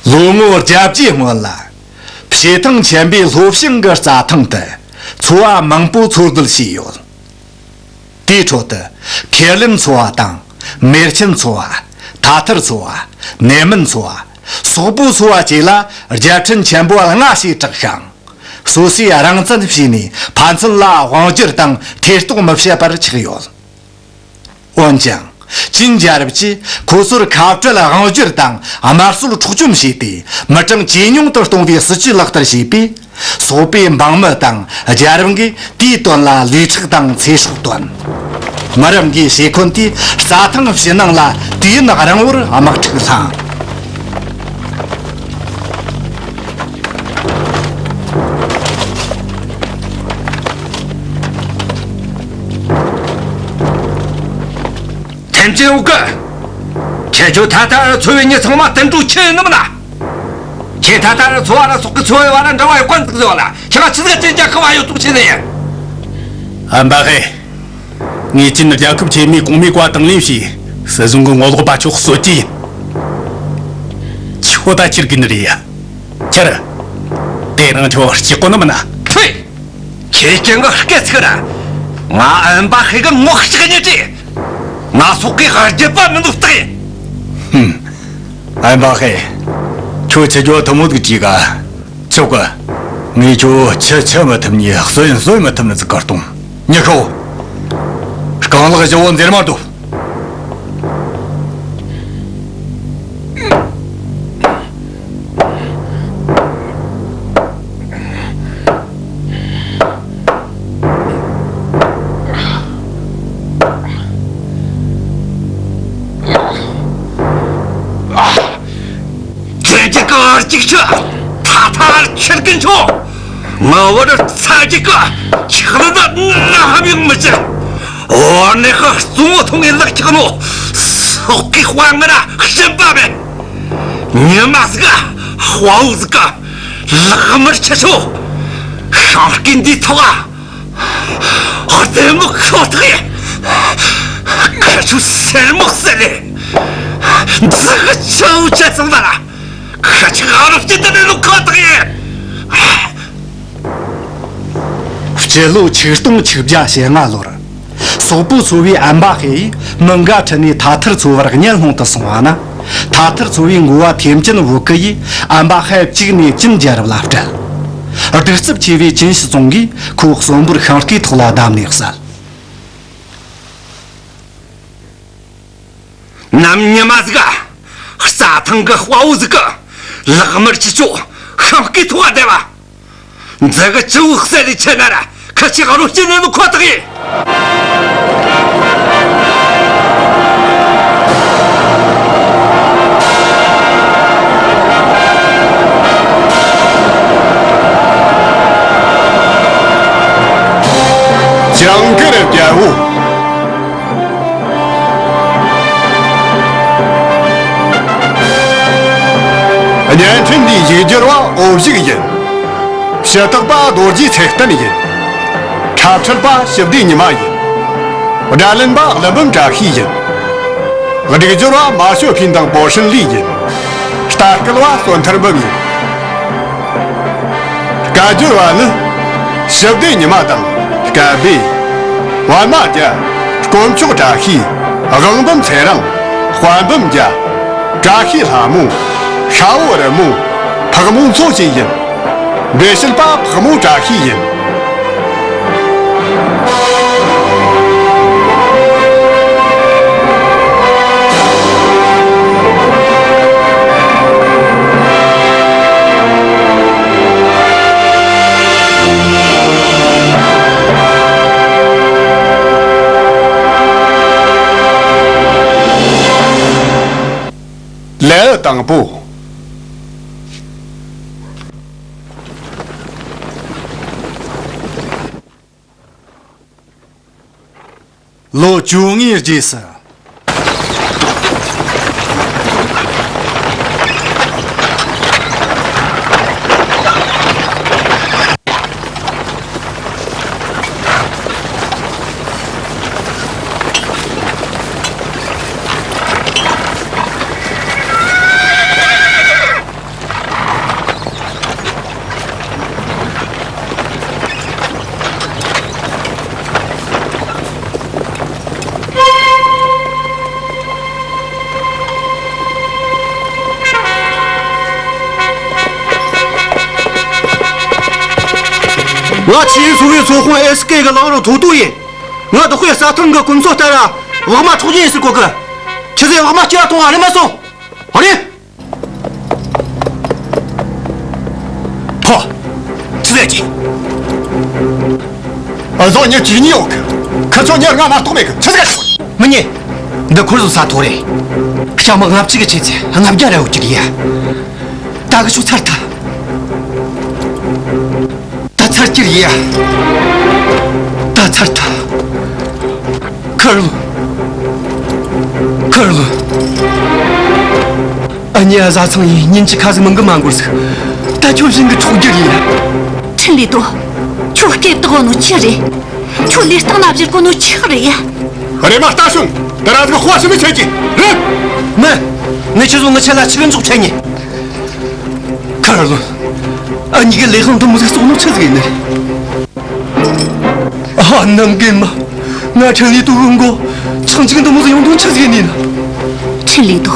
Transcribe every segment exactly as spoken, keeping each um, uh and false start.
ལོ་ངོ་བརྒྱད་ཅུའི་སྔོན་ལ། བྱེ་ཐང་ཆེན་པོའི་ལྷོ་བྱང་གི་རྩྭ་ཐང་དུ་ཚོ་བ་མང་པོ་འཚོ་སྡོད་བྱས་ཡོད། དེའི་ཁྲོད་དུ་ཁེར་ལེན་ཚོ་བ་དང་། མེར་ཆེན་ཚོ་བ། ཐ་ཐར་ཚོ་བ། ནེ་མན་ཚོ་བ། སོག་པོ་ཚོ་བ་བཅས་ལ་རྒྱལ་ཕྲན་ཆེན་པོ་ལྔ་ཞེས་གྲགས་ཤིང་། སོ་སོས་རང་བཙན་བྱས་ནས་ཕན་ཚུན་ལ་དབང་སྒྱུར་དང་ཐེ་གཏོགས་མི་བྱེད་པར་ཆགས་ཡོད། འོན་ཀྱང་། ཅིན་རྒྱལ་རབས་ཀྱིས་ཁོ་ཚོར་ཁ་བྲལ་དབང་སྒྱུར་དང་དམར་གསོད་འཕྲོག་བཅོམ་བྱས་ཏེ། མི་གྲངས་ཇེ་ཉུང་དུ་གཏོང་བའི་སྲིད་ཇུས་ལག་བསྟར་བྱས་པས། སོག་པོའི་འབངས་མི་དང་རྒྱལ་རབས་འགས་དེའི་དོན་ལ་ལས་ཁྲག་དང་ཚེ་སྲོག་བཏོན། མི་རབས་འགའི་ཞེ་འཁོན་དེས་རྩྭ་ཐང་ཕྱི་ནང་ལ་དུས་ཡུན་རིང་བོར་དམག་འཁྲུག་བསླངས། ཐེམ་ཅིན་འུ་ཀི། ཁྱེད་ཚོ་ཐ་ཐར་ཚོ་བའི་མྱི་ཚང་མ་བསྟུན་གྲོས་ཆི་ཡིན་ནམ་ན། ཁྱེད་ཐ་ཐར་ཚོ་བ་ལ་སོག་གི་ཚོ་བའི་བར་ལ་འབྲེལ་བ་ཡོད་གོ་འདུག་ཟེར་བ་ལ། ཁྱེད་ལ་ཆི་ཟིག་ཅན་རྒྱལ་ཁབ་བ་ཡོད་ཐུག་ཆི་ཟིག་ཡིན། ཨམ་པ་ཧེ། ངས་ཅིན་རྒྱལ་ཁབ་ཆེན་མོའི་གོང་མའི་བཀའ་དང་ལེན་བྱས། སྲིད་གཞུང་གི་ངོ་ལོག་པ་ཚོ་གསོད་རྒྱུ་ཡིན། ཁྱོད་ད་ཁྱེར་གི་ནི་རེད་ཡ། ཁྱེར། དེ་རིང་ཁྱོད་སྐྱིད་གོ་ནི་མིན་ན། ཐུས། ཁྱེད་ཀྱང་གི་སྐད་ཚིག་ར། ང་ཨན་པ་ཧེ་གི་ངོ་ཤེས་ཉེ་ཏེ། ང་སོག་གི་རྒྱུད་པ་མི་འདུག་སྟེ། ཧུམ། ཨན་པ་ཧེ། ཁྱོད་ཆི་ཇོ་ཐུ་མོ་གི་ཅི་ག་ཆོག་གི། ངས་ཁྱོད་ཆི་ཆི་མི་ཐུབ་ནི་གསོད་ཡིན་གསོད་མི་ཐུབ་ནི་ཟིག་གར་གཏོང་། ཉི་ཤོ། རྐང་ལག་བཞི་བོ་འཛེར་མ་འདུག། ཅན་གྱི་ཀར་ཅིག་ཆུ། ཐ་ཐར་ཁྱེར་གིན་ཆོ། ང་བར་ཚ་གྱི་ཀ་ཆག་ལ་ད་ང་ཧམ་ཡང་མི་ཆེ། འོ་ནི་ཁ་གཙོ་བོ་ཐོང་ངེ་ལག་ཆག་ནོ། སོག་གི་དཔའ་ངར་ཤན་པ་མེད། ཉི་མ་ཟིག་དཔའ་བོ་ཟིག་ལག་དམར་ཆེ་ཆོ། ཤིང་སྐེ་འདི་ཐོག་ཨ། ཨ་དེ་མོ་ཁོ་ཐག་ཡིན། ཁ་ཆུ་སེར་མོ་སེར་ལེ། འཛི་གི་ཆུ་བོ་ཆེ་ཚང་ད་ལ། ཁ་ཆུ་ཨ་རུ་སྐྱིད་དེ་ནི་ལུ་ཁོ་ཐག་ཡིན། སྤྱི་ལོ་ཆིག་སྟོང་ཆིག་བརྒྱ་ཞེ་ལྔ་ལོར། སོག་པོ་ཚོ་བའི་ཨན་པ་ཧེ་ཡིས་མི་འགའ་ཁྲིད་ནས་ཐ་ཐར་ཚོ་བར་གཉེན་སློང་དུ་སོང་བ་ན། ཐ་ཐར་ཚོ་བའི་འགོ་བ་ཐེམ་ཅིན་བུ་ཀི་ཡིས་ཨན་པ་ཧེ་བཅུག་ནས་ཅིན་རྒྱལ་རབས་ལ་སྤྲད། གདུག་རྩུབ་ཆེ་བའི་ཅིན་ཞི་ཙུང་གིས་ཁོ་གསོན་པོར་ཤིང་སྐེ་ཐོག་ལ་བསྡམས་ནས་བསད། ནམ་ཉི་མ་ཟིག་ག་རྩྭ་ཐང་གི་དཔའ་བོ་ཟིག་གི་ལག་དམར་ཆེ་ཆོ་ཤིང་སྐེ་ཐོག་བསྡད་པ། འཛི་གི་ཆུ་བོ་སེར་ལེ་ཆེ་ན་ར་ཁ་ཆེ་ག་རོ་སྐྱིད་ནི་ཁོ་ཐག་ཡིན། ཇིང་གིར་རྒྱལ་པོ། བརྙན་འཕྲིན་འདིའི་ཡིག་སྒྱུར་བ་འོ་བཞུགས་ཡིན། ཞུ་དག་པ་རྡོ་རྗེ་ཚེ་བརྟན་ཡིན། འཁྲབ་ཁྲིད་པ་ཞི་བདེ་ཉི་མ་ཡིན། སྒྲ་ལེན་པ་ཀླུ་འབུམ་བཀྲ་ཤིས་ཡིན། སྒྲིག་སྦྱོར་བ་མ་ཞོ་ཕིན་དང་པོ་ཧྲིན་ལི་ཡིན། ལྟ་སྐུལ་བ་བསོད་ཐར་འབུམ་ཡིན། བཀའ་བསྒྱུར་བ་ནི། ཞི་བདེ་ཉི་མ་དང་སྐལ་བྷེ། པདྨ་རྒྱལ། དཀོན་མཆོག་བཀྲ་ཤིས། དབང་འབུམ་ཚེ་རིང་། དཔལ་འབུམ་རྒྱལ། བཀྲ་ཤིས་ལྷ་མོ། ཤ་བོ་རི་མོ། ཕག་མོ་མཚོ་བཅས་ཡིན། འགྲེལ་བཤད་པ་ཕག་མོ་བཀྲ་ཤིས་ཡིན། ལེའུ་དང་པོ། ལོ་བཅོ་ལྔའི་རྗེས་སུ། ང་ཆི་ཡན་ཚོ་བའི་ཚོ་དཔོན་ཨེ་སི་ཀེ་གི་ལག་རོགས་ཐོ་ཏོ་ཡིན། ང་བདག་པོའི་རྩྭ་ཐང་གི་གོམས་སྲོལ་ལྟར་བག་མ་འཕྲོག་རྒྱུ་ཡིན་ཟེར་གོ་གི། ཁྱེད་ཚོས་བག་མ་སྐྱེལ་བ་གཏོང་བ་རེད་མ་སོང་། ཨ་རེད། ཕོ། ཆི་ཟེར་གྱི། ཨ་ཟོ་ཉེ་ཅི་ཉི་ཡོད་གི། ཁི་ཚོ་ཉེ་ང་མ་གཏོགས་མེད་གི། ཆི་ཟེར་གི། མི་ཉེ། འདི་ཁོར་བཟོ་ས་ཐོ་རེད། ཤ་མ་ལྔ་བཅུ་གི་ཆེ་ཚེ་ལྔ་བརྒྱ་ར་ཡོད་ཀྱི་རེད་ཡ། ད་གི་ཆུ་ཚར་ཐལ། ད་ཚར་གྱི་རེད་ཡ། ད་ཚར་ཐལ། ཁར་ལོ། ཁར་ལོ། ཨ་ནེ་བཟའ་ཚང་ཡིས་ཉིན་གཅིག་ཁ་ཟིག་མང་གི་མ་འགོར་ཟིག། ད་ཁྱོད་བཞིན་གི་འཕྲོག་རྒྱུ་རེད་ཡ། ཁྲིན་ལི་ཏོ། ཁྱོད་སྐད་བཏགས་ནོ་ཆི་རེད། ཁྱོད་ལས་སྟེང་ན་བཞུར་གོ་ནོ་ཆི་རེད་ཡ། རེམ་མ་ལྟ་བྱུང་། ད་ར་ཟིག་དཔའ་ཞུམ་མི་བྱེད་ཀྱི་རེད། མི། ངས་ཁྱོད་ཚོ་ངི་ཆད་ལ་ཆི་གི་འཇོག་ཆད་ཉེ། ཁར་ལོ། ཨ་ནེ་གི་ལས་དབང་དུ་མོ་ཟིག་བཙོག་ནོ་ཆི་ཟིག་ཡིན་ནི་རེད། ཨ་ནམ་རྒན་མ། ང་ཁྲིན་ལི་ཏོ་གི་མགོ་ཆང་ཅིག་འདི་མོ་ཟིག་ཡོང་དོན་ཆི་ཟིག་ཡིན་ནི་ན། ཁྲིན་ལི་ཏོ།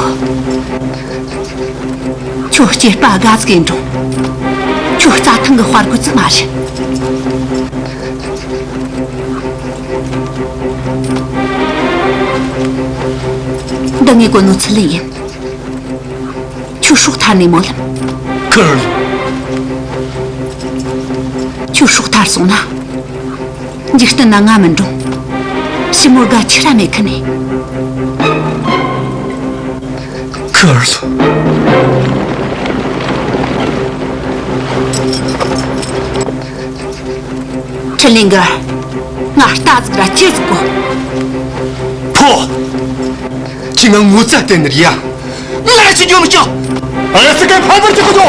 ཁྱོད་སྐྱེས་པ་དགའ་ཟིག་ཡིན་རུང་། ཁྱོད་རྩྭ་ཐང་གི་དཔའ་རྒོད་ཟིག་མ་རེད། འདི་ངས་གོ་ནོ་ཚུལ་ལས་ཡིན། ཁྱོད་སྲོག་ཐར་ནས་སྨོན་ལམ། ཁུར། ཁྱོད་སྲོག་ཐར་སོང་ན། འཇིག་རྟེན་ན་ང་མིན་འགྲོ། ཞི་མོ་དགའ་ཆི་ར་མེད་ཁི་ནས། ཁུར། ཁྲིན་ལིང་གར། ང་རྟ་ཟིག་ར་ཅི་ཟིག་གོ། ཕོ། ཁྱོས་ང་ངོ་ཚ་བསྟན་ནི་རེད་ཡ། ང་ལ་ཅི་རྒྱུ་མི་སྐྱོ། ཨ་ཡ་སི་ཀའི་ཕ་བར་ཅི་གོ་ཚོ།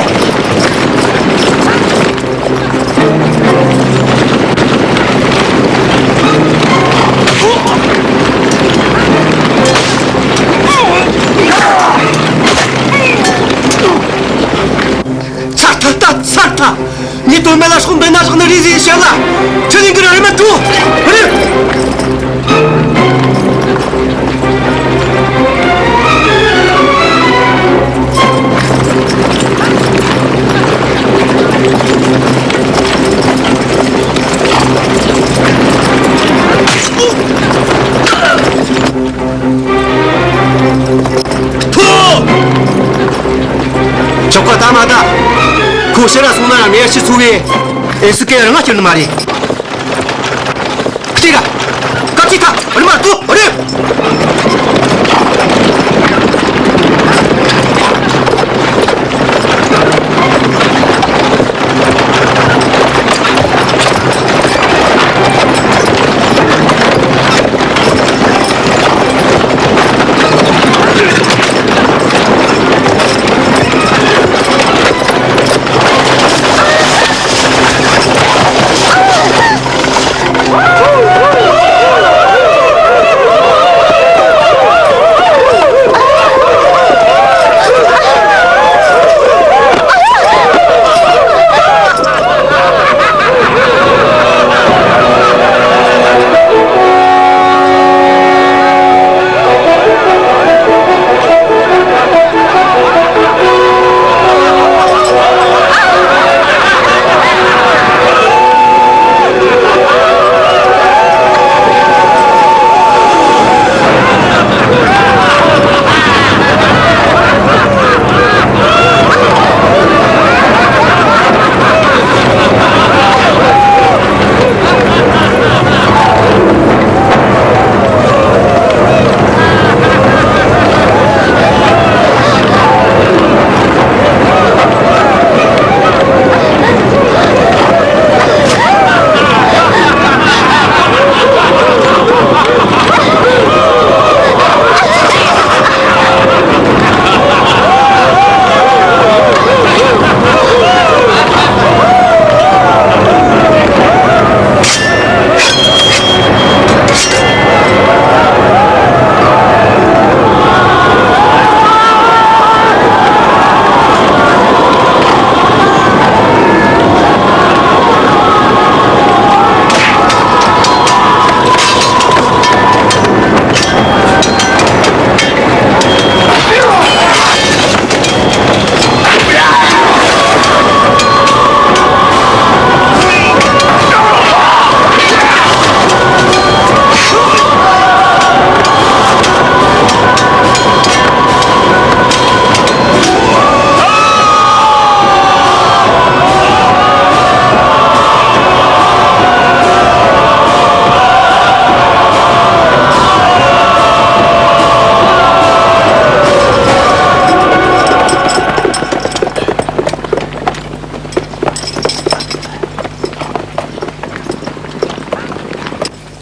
ཚར་ཐལ་ད་ཚར་ཐལ། ངས་དོན་མེད་ལ་སྲོག་འབེན་ན་བཞག་ནི་རེད་ཟེར་བཤད་ལ། ཁྲིན་ལིང་གར་རེམ་མ་འགྲོ། རེད། ཐུ། ཆོག་ག་ད་མ་ད། ཁོ་ཕྱིར་ར་སོང་ན་ར་མེ་ཤི་ཚུ་བས་ཨེ་སི་ཀེ་རང་ང་སྐྱུར་ནི་མ་རེད། ཁྱེད་ར། ཀ་ཅི་ཐ་རི་མ་ཏུ་རེད།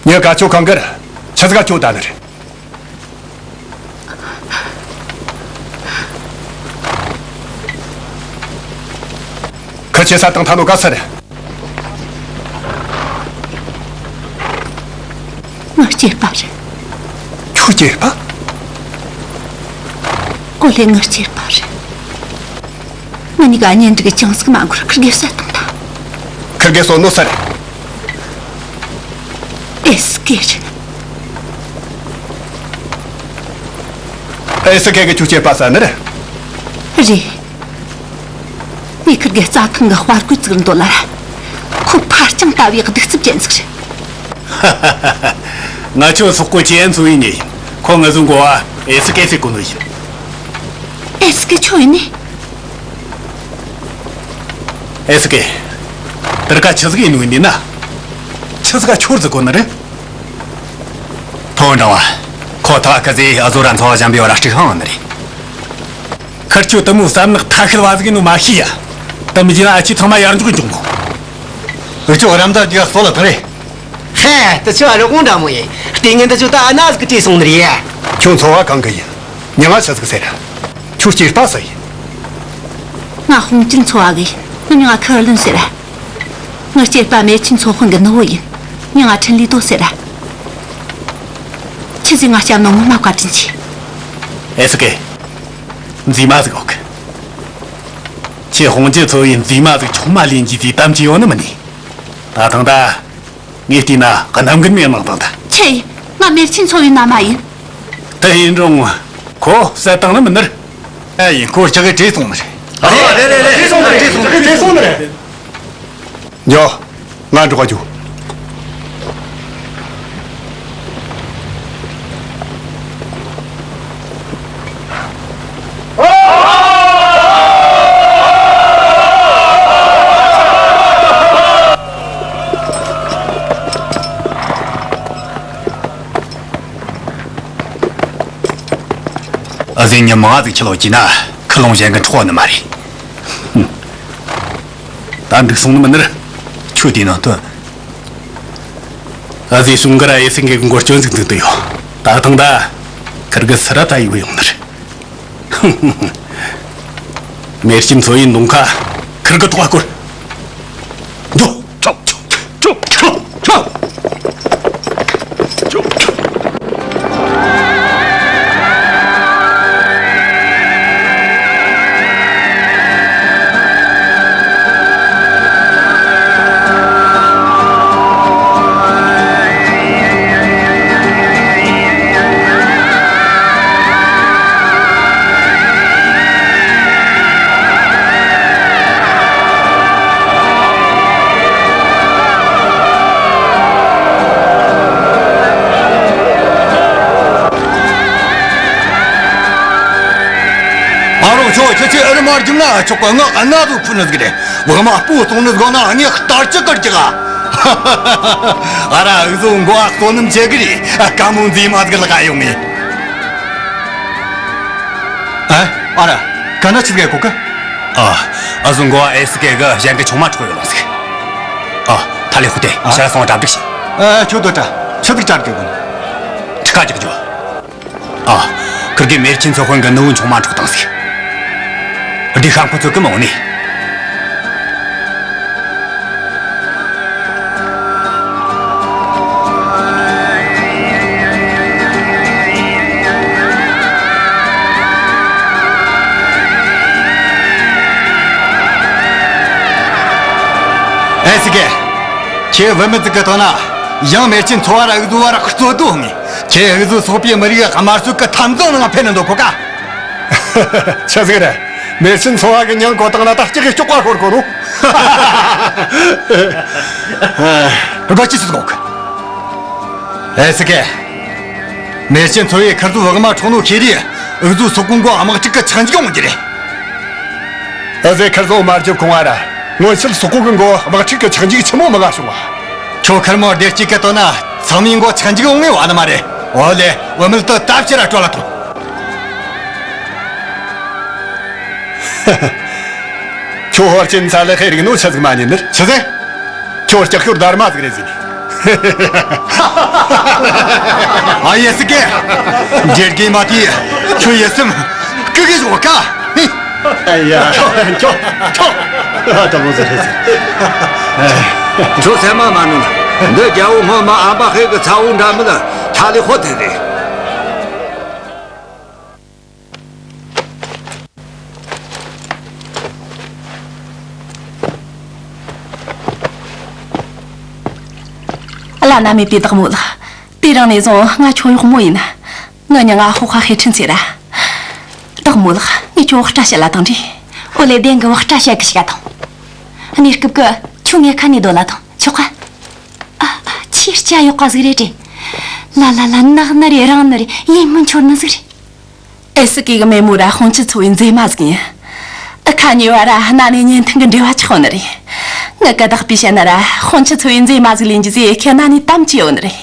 ཡ། ག་ཆོ་གང་གི་ར། ཆི་ཟིག་ག་ཁྱོད་ད་ནི་རེད། ཁི་ཆེ་ས་དང་ཐ་ནོ་ག་ས་རེད། ངའི་སྐྱེས་པ་རེད། ཁྱོའི་སྐྱེས་པ། ཨོ་ལེ། ངའི་སྐྱེས་པ་རེད། ང་གཉིས་ཀ་གཉེན་སྒྲིག་གི་ཅང་ཟིག་མ་འགོར་ཁིར་གེ་བསད་བཏང་ཐལ། ཁིར་གེ་གསོད་ནོ་སུ་རེད། ཨེ་སི་ཀེ་རེད། ཨེ་སི་ཀེ་གིས་ཁྱོའི་སྐྱེས་པ་བསད་ནི་རེད། རེད། ངས་ཁིར་གེ་རྩྭ་ཐང་གི་དཔའ་རྒོད་ཟིག་རེད་འདོད་ལ། ཁོ་ཕ་རྐྱང་ལྟ་བུའི་གདུག་རྩུབ་ཅན་ཟིག་རེད། ང་ཆོའི་སོག་པོ་ཆེ་ཡན་ཚོ་བའི་ཉེ་ཡིན། ཁོ་ངེད་ཚོའི་འགོ་བ་ཨེ་སི་ཀེ་ཟེར་གོ་ནོ་ཡིན། ཨེ་སི་ཀེ་ཁྱོད་ཡིན་ནི། ཨེ་སི་ཀེ། དེར་ཀ་ཆི་ཟིག་ཡིན་ནོ་ཡིན་ན། ཆི་ཟིག་ག་ཁྱོད་ཟིག་གོ་ནི་རེད། ཕོ་འདྲ་བ། ཁོ་ཐག་ཁ་ཟེ་ཨ་ཟོ་ར་འཚོ་བ་ཞན་པའི་བར་ར་སྤྲུག་ཧང་ནི་རེད། ཁིར་ཆོ་དེ་མོ་བསམ་ནག་ཐ་ཤལ་བ་ཟིག་ཡིན་ནོ་མ་ཤེས་ཡ། དེ་མི་བྱེད་ན་ཨ་ཆི་ཚང་མ་ཡར་འཇོག་འཇོག་མོ། འུ་ཆོ་རམ་ད་རྒྱུ་ག་སོ་ལ་ཐ་རེད། ཧེ། དེ་ཆི་ཨ་རོ་གོང་འདྲ་མོ་ཡིན། ལྟས་ངན་དེ་ཆོ་ད་ཨ་ན་ཟིག་གི་བྲོས་སོང་ནི་རེད་ཡ། ཁྱོད་འཚོ་བ་གང་གི་ཡིན། མྱིང་ང་ཆི་ཟིག་ཟེར། ཁྱོའི་སྐྱེས་པ་སུ་ཡིན། ང་ཧོང་ཅིན་ཚོ་བ་གི་ཡིན། ངའི་མྱིང་ང་ཁི་ལིན་ཟེར། ངའི་སྐྱེས་པ་མེར་ཆིན་ཚོ་དཔོན་གི་ནུ་བོ་ཡིན། མྱིང་ང་ཁྲིན་ལི་ཏོ་ཟེར། ཁྱེད་ཚོས་ང་སྐྱབས་གནང་ངོ་མ་བཀའ་དྲིན་ཆེ། ཨེ་སི་ཀེ། མཛེས་མ་ཟིག་ཡོད་གི། ཁྱེད་ཧོང་ཅིན་ཚོ་བའི་མཛེས་མ་ཟིག་ཆུང་མ་ལེན་རྒྱུ་དེ་དམ་བཅས་ཡོད་ནི་མིན་ནི། ད་ཐེངས་ད། ངས་བལྟས་ན་གནམ་རྒན་མའི་གནང་དང་ད། ཆི་ཡིན། ང་མེར་ཆིན་ཚོ་བའི་མནའ་མ་ཡིན། དེ་ཡིན་རུང་ཁོ་བསད་བཏང་ནི་མིན་ནི། ཨེ་ཡིན། ཁོ་ལྕགས་གིས་བྲོས་སོང་ནི་རེད། ཨ། རེད་རེད་རེད། བྲོས་སོང་ནི་རེད། བྲོས་སོང་ནི་རེད། འགྱོ། ང་འགྲོ་ག་འགྱོ། ཨ་ཟེ་ཉི་མ་ཟིག་ཁྲིད་ལོག་རྒྱུ་ན་ཁུ་ལུང་གཞན་གིས་འཕྲོག་ནི་མ་རེད། ད་འགྲིག་སོང་ནི་མིན་ནི། ཁྱོད་དེ་ནང་དོན། ཨ་ཟེ་གཞུང་སྒེར་ཨེ་སི་ཀེ་གི་མགོ་སྐྱོན་ཟིག་འཛུགས་བསྡད་ཡོད། ད་ཐེངས་ད་ཁིར་གེ་སུ་ར་ད་ཡི་བུ་ཡོང་ནི་རེད། མེར་ཆིན་ཚོ་བའི་མདུང་ཁ་ཁིར་གེ་ཐོག་བསྐོར། འགྲོ། ཁྲོ། ཁྲོ། ཁྲོ། ཁྲོ། ཨ་རོགས་ཚོ། ཁྱེད་ཚོས་ཨུ་རུ་མ་རྒྱུག་ན་ཆོག་གི། ང་གནའ་ཟིག་ཕུལ་ནི་ཟིག་རེད། བག་མ་སྤོ་སོང་ནི་ཟིག་ན་ངས་ལྟར་ཅི་དཀར་ཅི་ག། ཨ་ར། འུ་ཟོ་འགོ་བ་བསོད་ནམས་ཆེ་གི་རེད། དཀའ་མོ་མཛེས་མ་ཟིག་ལག་ག་ཡོང་ངེ། ཨ། ཨ་ར། ག་ན་ཆི་ཟིག་གོ་གི། ཨ། འུ་ཟོ་འགོ་བ་ཨེ་སི་ཀེ་གིས་གཞན་གི་ཆུང་མ་འཕྲོག་ཡོད་ལ་ཟིག། ཨ། ཐ་ལེ་ཧུ་ཏེ། ཨ། ཤ་སོང་གྲ་སྒྲིག་བྱེད། ཨ། ཁྱོད་དོ་ཏྲ། ཆི་ཟིག་གྲ་སྒྲིག་གོ། ཁྲི་ཁ་རྒྱག་རྒྱུ། ཨ། ཁིར་གེ་མེར་ཆིན་ཚོ་དཔོན་གི་ནུ་བོ་ཆུང་མ་འཕྲོག་བཏང་ཟིག། སྡེ་ཤ་ཁོ་ཚོ་གི་མ་འོང་ནི། ཨེ་སི་ཀེ། ཁྱེད་བུད་མེད་ཟིག་གི་དོན་ན་ཡང་མེར་ཆིན་ཚོ་བ་ར་འུ་ཟོ་བར་རྩོད་དོ་ངེ། ཁྱེད་འུ་ཟོ་སོག་པོའི་མི་རིགས་དམར་གསོད་ཀྱི་འཐབ་འཛིང་ནང་འཕེན་ནི་འདོད་གོ་ཀ། ཆི་ཟིག་རེད། མེར་ཆིན་ཚོ་བ་གི་མྱིང་གོ་བཏང་ན་ད་སྐྱག་གི་སྐྱོག་པ་ཤོར་གོ་ནོ། དགའ་ཅི་ཟིག་གོ་གི། ཨེ་སི་ཀེ། མེར་ཆིན་ཚོ་བས་ཁིར་ཚོའི་བག་མ་འཕྲོག་ནོ་ཤེས་རིས་འུ་ཟོ་སོག་པོའི་མགོ་དམག་འཁྲུག་གི་ཆག་འཇིག་ཡོང་རྒྱུ་རེད། ཨ་ཟེ་ཁིར་ཚོ་མ་རྒྱབ་གོང་ང་ར་སྔོན་ཆད་སོག་པོ་གི་མགོ་དམག་འཁྲུག་གི་ཆག་འཇིག་ཆི་མོ་མང་ང་བྱུང་བ། ཁྱོད་ཁེར་མོ་བདེ་སྐྱིད་གི་དོན་ན་ཚང་མའི་མགོ་ཆག་འཇིག་ཡོང་ངེས་བ་ནི་མ་རེད། འོ་ལེ། བུད་མེད་དེ་ད་ཕྱིར་ར་སྤྲོད་ལ་ཐོངས། ཁྱོད་ཧོར་ཆེན་ཚ་ལེ་ཁེ་རིག་ནོ་ཆི་ཟིག་མ་ཉན་ནི། ཆི་ཟེ། ཁྱོད་ལྕགས་ཤོར་སྡར་མ་ཟིག་རེད་ཟེར་ནི། ཨ་ཡེ་སི་ཀེ། འདྲེ་རྒན་མ་དེས་ཁྱོད་ཡིད་སེམས་སྐུ་གེ་བཟོ་ཀ། ཨ་ཡ། ཁྱོད་ཁྱོད་ཨ་ད་མོ་ཟེར་ཟེར། ཁྱོད་སེམས་མ་མ་ནུས། འདི་རྒྱལ་པོ་སྔོན་མ་ཨམ་པ་ཧེ་གི་ཚ་བོ་འདྲ་མི་ལ་ཐ་ལི་ཧོ་དེ་རེད། བླ་ན་མེད་པའི་བདག་མོ་ལགས། དེ་རིང་ནས་བཟུང་ང་ཁྱོད་གཡོག་མོ་ཡིན། ངའི་མྱིང་ང་ཧོ་ཧྭ་ཧེ་ཁྲིན་ཚེ་ར། བདག་མོ་ལགས། ངས་ཁྱོད་བག་སྐྲ་བཤད་ལ་དང་འདྲིས། ཨོ་ལེ། བདེན་གི། བག་སྐྲ་བཤད་གི་ཞིག་ག་དང་། གནས་སྐབས་གི་ཁྱོད་ངའི་ཁ་ནས་སྡོད་ལ་དང་ཆོག་ག། ཨ་ཨ། ཆེས་སྐྱ་ཡག་ག་ཟིག་རེད་དྲེ། ལ་ལ་ལ། ནག་ནི་རེད། རིང་ནི་རེད། ཡིད་སྨོན་འཆོར་ནི་ཟིག་རེད། ཨེ་སི་ཀེ་གི་མེས་མོ་ར་ཧོང་ཆི་ཚོ་བའི་མཛེས་མ་ཟིག་ཡིན། ཨ་ཁ་གཉིས་བར་ར་གནའ་ནས་གཉེན་ཐུང་གི་འབྲེལ་བ་ཆགས་ནི་རེད། ངའི་བཀའ་བདག་པོས་བཤད་ན་ར་ཧོང་ཆི་ཚོ་བའི་མཛེས་མ་ཟིག་ལེན་རྒྱུ་ཟེ་ཁྱེད་གནའ་ནས་དམ་བཅས་ཡོད་ནི་རེད།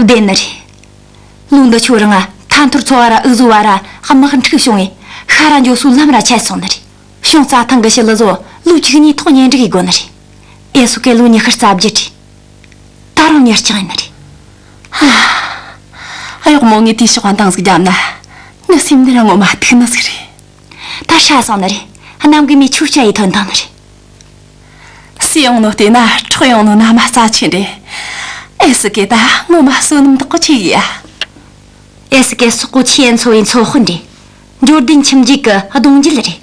བདེན་ནི་རེད། ལོ་འདི་ཆོ་རིང་ང་ཐ་ཐར་ཚོ་བ་ར་འུ་ཟོ་བ་ར་དམག་འཁྲུག་བྱུང་ངས་ཤ་ར་འགྱོ་སའི་ལམ་ར་ཆད་སོང་ནི་རེད། བྱང་རྩྭ་ཐང་གི་ཞི་ལི་ཟོ་ལོ་བཅུ་གཉིས་ཐོག་གཉེན་སྒྲིག་ཡེད་དགོ་ནི་རེད། ཨེ་སུ་ཀེ་ལོ་ཉི་ཤུ་རྩ་བརྒྱད་རེད། ད་རུང་མྱི་རྐྱང་ཡིན་ནི་རེད། ཨ། གཡོག་མོ་ངས་དེའི་ཕྱོགས་ལ་འདང་ཟིག་བརྒྱབ་ན། ངའི་སེམས་འདི་ར་ངོ་མ་སྡུག་ནི་ཟིག་རེད། ད་ཧྲ་སོང་ནི་རེད། གནམ་གི་མི་ཆུ་སྐྱ་ཡི་ཐོན་བཏང་ནི་རེད། སུ་ཡོང་ནོ་བལྟས་ན་ཁྲག་ཡོང་ནོ་ན་མ་རྩ་ཆེ་འདྲེ། ཨེ་སི་ཀེ་ད་ངོ་མ་བསོད་ནམས་དག་གོ་ཆེ་གི་ཡ། ཨེ་སི་ཀེ་སོག་པོ་ཆི་ཡན་ཚོ་བའི་ཚོ་དཔོན་འདྲེ། འབྱོར་ལྡན་ཁྱིམ་རྒྱུད་ཀྱི་གདུང་རྒྱུད་རེད།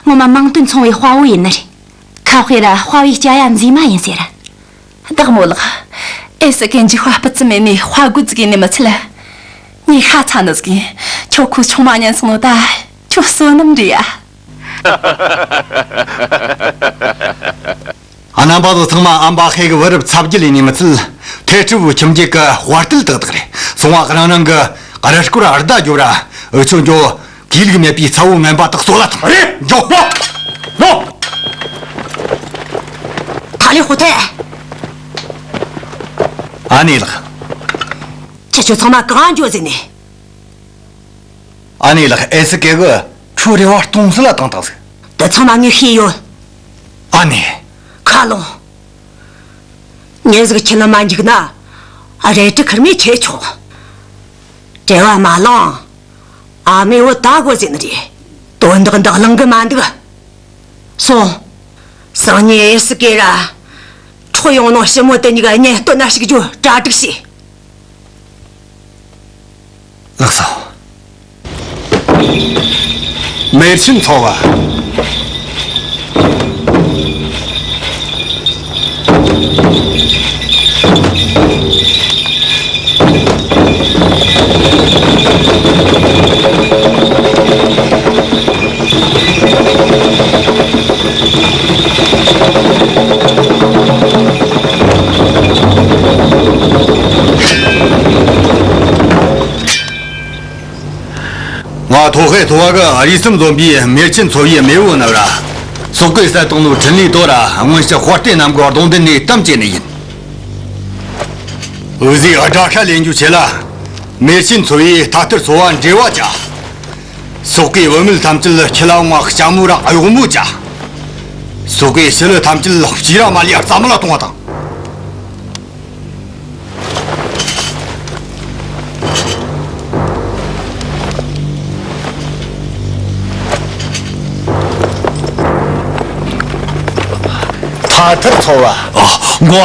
ངོ་མ་མིང་དོན་མཚུངས་པའི་དཔའ་བོ་ཡིན་ནི་རེད། ཁ་དཔེ་ར་དཔའ་བོའི་སྐྱ་ཡ་མཛེས་མ་ཡིན་ཟེར། བདག་མོ་ལགས། ཨེ་སི་ཀེ་འཇིགས་པ་སྤུ་ཙམ་མེད་ནས་དཔའ་རྒོད་ཟིག་ཡིན་ནི་མི་ཚད། ངས་ཤ་ཚ་ནི་ཟིག་ཡིན། ཁྱོད་ཁོའི་ཆུང་མ་ཉན་སོང་ནོ་ད། ཁྱོད་བསོད་ནམས་རེད་ཡ། རྣམ་པ་ཚོ་ཚང་མ་ཨམ་པ་ཧེ་གི་བུ་རབས་ཚ་བརྒྱུད་ཡིན་ནི་མི་ཚད། ཐེ་ཁྲི་བུ་ཁྱིམ་རྒྱུད་ཀྱི་དཔའ་རྟུལ་དག་དག་རེད། སོང་བ་རང་རང་གི་རུ་སྐོར་ཨར་ད་རྒྱོབ་ར། འུ་ཆོ་འགྱོ། གུས་ལུགས་མེད་པའི་ཚ་བོ་ངན་པ་དག་གསོད་ལ་ཐོངས། རེད། འགྱོ། ནོ། ཐ་ལི་ཧོ་ཐེ། ཨ་ནེ་ལགས། ཁྱེད་ཆོ་ཚང་མ་གང་འགྱོ་ཟེར་ནས། ཨ་ནེ་ལགས། ཨེ་སི་ཀེ་གི་ཁྱོད་རེ་བ་སྟོང་ཟད་ལ་བཏང་བཏང་ཟིག། དེ་ཚང་མ་ངས་ཤེས་ཡོད། ཨ་ནེ། ཁ་ལོང་། མྱི་ཟིག་ཁྱི་ལ་མ་འཇིགས་ན། རལ་གྲི་ཁུར་མེད་ཆེ་ཆོག། བྲེལ་བ་མ་ལོངས། ཨ་མའི་བུ་ད་གོ་ཟེར་ནི་རེད། དོན་དག་འདི་གླེང་གི་མ་འདུག། སོང་། སང་ཉིན་ཨེ་སི་ཀེ་ར། འཕྲོག་ཡོང་ནོ་ཞི་མོ་དེ་གཉིས་ཀ་གཉེན་སྟོན་ན་ཞུགས་རྒྱུ་གྲ་སྒྲིག་བྱོས། ལགས་སོ། མེར་ཆེན་ཚོ་བ། ང་ཐོ་ཧེ་ཐོ་བ་གི་རུས་གསུམ་འཛོམས་པའི་མེར་ཆེན་ཚོ་བའི་མེས་པོ་རྣམས་ར། སོག་པོས་བསད་བཏང་ནོ་ཁྲིན་ལི་ཏོ་ར་སྔོན་ཆད་དཔའ་རྟེན་རྣམས་གི་གདུང་མདུན་ནས་གཏམ་བཅད་ནི་ཡིན། འུ་ཟོས་དགྲ་ཤ་ལེན་རྒྱུའི་ཆེད་ལ། མེར་ཆེན་ཚོ་བས་ཐ་ཐར་ཚོ་བ་འབྲེལ་བ་བྱ། སོག་པོའི་བུད་མེད་ཐམས་ཅད་ཁྱི་ལ་འོང་བ་ལྕམ་མོ་ར་གཡོག་མོ་བྱ། སོག་པོའི་ཞི་ལུ་ཐམས་ཅད་ཕྱུར་ར་མ་ལུས་རྩ་མེད་ལ་གཏོང་བ་དང་། ཐ་ཐར་ཚོ་བ། ཨ། འགོ་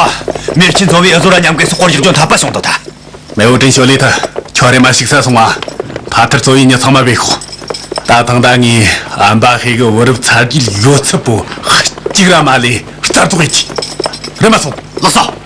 བ། མེར་ཆེན་ཚོ་བས་འུ་ཟོ་ར་མཉམ་གི་སོག་པོར་ཞུགས་རྒྱུ་འཐད་པ་བྱུང་དོ་ད། མེས་པོ་ཀྲིན་ཞོ་ལི་ཐི། ཁྱོད་རེམ་མ་ཞིག་ས་སོང་བ། ཐ་ཐར་ཚོ་བའི་མྱི་ཚང་མ་བོས་ཤོག། ད་ཐེངས་ད་ངས་ཨམ་པ་ཧེ་གི་བུ་རབས་ཚ་བརྒྱད་ཡོད་ཚད་པོ་གཅིག་ར་མ་ལུས་རྩ་རྫོགས་ཡེད་རྒྱུ། རེམ་མ་སོང་། ལགས་སོ།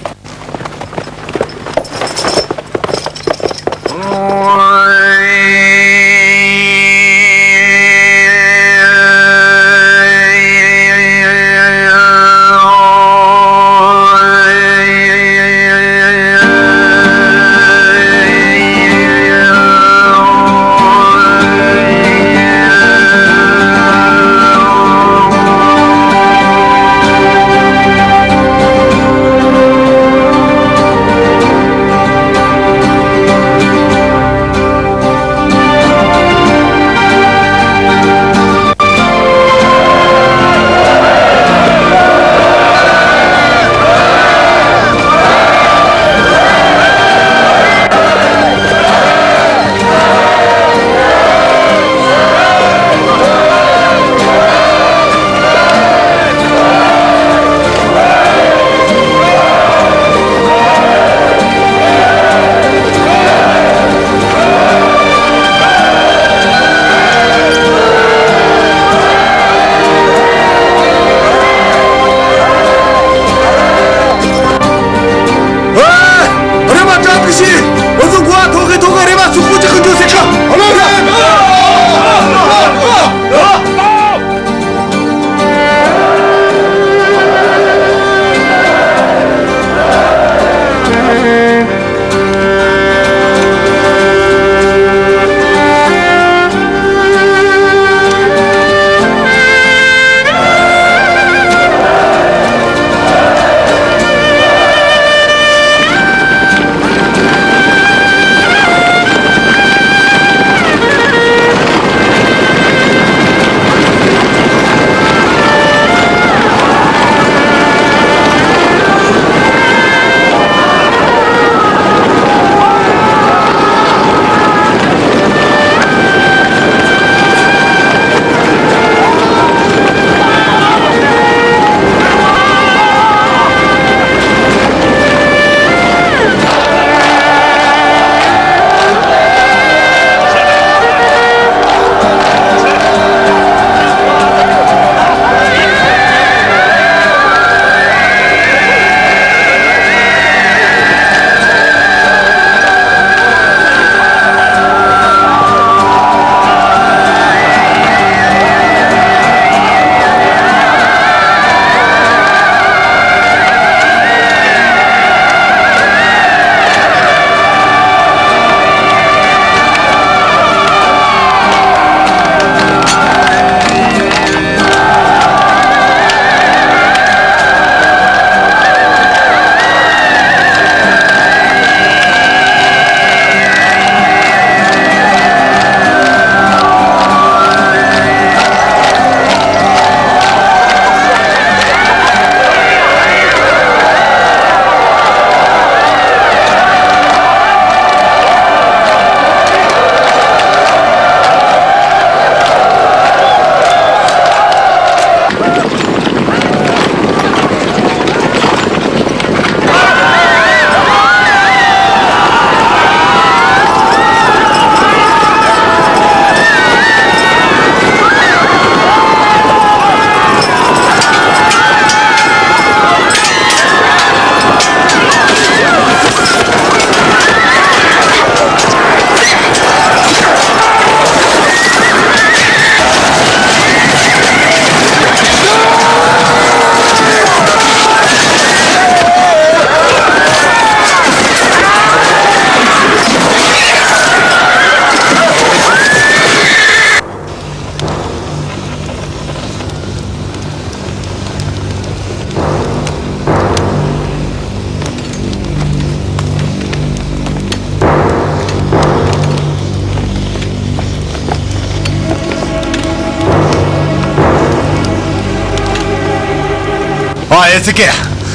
ཨ་ཨེ་ཙི་ཀེ།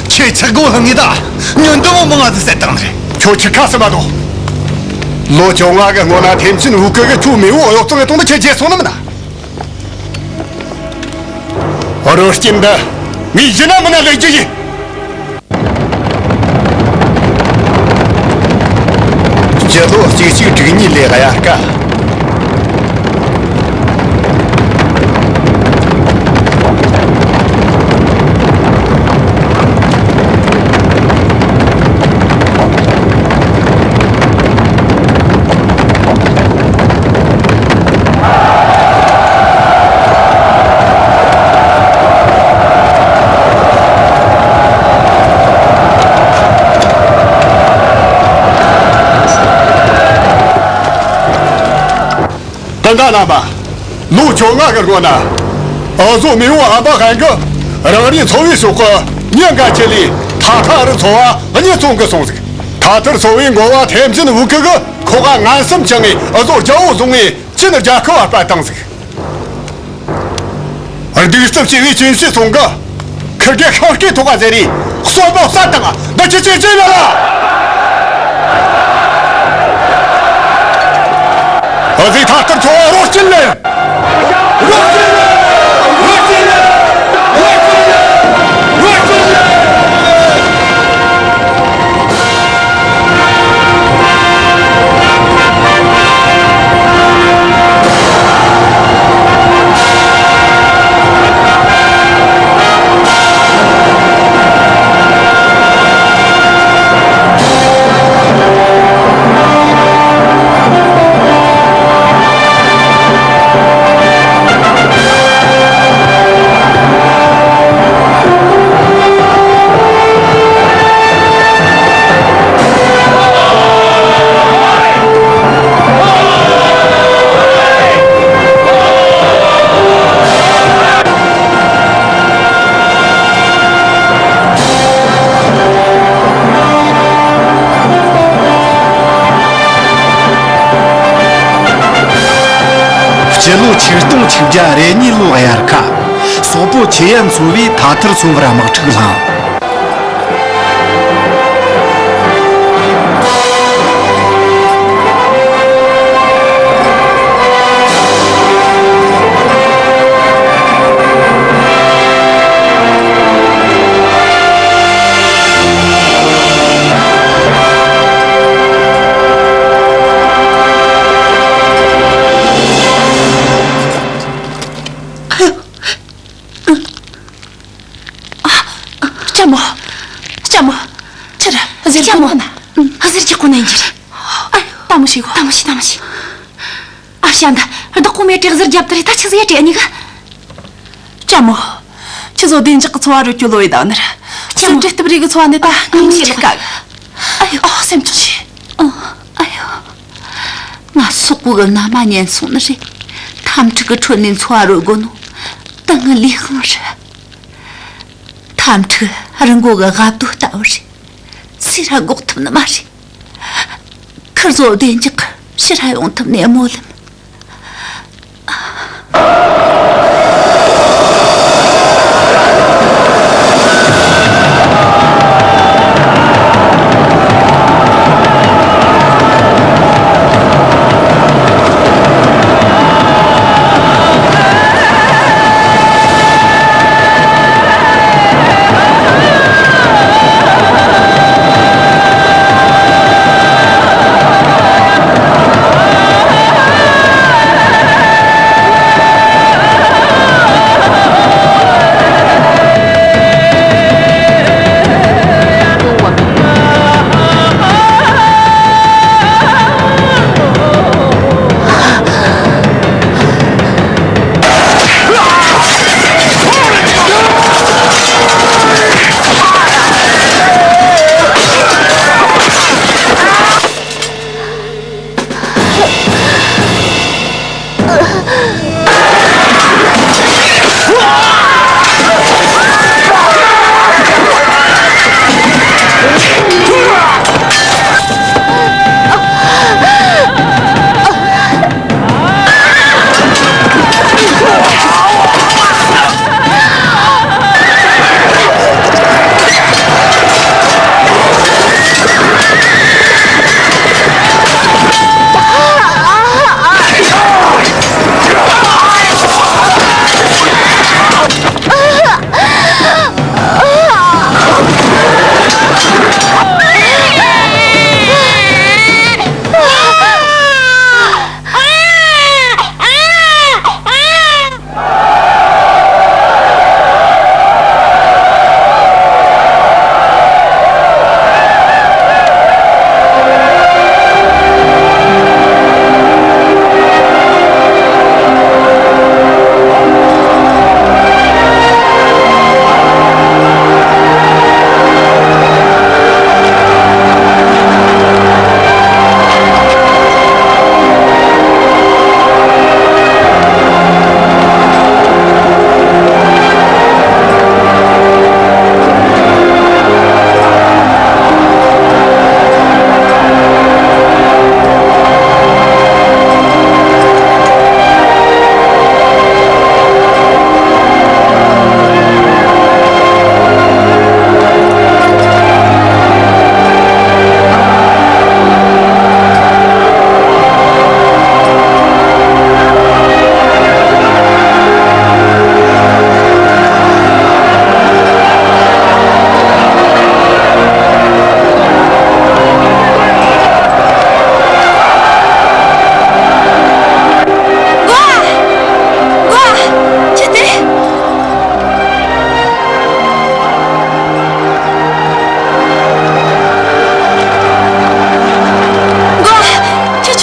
ཁྱོས་ཆག་སྒོ་ལྷང་ངེ་ད་ཉོན་དུ་མོ་མང་ང་ཟིག་བསད་བཏང་ནི་རེད། ཁྱོད་ཁྱི་ཁ་སི་མ་དོ། ལོ་བཅོ་ལྔ་གི་སྔོན་ན་ཐེམ་ཆེན་ཝུ་ཀི་གི་ཁྱོད་མེས་པོ་གཡོག་བཙོང་གི་གཏོང་ད་ཁྱོད་བརྗེད་སོང་ནི་མིན་ན། རོ་སྐྱིན་འདི་ངས་ཡིན་ན་མིན་ན་ལེན་རྒྱུ་ཡིན། སྤྱི་ལོ་གཅིག་གཅིག་དྲུག་གཉིས་ལོའི་དབྱར་ཁ། སྤུན་ཟླ་རྣམ་པ། ལོ་བཅོ་ལྔ་གི་སྔོན་ན། འུ་ཟོ་མེས་པོ་ཨམ་པ་ཧན་གིས་རང་རེའི་ཚོ་བའི་ཕྱོགས་ཀྱི་མྱི་འགའ་ཁྲིད་ལས་ཐ་ཐར་ཚོ་བ་གཉིས་བཙོང་གི་སོང་ཟིག། ཐ་ཐར་ཚོ་བའི་འགོ་བ་ཐེམ་ཆེན་ཝུ་ཀི་གིས་ཁོ་ག་ངན་སེམས་བཅངས་ནས་འུ་ཟོ་རྒྱལ་པོ་བཟུང་ནས་ཅིན་རྒྱལ་ཁབ་བ་སྤར་བཏང་ཟིག། གདུག་རྩུབ་ཆེ་བའི་ཅིན་ཧྲི་ཙུང་གིས་ཁིར་གེ་ཤིང་སྐེ་ཐོག་ག་འཛེགས་ནས་གསོན་པོ་བསད་བཏང་། འདི་ཆི་ཆི་ཆི་ལ་ལ། འུ་ཟོས་ཐ་ཐར་ཚོ་བ་རོ་སྐྱིན་ལེན། སྤྱི་ལོ་ཆིག་སྟོང་ཆིག་བརྒྱ་རེ་གཉིས་ལོའི་དབྱར་ཁ། སོག་པོ་ཆི་ཡན་ཚོ་བས་ཐ་ཐར་ཚོ་བར་དམག་འཁྲུག་བསླངས། ལྕམ་མོ། ལྕམ་མོ། ཆི་རེད། གཟེར་ལྕམ་མོ། གོ་ན། གཟེར་གྱི་གོ་ན་ཡིན་རྒྱུ་རེད། ཨ་ཡོ། ལྟ་མོ་བྱེད་གོ། ལྟ་མོ་བྱེད། ལྟ་མོ་བྱེད། ཨ་ཞ་འདི་བདག་གོ་མེད་དྲེ་གཟེར་རྒྱབ་དེ་རེད། ད་ཆི་ཟིག་ཡ་དྲེ་ནི་ག། ལྕམ་མོ། ཁྱེད་ཚོ་བདེ་འཇགས་ཀྱི་འཚོ་བ་རོལ་རྒྱུ་ལོ་ཡི་ད་ནི་རེད། ལྕམ་མོ། སུ་འདྲེ་སྟབས་རེ་གི་འཚོ་བ་ནི་ད་ངས་ཆི་ལ་དཀའ་གི། ཨ་ཡོ། ཨོ་སེམས་ཆུང་བྱོས། ཨ་ཡོ། ང་སོག་པོ་གི་མནའ་མ་ཉན་སོང་ནི་རེད། འཐབ་འཁྲུག་གི་ཁྲོད་ནས་འཚོ་བ་རོལ་དགོས་ནོ། ད་ངའི་ལས་དབང་རེད། འཐབ་འཁྲུག་རི་མགོ་གི་རྦབ་རྡོ་ལྟ་བུ་རེད། སུ་ར་འགོག་ཐུབ་ནི་མ་རེད། ཁིར་ཚོ་བདེ་འཇགས་ཕྱིར་ར་ཡོང་ཐུབ་ནི་སྨོན་ལམ།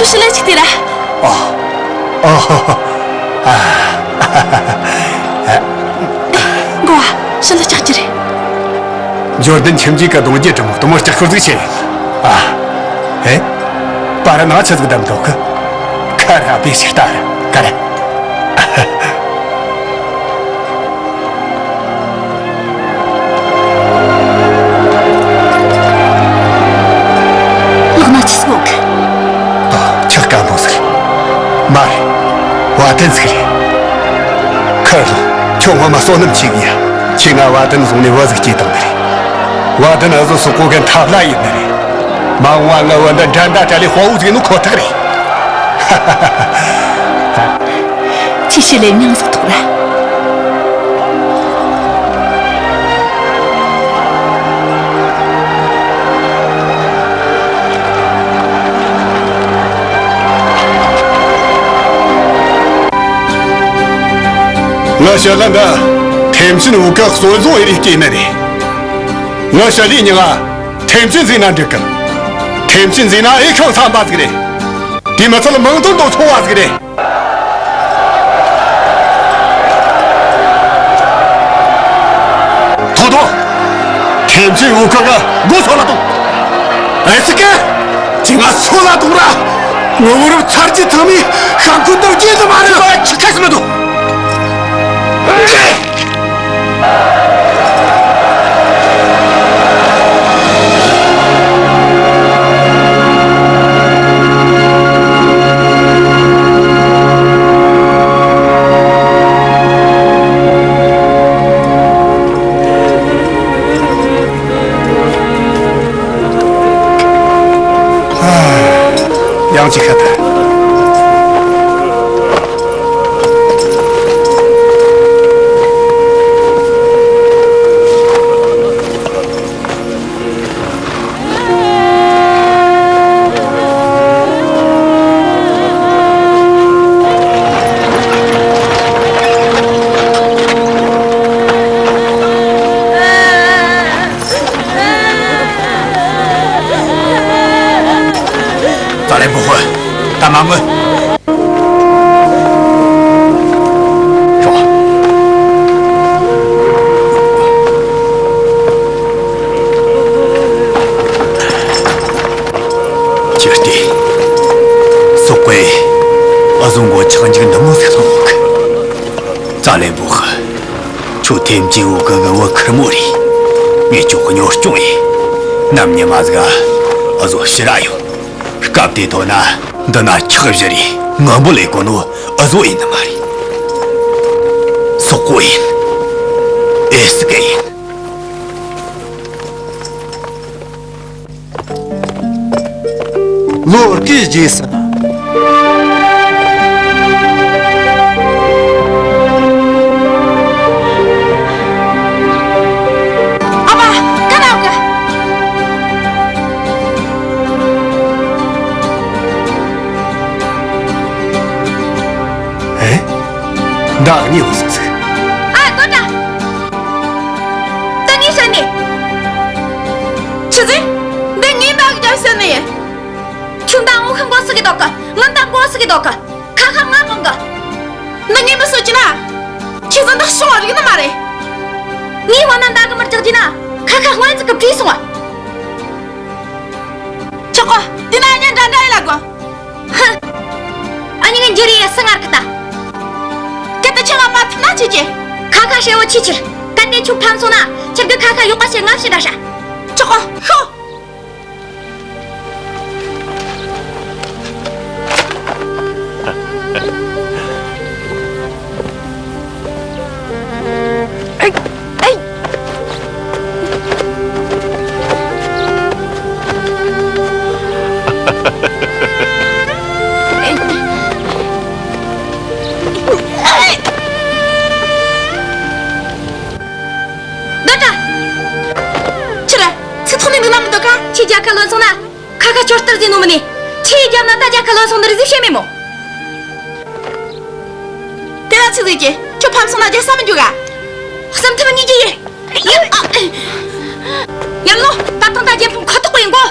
ཕྱི་ལ་ཅིག་ལྟོས་ར། ཨོ། ཨོ། ཨ། མགོ་བ། ཕྱི་ལ་ཅིག་ཅི་རེད། འབྱོར་ལྡན་ཁྱིམ་རྒྱུད་ཀྱི་གདུང་རྒྱུད་འབྲི་མོ་གཏུམ་མོ་ལྕགས་ཤོར་ཟིག་བྱས། ཨ། ཨེ། པར་ནང་ཆི་ཟིག་བདམས་འདུག་གི། ཁ་ར་བེ་ཞིག་ལྟ་ར། ཀ་ར། ལག་ན་ཆི་ཟིག་ཡོད་གི། ཨ། ཁྱི་དཀར་པོ་ཟིག་རེད། མ་རེད། བ་དན་ཟིག་རེད། ཁུར་ལོ། ཁྱོད་ངོ་མ་བསོད་ནམས་ཆེ་གི་ཡ། ཁྱོས་ང་བ་དན་བཟུང་ནས་བུ་ཟིག་སྐྱེས་བཏང་ནི་རེད། བ་དན་འུ་ཟོ་སོག་པོ་གི་འཐབ་ལྷ་ཡིན་ནི་རེད། མ་འོངས་པ་ངའི་བུ་འདི་འགྲན་ཟླ་བྲལ་བའི་དཔའ་བོ་ཟིག་ཡིན་ནོ་ཁོ་ཐག་རེད། ཁྱོས་ཞི་ལིའི་མྱིང་ཟིག་ཐོགས་ར། ང་ཞི་ལི་འདི་ཐེ་མུ་ཅིན་ཝུ་གི་གསོན་བཟང་ཡིན་ནི་རེད། ང་ཞི་ལིའི་མྱིང་ང་ཐེ་མུ་ཅིན་ཟེར་ན་འགྲིག་གི། ཐེ་མུ་ཅིན་ཟེར་ན་ཨེ་ཤོང་ཚང་པ་ཟིག་རེད། དེ་མི་ཚད་མིང་དོན་དང་མཚུངས་པ་ཟིག་རེད། ཐོ་ཐོ། ཐེ་མུ་ཅིན་ཝུ་གི་གི་མགོ་སོད་ལ་གཏོང་། ཨེ་སི་ཀེ། ཁྱོས་ང་སོད་ལ་གཏོང་ར། ངའི་བུ་རབས་ཚར་གཅིག་ཐང་མའི་ཤ་འཁོན་དང་བརྗེ་ནི་མ་རེད། ཁྱོས་ཆི་ཁ་ཟིག་མི་འདུག། ཡང་ཅིག་ཤད་ད། ཙ་ལེ་བུ་ཧུ། ད་མ་ངུ། ཤོག། ཅི་སྟེ། སོག་པོས་འུ་ཟོ་མགོ་ཆག་འཇིག་འདི་མོ་ཟིག་སོང་གི། ཙ་ལེ་བུ་ཧུ། ཁྱོད་ཐེ་མུ་ཅིན་ཝུ་གི་གི་བུ་ཁེར་མོ་རེད། ངས་ཁྱོད་གཉོར་སྐྱོང་ཡེད། ནམ་ཉི་མ་ཟིག་འུ་ཟོ་ཕྱིར་ར་ཡོང་། སྐབས་དེ་ཐོན་ན་འདི་ན་ཁྲག་བཞུར་རེ་ངུ་འབོད་ལས་གོ་ནོ་འུ་ཟོ་ཡིན་ནི་མ་རེད། སོག་པོ་ཡིན། ཨེ་སི་ཀེ་ཡིན། ལོ་དགུའི་རྗེས་སུ། ཨ་མ། ཁ་ན་གི། ཨེ། བདག་ཉལ་བ་སོང་ཟིག། ཨ། ལྟོས་དྲ། ད་ངས་བཤད་ནི། ཆི་ཟིག། འདི་ངས་བདག་གི་བཤད་ནི་ཡིན། ཁྱོད་ད་འུ་ཤི་མགོ་སུ་གི་འདོགས་གི། ང་ད་མགོ་སུ་གི་འདོགས་གི། ཁ་ཁ་ང་དགོངས་གི། འདི་ངས་མི་གསོད་ཀྱི་ན། ཁྱེད་ཚོ་འདི་ཤོང་རིག་ནི་མ་རེད། ངས་བ་ན་མདའ་གི་མི་རྒྱག་རྒྱུ་ན། ཁ་ཁ་སྔོན་ཟིག་གི་བྲོས་སོང་བ། ཆོག་གོ། དེ་ན་ཉན་འདྲ་འདྲ་ཡིན་ལ་གོ། ཧ། ཨ་ནི་ངས་འཇུ་རེ་ཡ་སུ་ངར་གི་ད། གལ་ཏེ་ཁྱེད་ང་མ་ཐུབ་ན་ཆི་ཆི། ཁ་ཁ་ཧྲེ་བོ་ཆི་ཆི། གལ་ཏེ་ཁྱོད་ཕམ་སོང་ན་ཁྱེད་གི་ཁ་ཁ་ཡོག་པ་ཞེ་ལྔ་བཞི་འདྲ་ཧྲ། ཆོག་གོ། ཤོག། ད་ད། ཆི་རེད། ཚིག་ཐོག་ནས་འདུག་ན་མི་འདུག་ག་ཁྱེད་རྒྱལ་ཁ་ལོན་སོང་ན། ཁ་ཁ་ཁྱོད་ལྟར་ཟིན་ནོ་མིན་ནི། ཁྱེད་རྒྱབ་ན་ད་རྒྱལ་ཁ་ལོན་སོང་ནི་རེད་ཟིག་བཤད་མེད་མོ། དེ་ན་ཆི་ཟིག་གི། ཁྱོད་ཕམ་སོང་ན་རྒྱལ་ས་མི་འཇུག་ག་བསམ་ཐུབ་ཉིད་ཀྱི་ཡིན། ཡ་ལོ། ད་ཐང་ད་རྒྱལ་ཕམ་ཁ་ཐོག་པོ་ཡིན་གོ།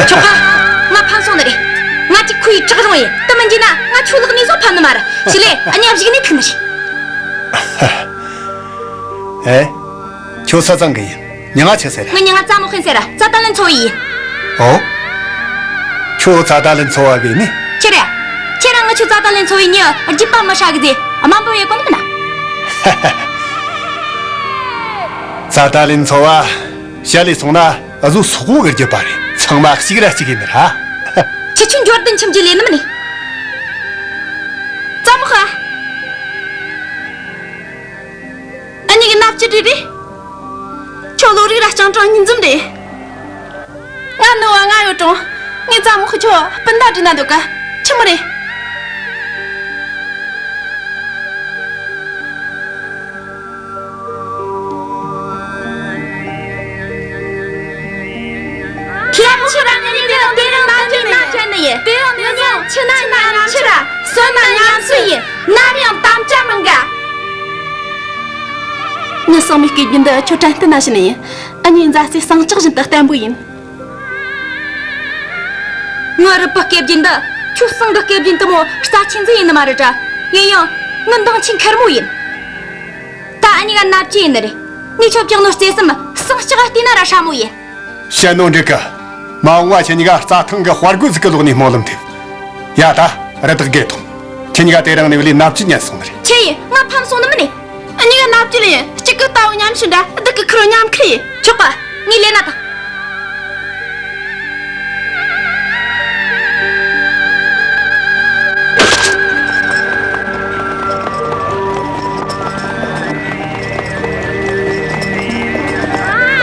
ཆོག་ག་ང་ཕམ་སོང་ནི་རེད། ང་གཅིག་ཁོའི་བྲག་རུང་ཡིན། དེ་མིན་གྱི་ན་ང་ཁྱོད་ལག་ནས་བཟོ་ཕམ་ནི་མ་རེད། ཆི་ལེ། ཨ་ནི་ཨ་བཞུགས་ནས་ཐུག་ནི་རེད། ཨེ། ཁྱོད་ས་ཚང་གི་ཡིན། མྱིང་ང་ཆི་ཟེར། ངའི་མྱིང་ང་ཙ་མོ་ཧན་ཟེར། ར་ཙ་ཏ་ལན་ཚོ་བའི་ཡིན། ཨོ། ཁྱོད་ཙ་ཏ་ལན་ཚོ་བ་གི་ནི། ཁྱེད་རེད། ཁྱེད་རང་ངི་ཆོ་ཙ་ཏ་ལན་ཚོ་བའི་ཉི་རྒྱུད་པ་མི་ཧྲ་གི་ཟེ། དམའ་འབེབས་ཡེ་གོ་ནི་མིན་ན། ཙ་ཏ་ལན་ཚོ་བ། ཞལ་ལས་སོང་ན་ཨ་ཟོ་སོག་པོ་གི་རྒྱུད་པ་རེད། ཚང་མ་གཅིག་ར་གཅིག་ཡིན་ནི་ར། ཁྱེད་ཆོ་འབྱོར་ལྡན་ཁྱིམ་གྱི་ལས་ནི་མིན་ནི། ཙ་མོ་ཧ། ཨ་ནི་གི་ནབ་ཅི་རེ་རེ། ཁྱོད་བློ་རིག་ར་སྤྱང་གྲུང་གཉིས་འཛོམས་རེད། ང་ནུ་བ་ང་ཡོད་རུང་། ངས་ཙ་མོ་ཧི་ཁྱོད་སྤུན་ཟླ་བསྒྲིགས་ན་འདོད་གི། ཆི་མོ་རེད། ཁྱེད་ཆོ་རང་ངི་དེ་རིང་དེ་རིང་ནམ་རྒྱུན་ནམ་རྒྱུན་ནི་ཡིན། དེ་རིང་ནི་ཡང་ཆུ་ན་ཉམ་ཆུ་ར། སོན་ན་ཉམ་སོན་ཡིན། ནམ་ཡང་དམ་བཅའ་མི་འགལ། ངའི་ཟངས་མའི་སྐེ་རྒྱན་འདི་ཁྱོད་དྲན་རྟེན་ན་བྱིན་ནི་ཡིན། ཨ་ནི་མཛའ་བརྩེ་ཟངས་ལྕགས་བཞིན་དུ་བརྟན་པོ་ཡིན། ངའི་རུས་པའི་སྐེ་རྒྱན་འདི་ཁྱོད་ཟངས་གི་སྐེ་རྒྱན་དེ་མོ་རྩ་ཆེན་ཟིག་ཡིན་ནི་མ་རེད་དྲ། ཡིན་ཡང་ངའི་འདང་ཆེན་མཁར་མོ་ཡིན། ད་ཨ་ནི་ག་ནབ་ཅི་ཡིན་ནི་རེད། ངས་ཁྱོད་བཀྱག་ནོ་བརྩེ་སེམས་ཟངས་ལྕགས་ག་བལྟས་ན་ར་ཧྲ་མོ་ཡིན། བཤད་ནོ་འགྲིག་གི། མ་འོངས་བ་ཁྱེད་གཉིས་ཀ་རྩྭ་ཐང་གི་དཔའ་རྒོད་ཟིག་གི་ལོག་ནས་སྨོན་ལམ་འདེབས། ཡ་ད་རི་དྭགས་དགེ་མཐོང་། ཁྱེད་གཉིས་ཀ་དེ་རིང་ནས་བ་ལས་ནབ་ཅི་ཉན་སོང་ནི་རེད། ཆི་ཡིན། ང་ཕམ་སོང་ནི་མིན་ནི། ཨ་ནི་ག་ནབ་ཅི་ལ་ཡིན། གཅིག་གི་རྟ་བོ་ཉམ་ཆུང་འདྲ་སྡུག་གི་ཁུར་བོ་ཉམས་ཁུར་ཡིན། ཆོག་ག་ངས་ལས་ན་དང་།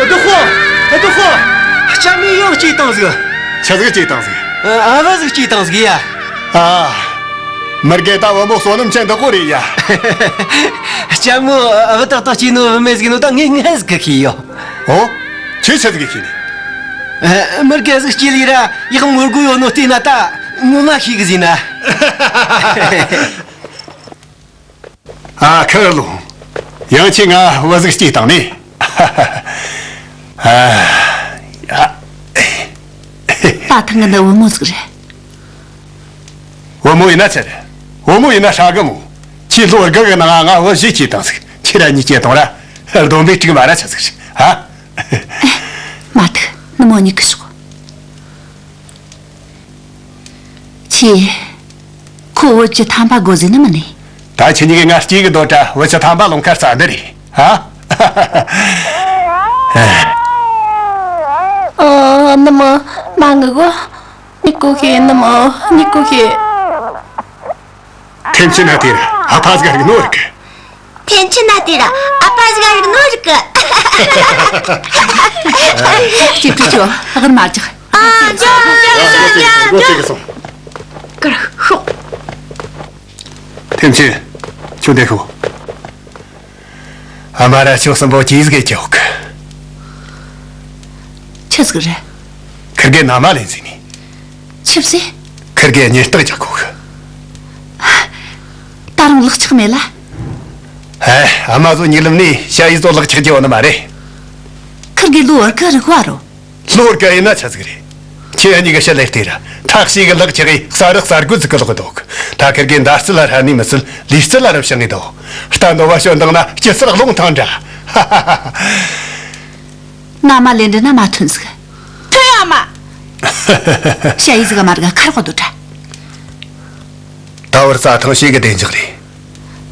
ཨ་དུ་ཧོ། ཨ་དུ་ཧོ། ལྕམ་མོས་ཡང་སྐྱེས་བཏང་ཟིག་ཆི་ཟིག་སྐྱེས་བཏང་ཟིག་ཨ་བུ་ཟིག་སྐྱེས་བཏང་ཟིག་ཡ། ཨ། མི་དགེ་ད་བུ་མོ་བསོད་ནམས་ཅན་འདི་ཀོ་རེད་ཡ། ལྕམ་མོ་ཨ་བུ་ཏག་ཏག་སྐྱེས་ནོ་བུད་མེད་ཟིག་ནོ་ད་ངས་སྔ་ཟིག་གི་ཤེས་ཡོད། ཨོ། ཁྱོས་ཆི་ཟིག་གི་ཤེས་ནི། ཨ། མི་དགེ་ཟིག་སྐྱེས་ལི་ར་ཡག་མོ་སྒོ་ཡོད་ནོ་བལྟས་ན་ད་ངོ་མ་ཤེས་གི་ཟིན་ན། ཨ་ཁུ་ལུང་། ཡང་ཁྱེད་ང་བུ་ཟིག་སྐྱེས་བཏང་ནི། ཨ། ཡ། ད་ཐེངས་གི་འདི་བུ་མོ་ཟིག་རེད། བུ་མོ་ཡིན་ན་ཆི་རེད། བུ་མོ་ཡིན་ན་ཧྲ་གི་མོ། ཁྱེད་ལོ་དགུ་གི་ནང་ང་བུ་བཞི་སྐྱེས་བཏང་ཟིག་ཁྱེད་ར་གཉིས་སྐྱེས་བཏང་ར། སྡོམ་པའི་དཀྲུག་མ་ར་ཆི་ཟིག་རེད། ཨ། མ་ཐུག་ནུ་མོ་གཉིད་ཁུག་ཤོག་ཁྱེད། ཁོ་བུ་བཅུ་ཐམ་པ་དགོས་ཟེར་ནི་མིན་ནི། ད་ཁྱེད་གཉིས་ཀས་ང་སྐྱེ་གི་འདོད་དྲ། བུ་བཅུ་ཐམ་པ་ལོང་ཁ་རྩ་འདི་རེད། ཧ། ཨ། ནུ་མོ། མ་ངུ་གོ། གཉིད་ཁུག་ཤོག་ནུ་མོ། གཉིད་ཁུག་ཤོག་ཐེམ་ཆེན་ན་དེར་ཨ་ཕ་ཟིག་རིག་ནོ་རིག་གི། ཐེམ་ཆེན་ན་དེར་ཨ་ཕ་ཟིག་རིག་ནོ་རིག་གི། ཅི་ཕི་ཆོ་ཨ་གར་མ་ཅག་ཨ་ཅག་ཅག་ཅག་ཅག་ཀར་ཤོག་ཐེམ་ཆེན། ཁྱོད་འདི་ཤོག་ཨ་མ་ར་ཁྱོད་གསུམ་པོ་ཅི་ཟིག་གི་ཁྱོད་གི། ཆི་ཟིག་རེད། ཁིར་གེ་ན་མ་ལེན་ཟིན་ནི། ཆི་ཟེ། ཁིར་གེ་གཉེན་རྟགས་རྒྱག་གོ་གི། ད་རུང་ལག་ཆགས་མེད་ལ། ཨེ། ཨ་མ་ཟོ་ཉིག་ལམ་ནས་ཞ་ཡི་ཟོ་ལག་ཆགས་རྒྱུ་ཡོད་ནི་མ་རེད། ཁིར་གེ་ལོ་བར་གི་རིག་བ་རོ། ལོ་བར་གི་ཡིན་ན་ཆི་ཟིག་རེད། ཁྱེད་གཉིས་ཀྱི་ཞི་ལི་ལྟོས་ར། ཐག་ཤི་གི་ལག་ཆགས་གི་ས་རག་ས་རྒོད་ཟིག་གི་ལོག་འདུག་ད་ཁིར་གེ་མདའ་རྩལ་ལ་ཧྲ་ནི་མི་སྲིད། ལུས་རྩལ་ལ་རབ་བྱུང་ངེ་འདུག་རྟ་འདོ་བ་ཞོན་བཏང་ན་སྐྱི་སེར་རླུང་ཐང་འདྲ། ཧ་ཧ་ཧ་ཧ། ན་མ་ལེན་འདྲི་ན་མ་ཐོན་ཟིག་ཐོན་ཡོད་མ། ཞ་ཡི་ཟིག་མ་རྒ་ཁར་གོ་དུ་དྲ། ད་བར་རྩྭ་ཐང་ཞིག་གི་བདེ་འཇགས་རེད།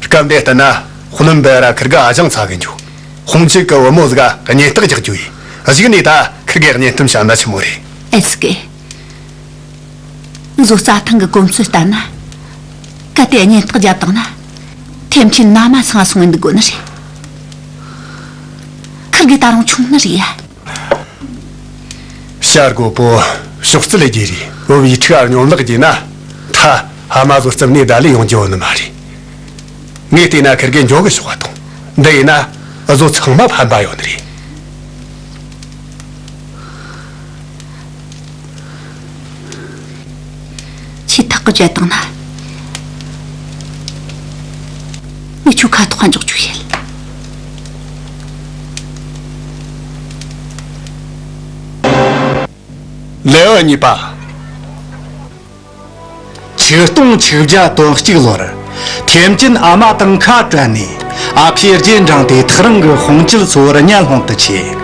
སྐབས་འདི་ལྟར་ན་ཧུ་ལུན་བེ་ར་ཁིར་གི་ཨ་ཞང་ཚ་གི་འཇུ། ཧུང་ཆིག་གི་བུ་མོ་ཟིག་ག་གཉེན་རྟགས་རྒྱག་རྒྱུ་ཡིན། གཞུག་ནས་ད་ཁིར་གི་གཉེན་སྟོན་བྱ་ན་ཆི་མོ་རེད། ཨེ་ཙི་གེ། ང་ཚོ་རྩྭ་ཐང་གི་གོམས་སྲོལ་ལྟར་ན། གལ་ཏེ་གཉེན་རྟགས་བརྒྱབ་བཏང་ན། ཐེམ་ཆེན་ན་མ་སང་སོང་ངེ་འདུག་དགོ་ནི་རེད། ཁིར་གེ་ད་རུང་ཆུང་ནི་རེད་ཡ། བྱ་རྒོད་པོ། ཕྱོགས་རྩིས་ལས་རྒྱུ་རེད། བོད་ཡིག་ཁྲི་ཨར་སྙོམས་ལག་རྒྱུ་ན། ད་ཕ་མ་ཚོ་རྩིབ་ནས་བདའ་ལས་ཡོང་རྒྱུ་ནི་མ་རེད། ངས་བལྟས་ན་ཁིར་གེ་འགྱོ་གི་ཤོག་པ་དང་། འདི་ཡིན་ན་འུ་ཚོ་ཚང་མ་ཕན་པ་ཡོད་ནི་རེད། ཁྱོས་ཐག་གིས་བཅད་བཏང་ན། ངས་ཁྱོའི་ཁ་ཐོག་ག་འཇོག་རྒྱུ་བཤད། ལེའུ་གཉིས་པ། ཆིག་སྟོང་ཆིག་བརྒྱ་དོན་གཅིག་ལོར་ཐེམ་ཅིན་ཨ་མ་དང་ཁ་བྲལ་ནས། ཨ་ཕའི་རྗེས་འབྲངས་ཏེ་ཐག་རིང་གི་ཧོང་ཅིལ་ཚོ་བར་གཉའ་སློང་དུ་ཆས།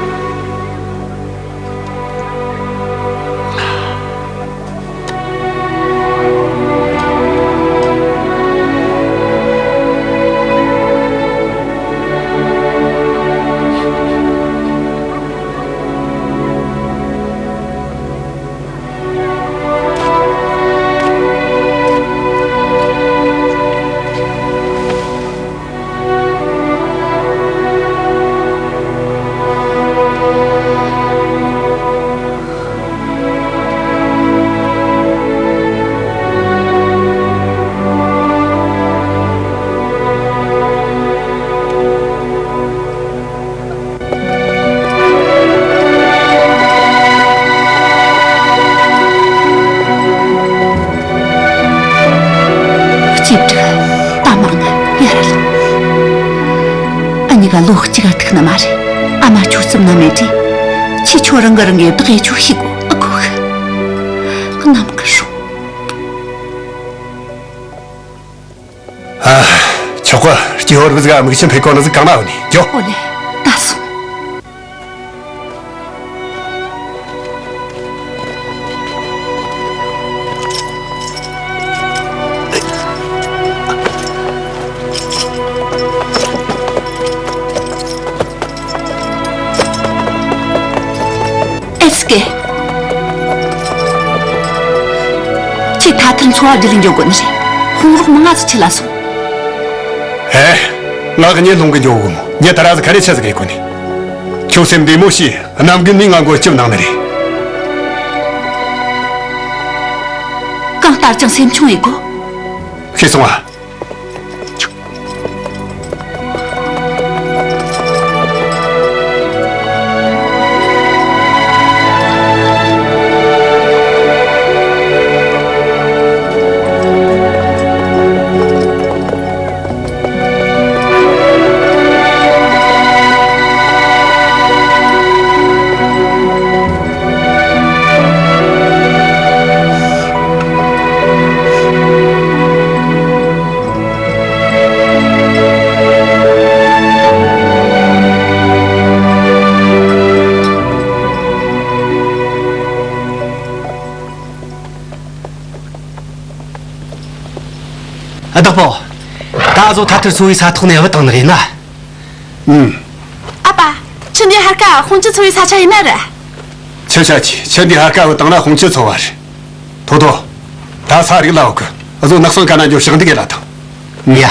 གཅེས་ཕྲུག་ད་མ་ང་ཡར་ལོངས། འུ་གཉིས་ཀ་ལོ་གཅིག་ག་ཐུག་ནི་མ་རེད། ཨ་མ་ཁྱོད་རྩིབ་ན་མེད་དུས། ཁྱོས་ཁྱོད་རང་གིས་རང་གི་བདག་ཡེད་རྒྱུ་ཤེས་དགོས། ཨ་ཁུ་ཁུ། གནམ་གི་སྲུང་། ཨ། ཆོག་གི། སྐྱེས་ཕོ་རབ་ཟིག་ག་མིག་ཆུ་འཕེན་གོ་ནི་ཟིག་གང་ན་ཡོད་ནི། འགྱོ། ཨོ་ལེ། ད་སོང་། ཨེ་སི་ཀེ། ཁྱོས་ཐ་ཐར་ཚོ་བ་བརྒྱུད་ལས་འགྱོ་དགོས་ནི་རེད། ཧོང་རོགས་མང་ང་ཟིག་ཁྲིད་ལ་སོང་། ཨེ། ང་གཉིད་ལོང་གི་འགྱོ་གོ་མོ། ངས་ད་ར་ཟིག་ག་རེ་ཆི་ཟིག་ཡེད་གོ་ནི། ཁྱོད་སེམས་བདེ་མོ་བྱོས། གནམ་དགུན་ནས་ང་མགོན་སྐྱབས་གནང་ནི་རེད། གང་ལྟར་ཀྱང་སེམས་ཆུང་ཡེད་དགོས། ཤེས་སོང་ང་། བདག་པོ། ད་གཟོད་ཐ་ཐར་ཚོ་བའི་ས་ཐོག་ནས་བུད་བཏང་ནི་རེད་ན། ཨུམ། ཨ་ཕ། ཁྱོད་འདི་ཧར་ཀ་ཧོང་ཅི་ཚོ་བའི་ས་ཆ་ཡིན་ནི་རེད། ཁྱོད་ཆ་ཆི། ཁྱོད་འདི་ཧར་ཀ་བུད་བཏང་ན་ཧོང་ཅི་ཚོ་བ་རེད། ཐོ་ཐོ། ད་ས་རིག་ལ་འོག་གི། གཟོད་ནགས་སྲང་ག་ན་འགྱོ་ཞིང་འདི་གེ་ལ་ཐང་། ཡ།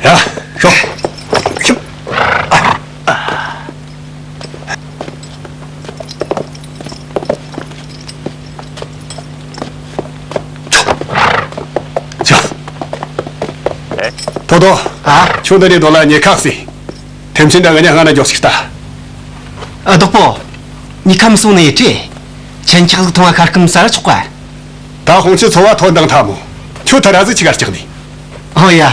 ཡ། ཤོག། ཤོག། ཐོ་ཐོ། ཨ། ཁྱོད་འདི་ནས་སྡོད་ལ་ཉེ་ཁ་སི། ཐེམ་ཆེན་དང་ང་གཉིས་སྔ་ན་འགྱོ་ཞིག་ལྟ། ཨ། བདག་པོ། ཉེ་ཁ་མི་སོང་ནི་ཡེ་ཀྲེ། ཆན་ཆག་ཟིག་ཐོང་བ་ཁ་སྐུམ་ཟ་ར་ཆོག་ག། ད་ཧོང་ཅི་ཚོ་བ་ཐོན་དང་ཐ་མོ། ཁྱོད་ཐ་ར་ཟིག་ཆི་གར་སྐྲག་ནི། ཨོ་ཡ། ཨ་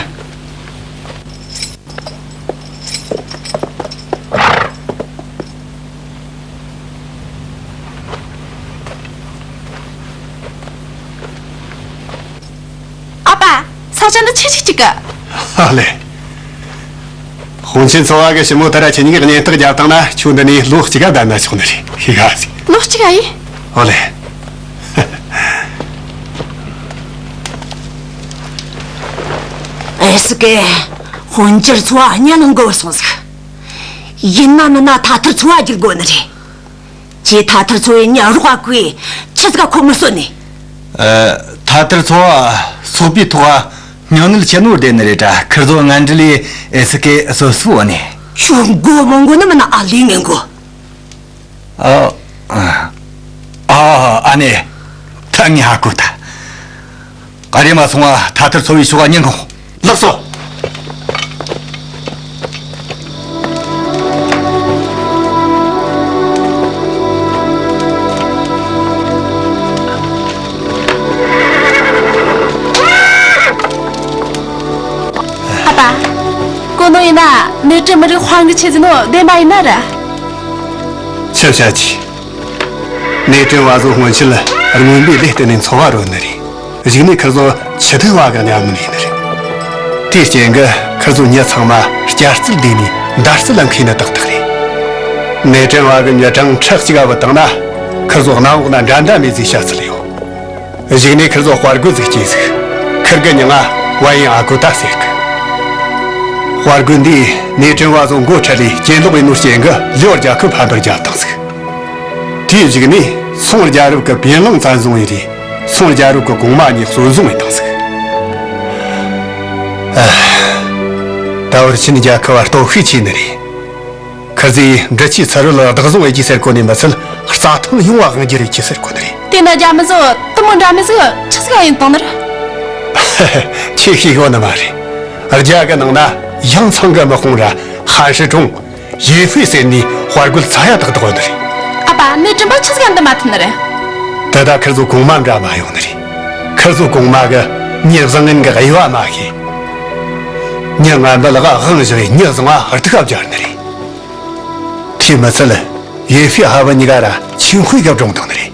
ཕ། ས་ཆ་འདི་ཆི་ཆི་གཅིག་གི། ཨ་ལེ། ཧོང་ཆེན་ཚོ་བ་གི་ཞི་མོ་ད་ར་ཁྱེད་གཉིས་ཀྱིས་གཉེན་རྟགས་བརྒྱབ་བཏང་ན། ཁྱོད་འདི་ནས་ལོ་གཅིག་ག་བསྡད་ན་ཆོག་ནི་རེད། ཤི་ག་ཟིག། ལོ་གཅིག་ག་ཡིན། ཨོ་ལེ། ཨེ་སི་ཀེ། ཧོང་ཅི་ཚོ་བ་གཉའ་ལོང་གི་བུད་སོང་ཟིག། ཡིན་ན་མིན་ན་ཐ་ཐར་ཚོ་བ་བརྒྱུད་དགོས་ནི་རེད། ཁྱེད་ཐ་ཐར་ཚོ་བའི་མྱི་རོགས་ག་གིས་ཆི་ཟིག་ག་ཁོ་མི་གསོད་ནི། ཨ། ཐ་ཐར་ཚོ་བ་སོག་པོའི་ཐོག་ག་སྨྱོ་ནད་ཆེ་ནོ་བསྡད་ནི་རེད་དྲ། ཁིར་ཚོ་ངན་འདྲི་ལས་ཨེ་སི་ཀེ་གསོད་སུ་བོ་ནི། ཁྱོད་མགོ་མང་གོ་ནི་མིན་ན། ཨ་ལས་ངན་གོ། ཨ། ཨ། ཨ་ནེ། ད་ངས་ཧ་གོ་ད། ཨ། རེམ་མ་སོང་ང་ཐ་ཐར་ཚོ་བའི་ཕྱོགས་ང་ཉན་གོ། ལགས་སོ། ཨ་ཕ། གོ་ནོ་ཡིན་ན་ནེ་ཀྲེན་མི་རིགས་དཔའ་རྒོད་ཆེ་ཟེར་ནོ་བདེན་པ་ཡིན་ནི་རེད། ཆི་བཤད་ཀྱི། ནེ་ཀྲེན་བ་ཚོ་སྔོན་ཆད་རྔོན་པའི་ལས་བརྟེན་ནས་འཚོ་བ་རོལ་ནི་རེད། གཞུག་ནས་ཁིར་ཚོ་ཆི་ཐུའུ་བ་གི་མཉམ་མི་ཡིན་ནི་རེད། དེའི་རྐྱེན་གྱིས་ཁིར་ཚོ་མྱི་ཚང་མ་སྐྱ་རྩལ་ལྡན་ནས་མདའ་རྩལ་ལ་མཁས་ནི་ཏག་ཏག་རེད། ནེ་ཀྲེན་བ་གི་མྱི་གྲངས་ཁྲི་གཅིག་ག་བུད་བཏང་ན། ཁིར་ཚོ་གནམ་འོག་ན་འགྲན་ཟླ་མེད་ཟེར་བཤད་ཚུལ་ཡོད། གཞུག་ནས་ཁིར་ཚོ་དཔའ་རྒོད་ཟིག་སྐྱེས་ཟིག། ཁིར་གི་མྱིང་ང་ཝན་ཡིན་ཨ་གོ་ཏ་ཟེར་གི། དཔའ་རྒོད་འདིས་ནེ་ཀྲེན་བ་ཚོ་མགོ་ཁྲིད་ལས་གྱེན་ལོག་ཡིན་ནོ་རྐྱེན་གྱིས་ལིའོ་རྒྱལ་ཁབ་ཕམ་པར་རྒྱབ་བཏང་ཟིག། དེའི་གཞུག་ནས་སུང་རྒྱལ་རབས་ཀྱི་པིན་ལང་བཙན་བཟུང་ཡིན་རེད། སུང་རྒྱལ་རབས་ཀྱི་གོང་མ་གཉིས་གསོན་བཟུང་ཡིན་བཏང་ཟིག། ཨ། ད་བར་ཆིན་རྒྱལ་ཁབ་བ་སྟོབས་ཤུགས་ཆེ་ནི་རེད། ཁིར་ཚོས་འབྲི་ཆུའི་ཚུར་རོལ་བདག་བཟུང་བྱེད་རྒྱུ་ཟེར་གོ་ནི་མི་ཚད། རྩྭ་ཐང་ཡོངས་བ་དབང་སྒྱུར་བྱེད་རྒྱུ་ཟེར་གོ་ནི་རེད། དེ་ན་རྒྱ་མི་ཚོ་དེ་མོ་འདྲ་མི་ཟིག་ཆི་ཟིག་ཡིན་བཏང་ནི་རེད། ཁྱོས་ཤེས་གོ་ནི་མ་རེད། རྒྱ་གི་ནང་ན་ཡང་ཚང་གི་དམག་དཔུང་ར་ཧན་ཧྲི་ཀྲུང་། ཡེ་ཧྥེ་ཟེར་ནི་དཔའ་རྒོད་ཚ་ཡག་ཏག་ཏག་ཡོད་ནི་རེད། ཨ་ཕ། ནེ་ཀྲེན་པ་ཆི་ཟིག་འདི་མ་ཐུབ་ནི་རེད། དེ་ད་ཁིར་ཚོ་གོང་མ་འདྲ་མ་ཡོང་ནི་རེད། ཁིར་ཚོ་གོང་མ་གི་མྱི་བཟང་ངན་གི་དབྱེ་བ་མ་ཤེས། མྱི་ངན་པ་ལག་དབང་བཞག་གི། མྱི་བཟང་བ་སྡུག་ག་སྦྱར་ནི་རེད། དེ་མི་ཚད་ཡེ་ཧྥེ་ཧ་བུ་གཉིས་ཀ་ར་ཆིན་ཧུའེ་གིས་བཀྲོངས་བཏང་ནི་རེད།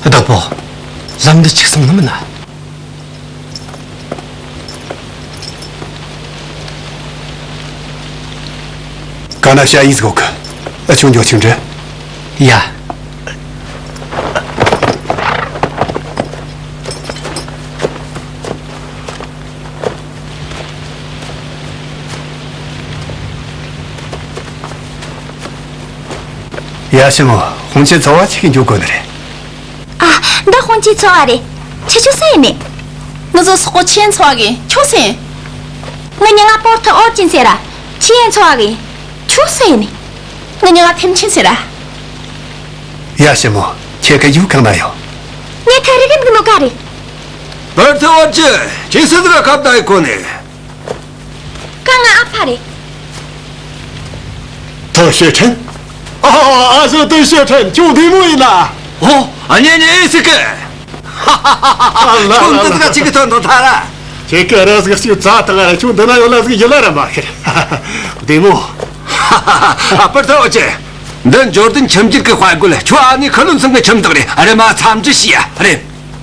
བདག་པོ། ལམ་འདི་འཆུག་སོང་ནི་མིན་ན། ག་ན་ཞ་ཡིས་གོ་གི། ཨ་ཆུང་འགྱོ་ཆིང་འདྲི། ཡ། ཡ། ཞི་མོ། ཧུང་ཆི་ཚོ་བ་ཆི་གི་འགྱོ་དགོས་ནི་རེད། ཨ། འདི་ཧུང་ཆི་ཚོ་བ་རེད། ཁྱེད་ཆོ་སུ་ཡིན་ནི། ང་ཚོ་སོག་པོ་ཆི་ཡན་ཚོ་བ་གི། ཁྱོད་སུ་ཡིན། ང་མྱིང་ང་པོར་ཐི་ཨོ་ཅིན་ཟེར་ར། ཆི་ཡན་ཚོ་བ་གི། ཁྱོད་སུ་ཡིན་ནི། ང་མྱིང་ང་ཐེམ་ཆེན་ཟེར་ར། ཡ། ཞི་མོ། ཁྱེད་ཀྱི་ཡུལ་གང་ན་ཡོད། ངས་ཐག་རིང་རིང་གི་ནོ་ག་རེད། པོར་ཐི་ཨོ་ཅིན། ཁྱེད་སུ་ཟིག་ར་ཁ་བརྡ་ཡི་གོ་ནི། ཀ་ང་ཨ་ཕ་རེད། ཏུའུ་ཞེ་ཁྲེན། ཨ། ཨ་ཞོ་ཏུའུ་ཞེ་ཁྲེན། ཁྱོད་བདེ་མོ་ཡིན་ན། ཨོ། ཨ་ཉེ་ཉེ་ཨེ་སི་ཀི། ཁྱོད་འདི་ཟིག་ཅིག་གི་ཐོན་དང་ཐ་ར། ཁྱེད་ཀྱི་ར་ཟིག་ཅིག་རྩ་དང་ང་ཁྱོད་འདི་ན་ཡོད་ལ་ཟིག་ཡིད་ལ་ར་མ་ཤར། བདེ་མོ། ཨ། པོར་ཐི་ཨོ་ཅིན། འདི་འབྱོར་ལྡན་ཁྱིམ་རྒྱུད་ཀྱི་དཔའ་རྒོད། ཁྱོད་ཨ་ནེ་ཁུ་ལུན་ཚང་གི་ཁྱིམ་བདག་རེད། རེམ་མ་འཚམས་འདྲི་ཞུས་ཡ། རེད།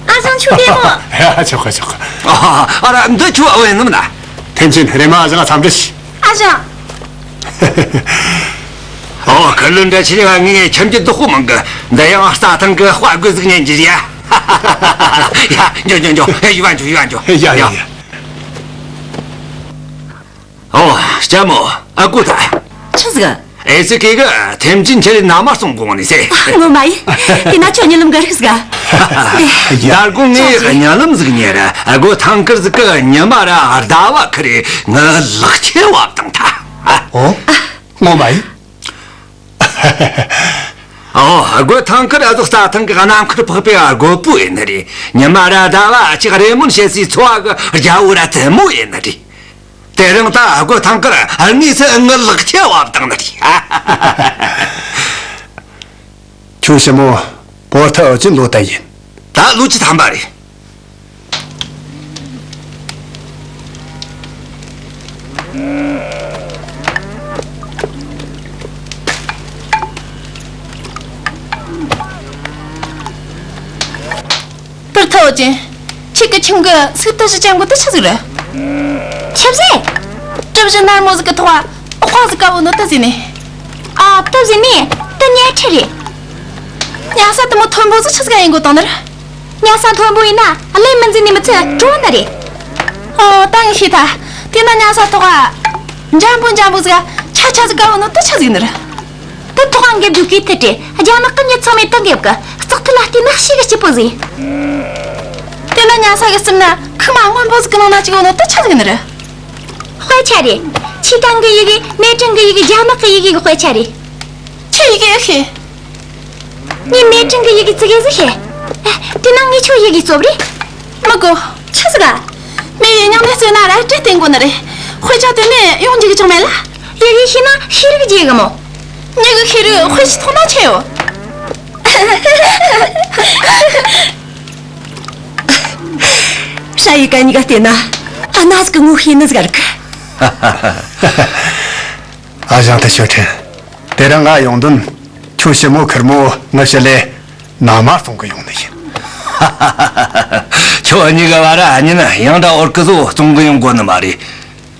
ཨ་ཞང་ཁྱོད་བདེ་མོ། ཡ། ཆོག་གི། ཆོག་གི། ཨ། ཨ་ར། འདི་ཁྱོད་ཨ་བོ་ཡིན་ནམ་ན། ཐེམ་ཆེན། རེམ་མ་ཨ་ཞང་འཚམས་འདྲི་ཞུས། ཨ་ཞང་། ཨོ། ཁུ་ལུན་འདྲ་ཆི་ཡ། ངའི་ཁྱིམ་རྒྱུད་བདག་པོ་མང་གི། འདི་ཡང་རྩྭ་ཐང་གི་དཔའ་རྒོད་ཟིག་ཉན་རྒྱུ་ཡ། ཡ། འགྱོ་འགྱོ་འགྱོ། ཡ། ཡུལ་ལ་འགྱོ། ཡུལ་ལ་འགྱོ། ཡ། ཡ། ཡ། ཡ། ཨོ། ལྕམ་མོ། ཨ་ཀོ་ད། ཆི་ཟིག། ཨེ་སི་ཀི་གིས་ཐེམ་ཆེན་ཁྱེད་རེ་མནའ་མ་སོང་གོང་ནས་ཟེར། ངོ་མ་ཡིན། དེ་ན་ཁྱོད་གཉིད་ལམ་ག་རིག་ཟིག། ཨ། ཡ། ད་དགོང་ངས་གཉིད་ལམ་ཟིག་ཉལ་ར། ཨ་སྒོ་ཐང་དཀར་ཟིག་གི་ཉི་མ་ར་ཟླ་བ་ཁུར་རེ་ངའི་ལག་ཁྱེར་བབས་བཏང་ཐལ། ཨ། ཨོ། ངོ་མ་ཡིན། ཨོ། ཨ་སྒོ་ཐང་དཀར་ཨ་ཟོག་རྩྭ་ཐང་གི་གནམ་ཁར་འཕགས་པའི་ཨ་རྒོད་པོ་ཡིན་ནི་རེད། ཉི་མ་ར་ཟླ་བ་ཅིག་རེ་སྨོན་བྱེད་སའི་འཚོ་བ་གི་རྒྱལ་པོ་ར་དེ་མོ་ཡིན་ནི་རེད། དེ་རིང་ད་ཨ་སྒོ་ཐང་དཀར་དངོས་སུ་ངའི་ལག་ཁྱེར་བབས་བཏང་ནི་རེད། ཁྱོད་ཞི་མོ། པོར་ཐི་ཨོ་ཅིན་ལོ་ད་ཡིན། ད་ལོ་བཅུ་ཐམ་པ་རེད། པོར་ཐི་ཨོ་ཅིན། ཁྱེད་ཀྱི་ཁྱིམ་གི་སུག་ཏི་བཞི་ཅན་གོ་དེ་ཆི་ཟིག་རེད། ཆི་ཟིག། གྲུ་བཞི་ནར་མོ་ཟིག་གི་ཐོག་ཨ་ཕོ་ཟིག་དཀར་བོ་ནོ་དེ་ཟིག་ནི། ཨ། དེ་ཟིག་ནི་དེ་ཉལ་ཁྲི་རེད། ཉལ་ས་དེ་མོ་མཐོན་པོ་ཟིག་ཆི་ཟིག་ཡིན་གོ་བཏང་ནི་རེད། ཉལ་ས་མཐོན་པོ་ཡིན་ན་གླེན་མི་འཛིན་ནི་མི་ཚད་དྲོ་ནི་རེད། ཨོ། ད་ངས་ཤེས་ཐལ། དེ་ན་ཉ་ས་ཐོག་ག་འཇམ་པོ་འཇམ་པོ་ཟིག་ཆ་ཆ་ཟིག་ག་བུད་ནོ་དེ་ཆི་ཟིག་ནི་རེད། དེ་ཐོག་ག་འགེབས་རྒྱུ་གི་ཐུ་ཏྲེ་རྒྱ་ནག་གི་མྱི་ཚང་མས་དེ་འགེབས་གི། བཙོག་ཐུལ་ལ་བལྟས་ན་ཤེས་གི་སྐྱིད་པོ་ཟིག་དེ་ན་ཉ་ས་གི་རྩིབ་ན་ཁུག་མ་སྔོན་པོ་ཟིག་གི་ནང་ན་ཅིག་བུད་ནོ་དེ་ཆི་ཟིག་ནི་རེད། དཔེ་ཆ་རེད། ཆི་ཏང་གི་ཡི་གེ། མེ་ཀྲིན་གི་ཡི་གེ། རྒྱ་ནག་གི་ཡི་གེ་གི་དཔེ་ཆ་རེད། ཁྱོས་ཡི་གེ་ཨེ་ཤེས། ངས་མེ་ཀྲིན་གི་ཡི་གེ་ཙི་གེ་ཟིག་ཤེས། ཨ། དེ་ན་ངས་ཁྱོད་ཡི་གེ་རྩོབ་རེ། མི་དགོས། ཆི་ཟིག་ག་མི་ཡི་མྱིང་ནས་རྩོད་ན་ར་འདྲི་བསྟན་དགོས་ནི་རེད། དཔེ་ཆ་དེ་ནས་ཡོང་རྒྱུ་གི་ཅང་མེད་ལ། ཡི་གེ་ཤེས་ན་ཤེས་རིག་རྒྱས་གི་མོ། མྱི་གི་ཤེས་རིག་དཔེ་ཆ་ཐོག་ན་ཆེ་ཡོད། ཧྲ་ཡི་ག་གཉིས་ཀ་བལྟས་ན་ཨ་ན་ཟིག་གི་ངོ་ཤེས་ནི་ཟིག་རིག་གི། ཨ་ཞང་ཐེ་ཞོ་ཁྲེན། དེ་རིང་ང་ཡོང་དོན། ཁྱོད་ཞི་མོ་ཁེར་མོ་ངའི་ཞི་ལི་མནའ་མ་བཙོང་གི་ཡོང་ནི་ཡིན། ཁྱོད་གཉིས་ཀ་བར་ར་ཨ་ཉིན་ཡང་ད་འོར་ཀི་ཟོ་བཙོང་གི་ཡོང་དགོས་ནི་མ་རེད།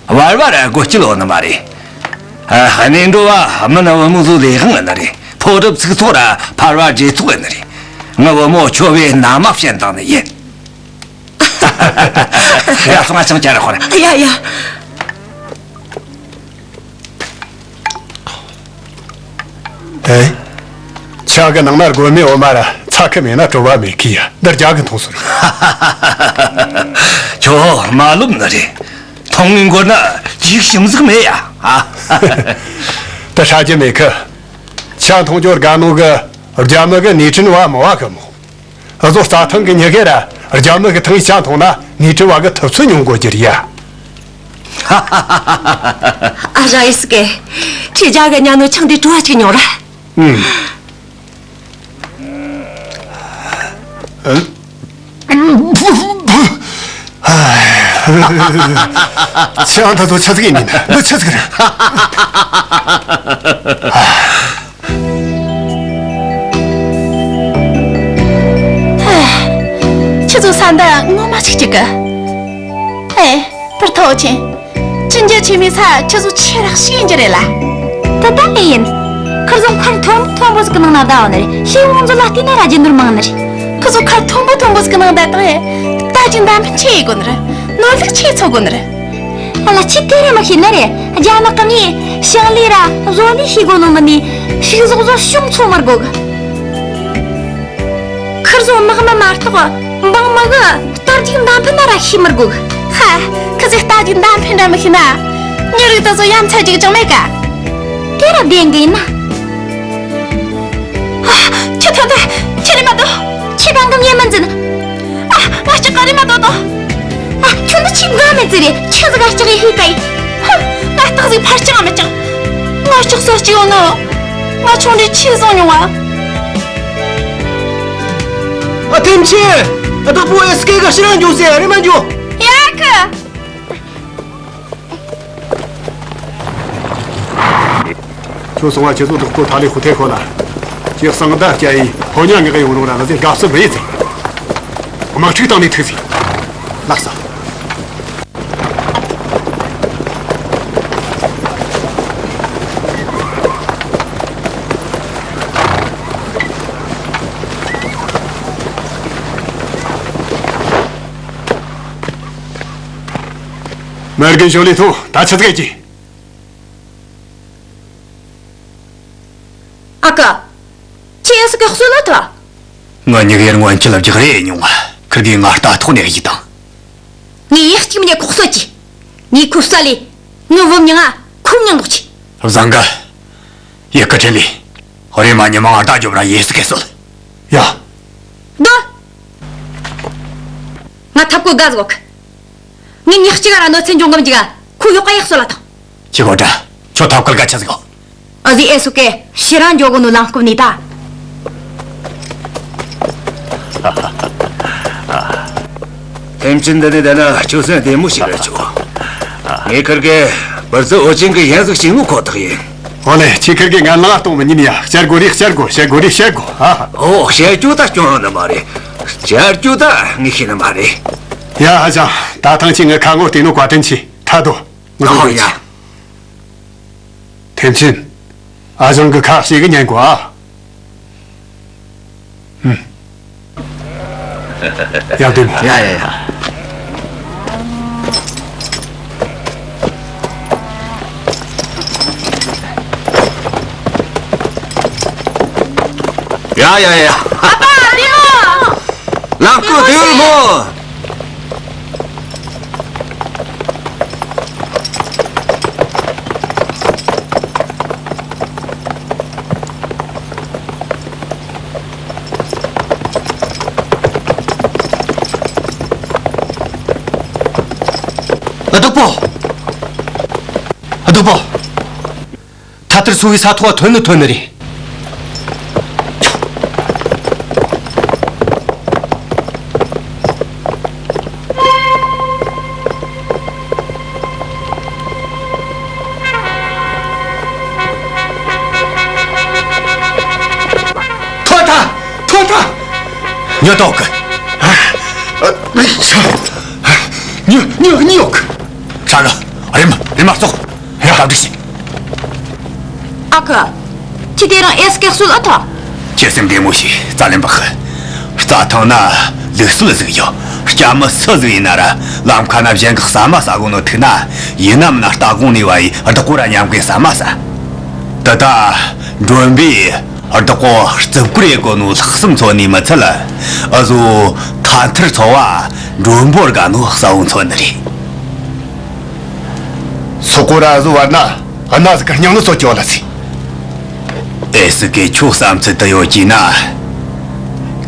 བར་བར་ར་སྒོ་སྐྱིལ་ཡོད་ནི་མ་རེད། ཨ། གནས་འགྲོ་བ་མི་ནི་བུ་མོ་ཟོ་ལས་དབང་ཡིན་ནི་རེད། ཕོ་གྲུབ་ཚིག་ཚོགས་ར་ཕར་བ་རྗེས་ཚོགས་ཡིན་ནི་རེད། ངའི་བུ་མོ་ཁྱོད་བས་མནའ་མ་བྱིན་བཏང་ནི་ཡིན། ཡ། སོང་ང་ཆང་ཅ་ར་ཁོ་ར། ཡ་ཡ། ཨེ། ཆང་གི་ནང་ན་རྒོད་མའི་འོ་མ་ར་ཚྭ་ཁུ་མེད་ན་བྲོ་བ་མེད་གི་ཡ། འདི་རྒྱ་གི་འཐུང་སོང་རེད། ཁྱོད་མ་ལོབས་ནི་རེད། འཐུང་ངེ་འགོར་ན་ཅིག་ཞིམ་ཟིག་མེད་ཡ། ཨ། དེ་ཧྲ་རྒྱུ་མེད་གི། ཆང་འཐུང་རྒྱུར་དགའ་ནོ་གི་རྒྱ་མི་གི་ནུས་ཁྲིན་བ་མི་བ་གི་མོ། ཨ་ཟོ་རྩྭ་ཐང་གི་མྱི་གེ་ར་རྒྱ་མི་གི་ཐང་ཡི་ཆང་འཐུང་ན་ནུས་ཁྲིན་བ་གི་ཐུབ་ཚོད་ཉུང་གོ་རྒྱུ་རེད་ཡ། ཨ་ཞང་ཡེ་སུ་ཀེ། ཁྱོས་རྒྱ་གི་ཉར་ནོ་ཆང་དེ་བྲོ་བ་ཅིག་མྱོང་ར། ཨུམ། ཆང་ད་དུང་ཆི་ཟིག་ཡིན་ནི། འདི་ཆི་ཟིག་རེད། ཁྱེད་ཚོ་ས་འདི་ངོ་མ་ཞིག་གཅིག་གི། ཨེ། པུར་ཐོག་ཆེན། ཅི་འགྱུར་ཆེ་མི་ས་ཁྱེད་ཚོ་ཆེ་རག་ཤིག་ཡིན་རྒྱུ་རེད་ལ། ད་ལྟ་ཨེ་ཡིན། ཁིར་ཚོ་མཁར་མཐོན་མཐོན་པོ་ཟིག་གི་ནང་ན་བསྡད་ཡོད་ནི་རེད། ཤེས་ཡོན་ཚོ་ལ་བལྟས་ན་ར་རྒྱུ་ནོར་མང་ནི་རེད། ཁིར་ཚོ་མཁར་མཐོན་པོ་མཐོན་པོ་ཟིག་གི་ནང་བསྡད་དང་ཨེ། ལྟ་རྒྱུ་འདམ་ཕན་ཆེ་ཡི་གོ་ནི་རེད། ནོར་ལུག་ཆེ་ཚོ་གོ་ནི་རེད། ཨ་ལ། ཁྱེད་དེ་རེ་མི་ཤེས་ནི་རེད། རྒྱ་ནག་གི་མིས་ཞིང་ལས་ར་བཟོ་ལས་ཤེས་གོ་ནོ་མིན་ནི་ཕྱུགས་ཟོག་ཟོ་ཅུང་ཚོ་མི་དགོ་གི། ཁིར་ཚོ་དམག་མི་མ་གཏོགས་འབངས་མི་གི་རྟ་རྒྱུག་འདམ་ཕན་ན་ར་ཤེས་མི་དགོ་གི། ཧ། ཁི་ཚོས་རྟ་རྒྱུག་འདམ་ཕན་ར་མི་ཤེས་ན། མྱི་རིགས་དེ་ཚོ་ཡ་མཚན་རྒྱུག་ཅང་མེད་ཀ། དེ་ར་བདེན་གི་ཡིན་ན། ཨ། ཁྱོད་ཐོན་ཐལ། ཁྱེད་རེ་མ་དོ། ཁྱེད་གང་གི་ངས་མི་འཛིན། ཨ། ང་ལྕགས་ག་རེ་མ་དོ་དོ། ཨ། ཁྱོད་འདི་ཆི་འགའ་མེད་ཙི་རེད། ཆི་ཟིག་ག་ལྕགས་ཡི་ཧི་ཀ་ཡི། ཧ། ང་སྟག་ཟིག་ཕར་ལྕགས་མི་ལྕགས། ང་ལྕགས་ས་ལྕི་ཡོད་ནོ། ང་ཆུང་དུས་ཆི་བཟུང་མྱོང་བ། ཨ། ཐེམ་ཆེན། ཨ། བདག་པོ་ཨེ་སི་ཀེ་ག་ཕྱིར་ར་འགྱོ་ཟེར་རེ་མ་འགྱོ། ཡ་ཁི། ཁྱོད་སོང་བ་ཁྱེད་ཚོ་བདག་པོ་ཐ་ལི་ཧུ་ཐེ་ཁོ་ལ། ཁྱེད་གསང་བདག་སྐྱ་ཡི་ཕོ་ཉ་ངེ་ག་ཡོང་རུང་ར་ང་ཚོས་དགའ་བསུ་མི་ཡེ་ཚེ། དམག་འཁྲུག་བཏང་ནས་ཐུག་ཟིག། ལགས་སོ། མི་རྒན་ཞོ་ལི་ཐུ་ད་ཆི་ཟིག་གི། ཨ་ཀ། ཁྱེད་ཡ་སུ་ག་གསོད་ལ་ཐུབ། ང་མྱི་གེར་སྔོན་ཆད་ལ་རྒྱག་རེས་མྱོང་བ། ཁིར་གིས་ང་རྟ་ཐོག་ནས་གཞུས་དང་། ངས་ཡག་གཅིག་མིན་ཁོ་གསོད་ཀྱི། ངས་ཁོ་བསད་ལས། ངའི་བུ་མྱིང་ང་ཁོ་མྱིང་འདོགས་ཀྱི། བཟང་གི། ཡི་གེ་ཁྲིད་ལས། རེམ་མ་ཉི་མ་ང་རྟ་རྒྱོབ་ར་ཡེ་སུ་ཀེ་གསོད། ཡ། སྡོད། ང་ཐབས་བཀོད་དགའ་ཟིག་ཡོད་གི། ངས་ཉག་གཅིག་ར་གནོད་འཚེ་འབྱུང་གི་མི་འཇུག་ག། ཁོ་ཡོག་ག་ཡག་གསོད་ལ་ཐོངས། ཁྱེད་གོ་དྲ། ཁྱོད་ཐབས་བཀོད་ག་ཆི་ཟིག་ཡོད། ཨ་ཟི་ཨེ་སུ་ཀེ་ཕྱིར་ར་འགྱོ་གོ་ནོ་ལམ་སྐོར་ནས་ད། ཐེམ་ཆེན་འདི་ནས་བསྡད་ན་ཁྱོད་སེམས་བདེ་མོ་ཞིག་རེད་ཆོག། ངས་ཁིར་གེ་བུ་རྫི་འོ་ཅན་གི་ཡན་ཟིག་བྱིན་ནོ་ཁོ་ཐག་ཡིན། འོ་ལེ། ཁྱེད་ཁིར་གེ་ང་ལ་གཏོང་མི་ཉན་ཡ། བཤད་དགོས་རེད། བཤད་དགོས། བཤད་དགོས་རེད། བཤད་དགོས། ཨ། ཨོ། བཤད་རྒྱུ་ད་སྐྱོན་ཡོད་ནི་མ་རེད། བཤད་རྒྱུ་ད་ངས་ཤེས་ནི་མ་རེད། ཡ། ཨ་ཅག། ད་ཐང་ཆེན་ངའི་ཁ་ངོ་བལྟས་ནོ་བཀའ་དྲིན་ཆེ། ཐ་དོ། ང་ཚོ། ཨོ་ཡ། ཐེམ་ཆེན། ཨ་ཞང་གི་ཁ་ཞེ་གི་ཉན་དགོས་ཨ། ཧུམ། ཡ། བདེ་མོ། ཡ་ཡ་ཡ། ཡ་ཡ་ཡ། ཨ་ཕ། ལས་མོ། ལམ་སྐོར་བདེ་བོར་སྨོན། ཨ། བདག་པོ། ཨ། བདག་པོ། ཐ་ཐར་ཚོ་བའི་ས་ཐོག་ཐོན་ནི་ཐོན་ནི་རེད། ཐོན་ཐལ། ཐོན་ཐལ། ཉོ་ཐོག་གི། ཨ། ཨ། ཉོ་ཉོ་ཉོ་གི། ཧྲ་གི། རེམ་མ་རེམ་མ་ཙོག་ཡ། གྲ་སྒྲིག་བྱེད། ཨ་ཁུ། ཁྱེད་དེ་རིང་ཨེ་སི་ཀེ་གསོད་ཨེ་ཐུབ། ཁྱེད་སེམས་བདེ་མོ་བྱོས། རྩ་ལེན་པ་ཁི། རྩྭ་ཐང་ན་ལུགས་སྲོལ་ཟིག་ཡོད། སྐྱ་མི་སུ་ཟིག་ཡིན་ན་ར་ལམ་ཁ་ན་གཞན་གི་ཟ་མ་ཟ་གོ་ནོ་ཐུག་ན། ཡིན་ན་མིན་ན་རྟ་གོང་ནས་བབས་ཡི་བདག་པོ་ར་མཉམ་གི་ཟ་མ་ཟ། ད་ལྟ་མགྲོན་པོས་བདག་པོ་རྩིབ་སྐོར་ཡེ་གོ་ནོ་ལྷག་བསམ་ཚོ་ནས་མི་ཚད། ཨ་ཟོ་ཐ་ཐར་ཚོ་བ་མགྲོན་པོར་དགའ་ནོ་གསལ་བོ་མཚོན་ནི་རེད། སོག་པོ་ར་ཨ་ཟོ་བར་ན་གནའ་ཟིག་གི་སྙིང་ནི་ཚོ་སྐྱོ་ལ་སི། ཨེ་སི་ཀེ། ཁྱོད་བསམ་ཚུལ་དེ་ཡོད་ཀྱི་ན།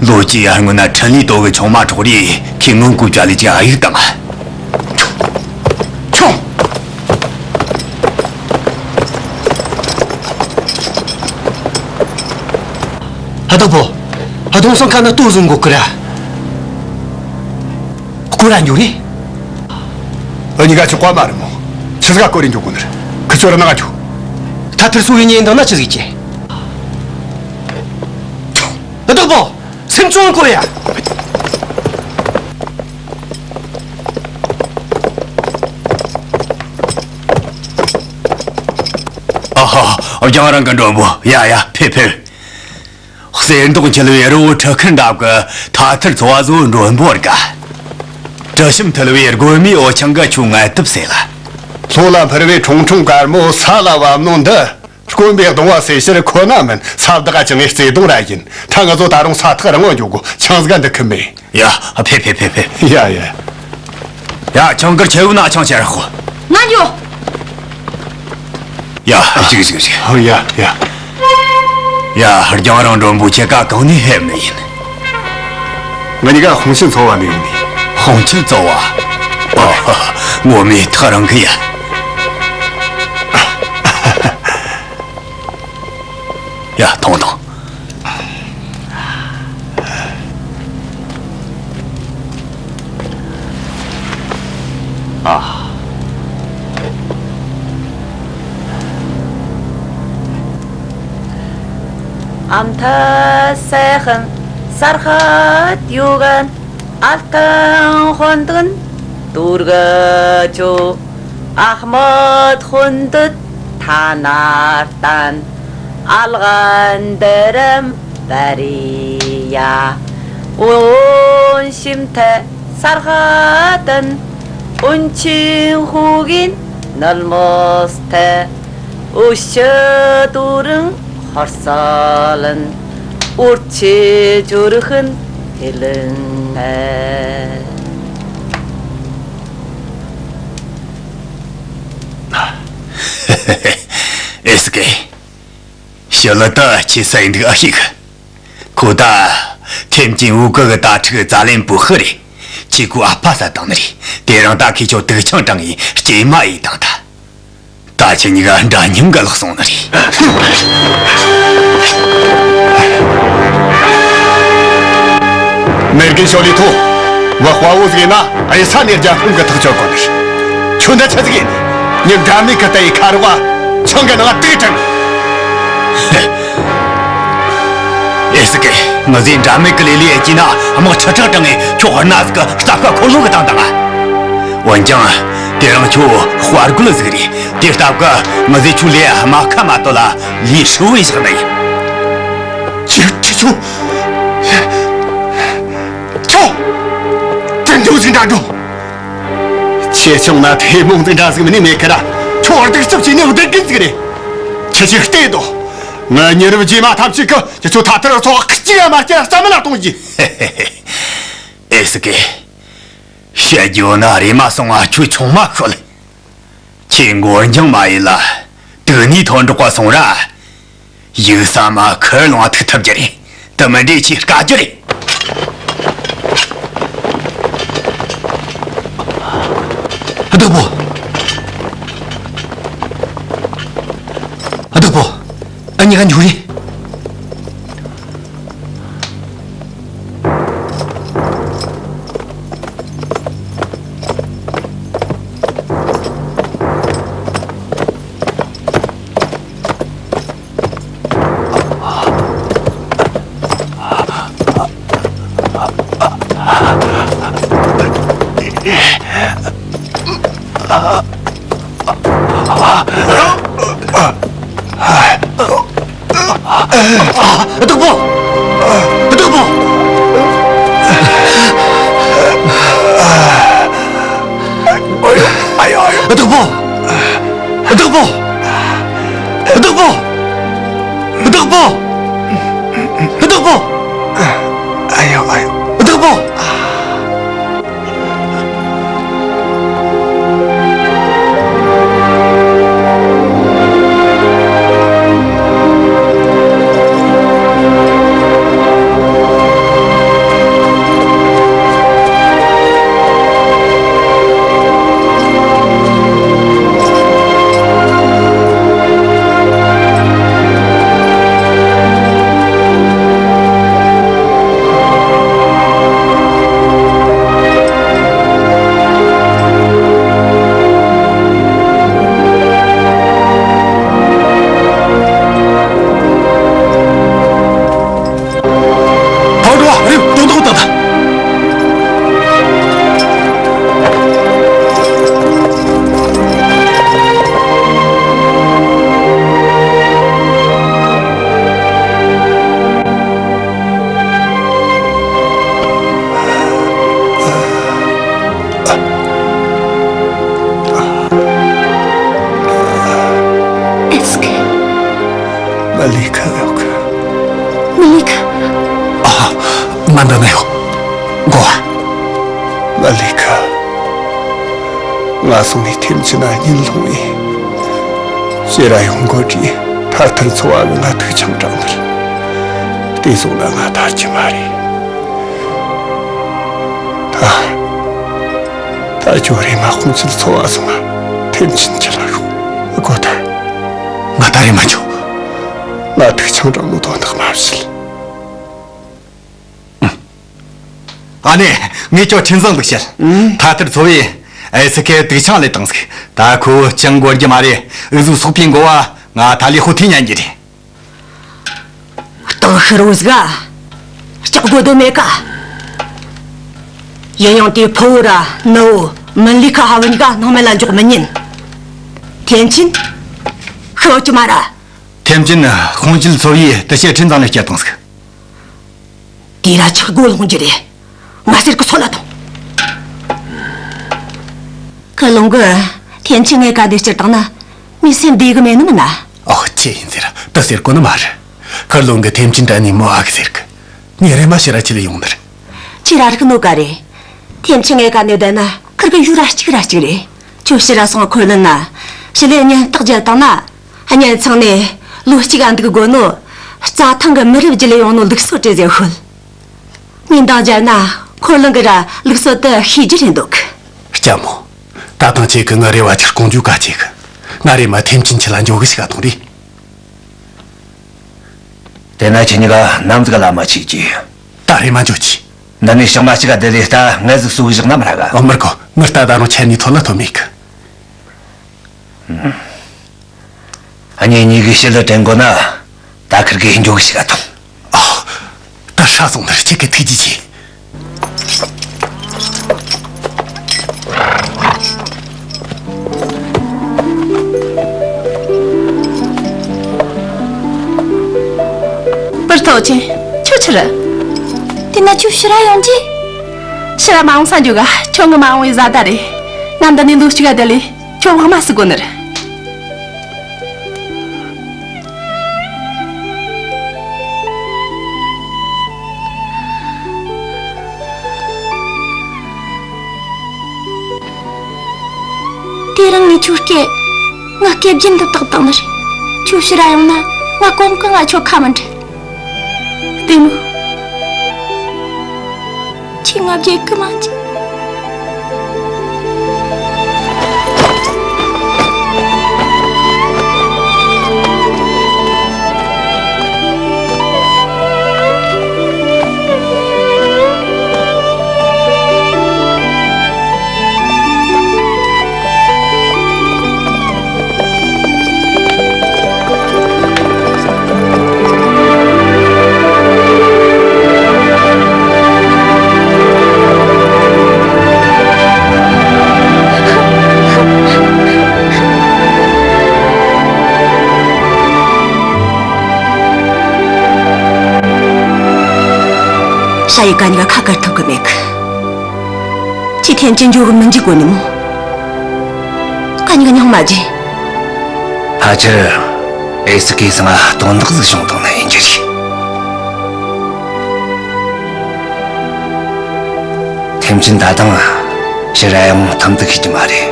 ལོ་གཅིག་ཡར་སྔོན་ན་ཁྲིན་ལི་ཏོ་གི་ཆུང་མ་འཕྲོག་རེས་ཁོས་ངན་གོ་བྱ་ལས་ཀྱི་ཨ་ཡིག་དང་། ཁྱོད། ཨ། བདག་པོ། ཨ། དོང་སང་ཁ་ན་ལྟོ་བཟོ་འགོ་ཁུར་ར། སྐོར་ར་འགྱོ་རེ། འུ་གཉིས་ཀ་ཆོག་གོ་མ་རེད་མོ། ཆི་ཟིག་ག་སྐོར་རེ་འགྱོ་གོ་ནི་རེད། ཁི་ཆོ་ར་ནང་ང་འགྱོ། ཐ་ཐར་སུ་བའི་ཉེ་འདང་ན་ཆི་ཟིག་བྱེད། བདག་པོ། སེམས་ཆུང་བོ་ཡ། ཨ་ཧ། རྒྱང་རིང་གི་མགྲོན་པོ། ཡ་ཡ། ཕེབས་ཕེབས། གསེར་མདོག་འཁྱིལ་བའི་རི་བོ་ཁྲི་ཁར་འདབས་ཀྱི་ཐ་ཐར་ཚོ་བ་ཟོ་མགྲོན་པོར་དགའ། དྲི་ཞིམ་འཐུལ་བའི་དགོན་མོའི་འོ་ཆང་གིས་ཁྱོད་ངལ་དུབ་སེལ་ལ། ལྷོ་ལ་འཕུར་བའི་ཁྲུང་ཁྲུང་དཀར་མོ་ས་ལ་བབས་ནོ་འདི། དཀོན་པའི་གདུང་བ་སེལ་ཕྱིར་ཁོ་ན་མིན། ས་བདག་ཅིང་ངའི་བརྩེ་དུང་ར་ཡིན། ད་ང་ཚོ་ད་རུང་ས་ཐག་རིང་བོ་འགྱོ་དགོ། ཆང་ཟིག་འདི་ཁུམ་མེད། ཡ། ཕེབས་ཕེབས་ཕེབས་ཕེབས། ཡ་ཡ། ཡ། ཆང་ཁུར་ཆེ་བོ་ན་ཆང་ཆེ་ར་ཤོག་ང་འགྱོ། ཡ། ཅིག་ཅིག་ཅིག་ཨོ་ཡ་ཡ། ཡ། རྒྱང་རིང་མགྲོན་པོ་ཁྱེད་ཀ་གང་ནས་ཕེབས་ནི་ཡིན། ང་གཉིས་ཀ་ཧོང་ཆིན་ཚོ་བ་ནས་ཡིན་ནི། ཧོང་ཆིན་ཚོ་བ། ཨོ། ངོ་མས་ཐག་རིང་གི་ཡ། ཡ། ཐོངས་ཐོངས། ཨ། ཨམ་ཐ་སེ་ཧན་སར་ཧད་ཡུ་གན་ཨལ་ཐང་ཧོན་དུན་དུར་ག་ཅོ། ཨ་མད་ཧོན་དུད་ཐ་ན་ཏན་ཨལ་གན་དེ་རམ་བ་རི་ཡ། ཨོན་ཤིམ་ཐེ་སར་ཧ་ཏན་ཨོན་ཆིན་ཧུ་གིན་ནལ་མོས་ཐེ། ཨུ་ཤ་དུ་རིང་ཧོར་ས་ལན་ཨུར་ཆེ་ཇུ་རི་ཧན་ཧེ་ལན་ཧེ། ཨེ་སི་ཀེ། ཞི་ལི་ཏི་ཁྱེད་སུ་ཡིན་འདུག་ཨེ་ཤེས་གི། ཁོ་ད་ཐེམ་ཅིན་ཝུ་ཀི་གི་དྭ་ཕྲུག་ཙ་ལན་པུ་ཧི་རེད། ཁྱེད་ཁོའི་ཨ་ཕ་བསད་བཏང་ནི་རེད། དེ་རིང་ད་ཁོས་ཁྱོད་དུག་ཆང་དྲངས་ཡིན་སྐྱེལ་མ་ཡེ་བཏང་ད། ད་ཁྱེད་གཉིས་ཀ་འདྲ་མཉམ་གི་ལག་སོང་ནི་རེད། མེར་གན་ཞོ་ལི་ཐོ། བ་དཔའ་བོ་ཟིག་ཡིན་ན་གཡུལ་ས་ནས་རྒྱལ་ཕམ་གི་ཐག་གཅོད་དགོས་ནི་རེད། ཁྱོད་འདྲ་ཆི་ཟིག་ཡིན། ངས་འདྲ་མེད་གི་ལྟ་ཡི་ཁ་རོག་ཆང་གི་ནང་དུག་དྲངས། ཨེ་སི་ཀེ། ངི་ཟོས་འདྲ་མེད་གི་ལས་ལས་ཡེ་ཀྱིས་ན་དམག་ཁྲི་ཕྲག་དྲངས་ངས་ཁྱོད་ཧར་ན་ཟིག་གི་རྩ་ཁ་འཁོར་ལོ་གི་བཏང་བཏང་ང་། འོན་ཀྱང་དེ་རིང་ཁྱོད་དཔའ་རྒོད་ཟིག་རེད། དེ་སྟབས་གི་ངི་ཟོས་ཁྱོད་ལས་དམའ་ཁ་མ་གཏོགས་ལ་ལས་ཧྲིལ་བོ་ཡེ་བཞག་ནི་ཡིན། ཁྱོད་ཁྱོད་ཁྱོད་ཁྱོད་དེ་འགྲོ་ཟིག་འདྲ་འགྲོ། ཆེ་ཆུང་ན་ཐེ་མོང་ཟིག་འདྲ་ཟིག་མིན་ནི་མེད་ཀི་ར། ཁྱོད་སྡིག་རྩུབ་བྱས་ནི་སྡིག་རྒན་ཟིག་རེད། ཁྱེད་ཀྱིས་བལྟས་དོ། ངའི་མྱི་རབས་རྗེས་མ་ཐམས་ཅད་ཀྱིས་ཁྱེད་ཚོ་ཐ་ཐར་ཚོ་གཅིག་ཡང་མ་སྐྱེ་རྩ་མེད་ལ་གཏོང་རྒྱུ། ཨེ་སི་ཀེ། བཤད་རྒྱུ་ན་རེམ་མ་སོང་ང་ཁྱོད་ཆུང་མ་ཤོད། ཁྱེད་མགོ་འགྱང་མ་ཡིན་ལ། དུག་ནས་ཐོན་འགྲོ་ག་སོང་ར། ཡུགས་ས་མ་ཁུར་ལོང་ཐུག་ཐུབ་རྒྱུ་རེད། དེ་མིན་འདྲེ་ཆེ་དཀའ་རྒྱུ་རེད། བདག་པོ། བདག་པོ། ཨ་ནི་ག་འཇུ་རེད། བདག་པོ། བདག་པོ། བདག་པོ། བདག་པོ། བདག་པོ། བདག་པོ། བདག་པོ། ཨ་ཡོ། ཨ་ཡོ། བདག་པོ། ཕར་འགྲོ་བ་རེད། དོན་དག་ད་ད། ཨེ་སི་ཀེ། མ་ལི་ཁ་ཡོད་གི། མ་ལི་ཁ། ཨ། ང་འདི་ན་ཡོད། འགོ་བ། མ་ལི་ཁ། ང་སོང་ནས་ཐེམ་ཆེན་ན་གཉིད་ལྷུང་བས། ཕྱིར་ར་ཡོང་གོ་དུས་ཐ་ཐར་ཚོ་བ་གིས་ང་ཐུག་ཆང་དྲངས་ནི་རེད། དེ་སོང་ན་ང་ཐར་གྱི་མ་རེད། ད། ད་ཁྱོད་རེམ་མ་ཁོང་ཚོའི་ཚོ་བ་སོང་ང་ཐེམ་ཆེན་ཁྲིད་ལ་ཤོག། གོ་ཐལ། ང་ད་རེམ་མ་འགྱོ། ང་ཐུག་ཆང་དྲངས་ནོའི་དོན་དག་མ་བཤད། ཨ་ནེ། ངས་ཁྱོད་འཕྲིན་བཟང་ཟིག་བཤད། ཨང་། ཐ་ཐར་ཚོ་བས་ཨེ་སི་ཀེ་དུག་ཆང་ལས་བཏང་ཟིག། ད་ཁོ་ཅང་འགོར་རྒྱུ་མ་རེད། འུ་ཟོའི་སོག་པོའི་འགོ་བ་ང་ཐ་ལི་ཧོ་ཐི་ཉན་རྒྱུ་རེད། སྟག་ཤི་རོ་ཟིག་ག། སྐྲག་དགོས་དོན་མེད་ཀ། ཡིན་ཡང་དེ་ཕུ་བོ་ར་ནུ་བོ་མིན་ལི་ཁ་ཧ་བུ་གཉིས་ཀ་སྣང་མེད་ལ་འཇོག་མི་ཉན། ཐེན་ཆིན། ཤོད་རྒྱུ་མ་ར། ཐེན་ཅིན་ཧོང་ཅིལ་ཚོ་བའི་དུ་ཤེ་ཁྲིན་ཚང་ལ་བསྐྱལ་བཏང་ཟིག། དེ་ར་ཆག་སྒོ་སློང་རྒྱུ་རེད། ང་ཟེར་གི་སོད་ལ་ཐོངས། ཁུ་ལུང་གིས་ཐེན་ཅིན་ངའི་ཀ་འདི་བསྐྱུར་བཏང་ན་མི་སེམས་བདེ་གི་མེད་ནི་མིན་ན། ཨོ། ཁྱེད་ཡིན་ཟེར་དུ་ཟེར་གོ་ནི་མ་རེད། ཁུ་ལུང་གིས་ཐེན་ཅིན་དྲན་ནས་མོ་ཨ་གི་ཟེར་གི། ངས་རེམ་མ་ཕྱིར་ར་ཁྲིད་ལས་ཡོང་ནི་རེད། ཁྱེད་ར་རིག་ནོ་ག་རེད། ཐེན་ཅིན་ངའི་ཀ་ནས་བསྡད་ན་ཁུར་གི་ཡུ་ར་གཅིག་ར་གཅིག་རེད། ཁྱོད་ཕྱིར་ར་སོང་ཁོ་ལུན་ན། ཞི་ལི་གཉེན་རྟགས་བརྒྱབ་བཏང་ན། གཉེན་ཚང་ནས་ལོ་གཅིག་ག་འདུག་དགོས་ནོ། རྩྭ་ཐང་གི་མི་རབས་བརྒྱུད་ལས་ཡོང་ནོ་ལུགས་སྲོལ་རེད་ཟེར་ཤོད། ཉིན་དང་སྦྱར་ན་ཁོ་ལུན་གི་ར་ལུགས་སྲོལ་དེ་ཤེས་རྒྱུ་རེད་འདུག། ལྕམ་མོ། ད་ཐེངས་ཁྱེད་ཀྱིས་ངའི་རེ་བ་ཁྱེར་གོང་འཇུག་ག་བྱེད་གི། ང་རེམ་མ་ཐེན་ཅིན་ཁྲིད་ལ་འགྱོ་གི་ཞིག་ག་ཐོངས་རེ། དེ་ན་ཁྱེད་གཉིས་ཀ་ནམ་ཟིག་ག་ལམ་མ་ཆས་རྒྱུ། ད་རེམ་མ་འགྱོ་རྒྱུ། འདི་ནས་ཞག་མ་གཅིག་ག་བསྡད་ལས་ད་ངལ་ཟིག་གསོ་གི་བཞག་ན་མི་ར་ག། ཨ། མི་དགོས། ངའི་རྟ་ད་རུང་ཆད་ནས་ཐོན་ལ་ཐོན་མེད་གི། ཨ། ངེད་གཉིས་ཀྱིས་ཞི་ལི་དྲན་དགོས་ན། ད་ཁུར་གེ་འགྱོ་གི་ཞིག་ག་ཐོངས། ཨ། ད་ཧྲ་སོང་ནི་རེད། ཁྱེད་ཀྱིས་ཐུགས་རྗེ་ཆེ། པིར་ཐོ་ཆེན། ཁྱོད་ཆི་རེད། དེ་ན་ཁྱོད་ཕྱིར་ར་ཡོང་རྒྱུ། ཕྱིར་ར་མ་འོང་ས་འགྱོ་ག། ཁྱོད་ངའི་མ་འོང་བའི་བཟའ་ཟླ་རེད། ང་འདི་ནས་ལོ་གཅིག་ག་བསྡད་ལས་ཁྱོད་བག་མ་བསུ་དགོས་ནི་རེད། ཁྱོད་སྐད། ངའི་སྐད་རྒྱུན་དུ་བཏགས་བཏང་ནི་རེད། ཁྱོད་ཕྱིར་ར་ཡོང་ན་ང་གོམ་གང་ང་ཁྱོད་ཁ་མི་འབྲལ། བདེ་མོ། ཁྱོས་ང་བརྗེད་གི་མ་འཇུག། ཞ་ཡི་ག་ཉི་ག་ཁ་བཀར་ཐུབ་གི་མེད་གི། ཁྱོས་ཐེམ་ཅིན་འགྱོ་གི་མི་འཇུག་གོ་ནི་མོ། ག་ཉི་ག་སྙིང་མ་རྗེ། ཕལ་ཆེར་ཨེ་སི་ཀེ་སང་ང་དོན་དག་ཟིག་བྱུང་བཏང་ནི་ཡིན་རྒྱུ་རེད། ཐེམ་ཅིན་ད་དུང་ཕྱིར་ར་ཡོང་ཐུབ་འདུག་ཤེས་ཀྱི་མ་རེད།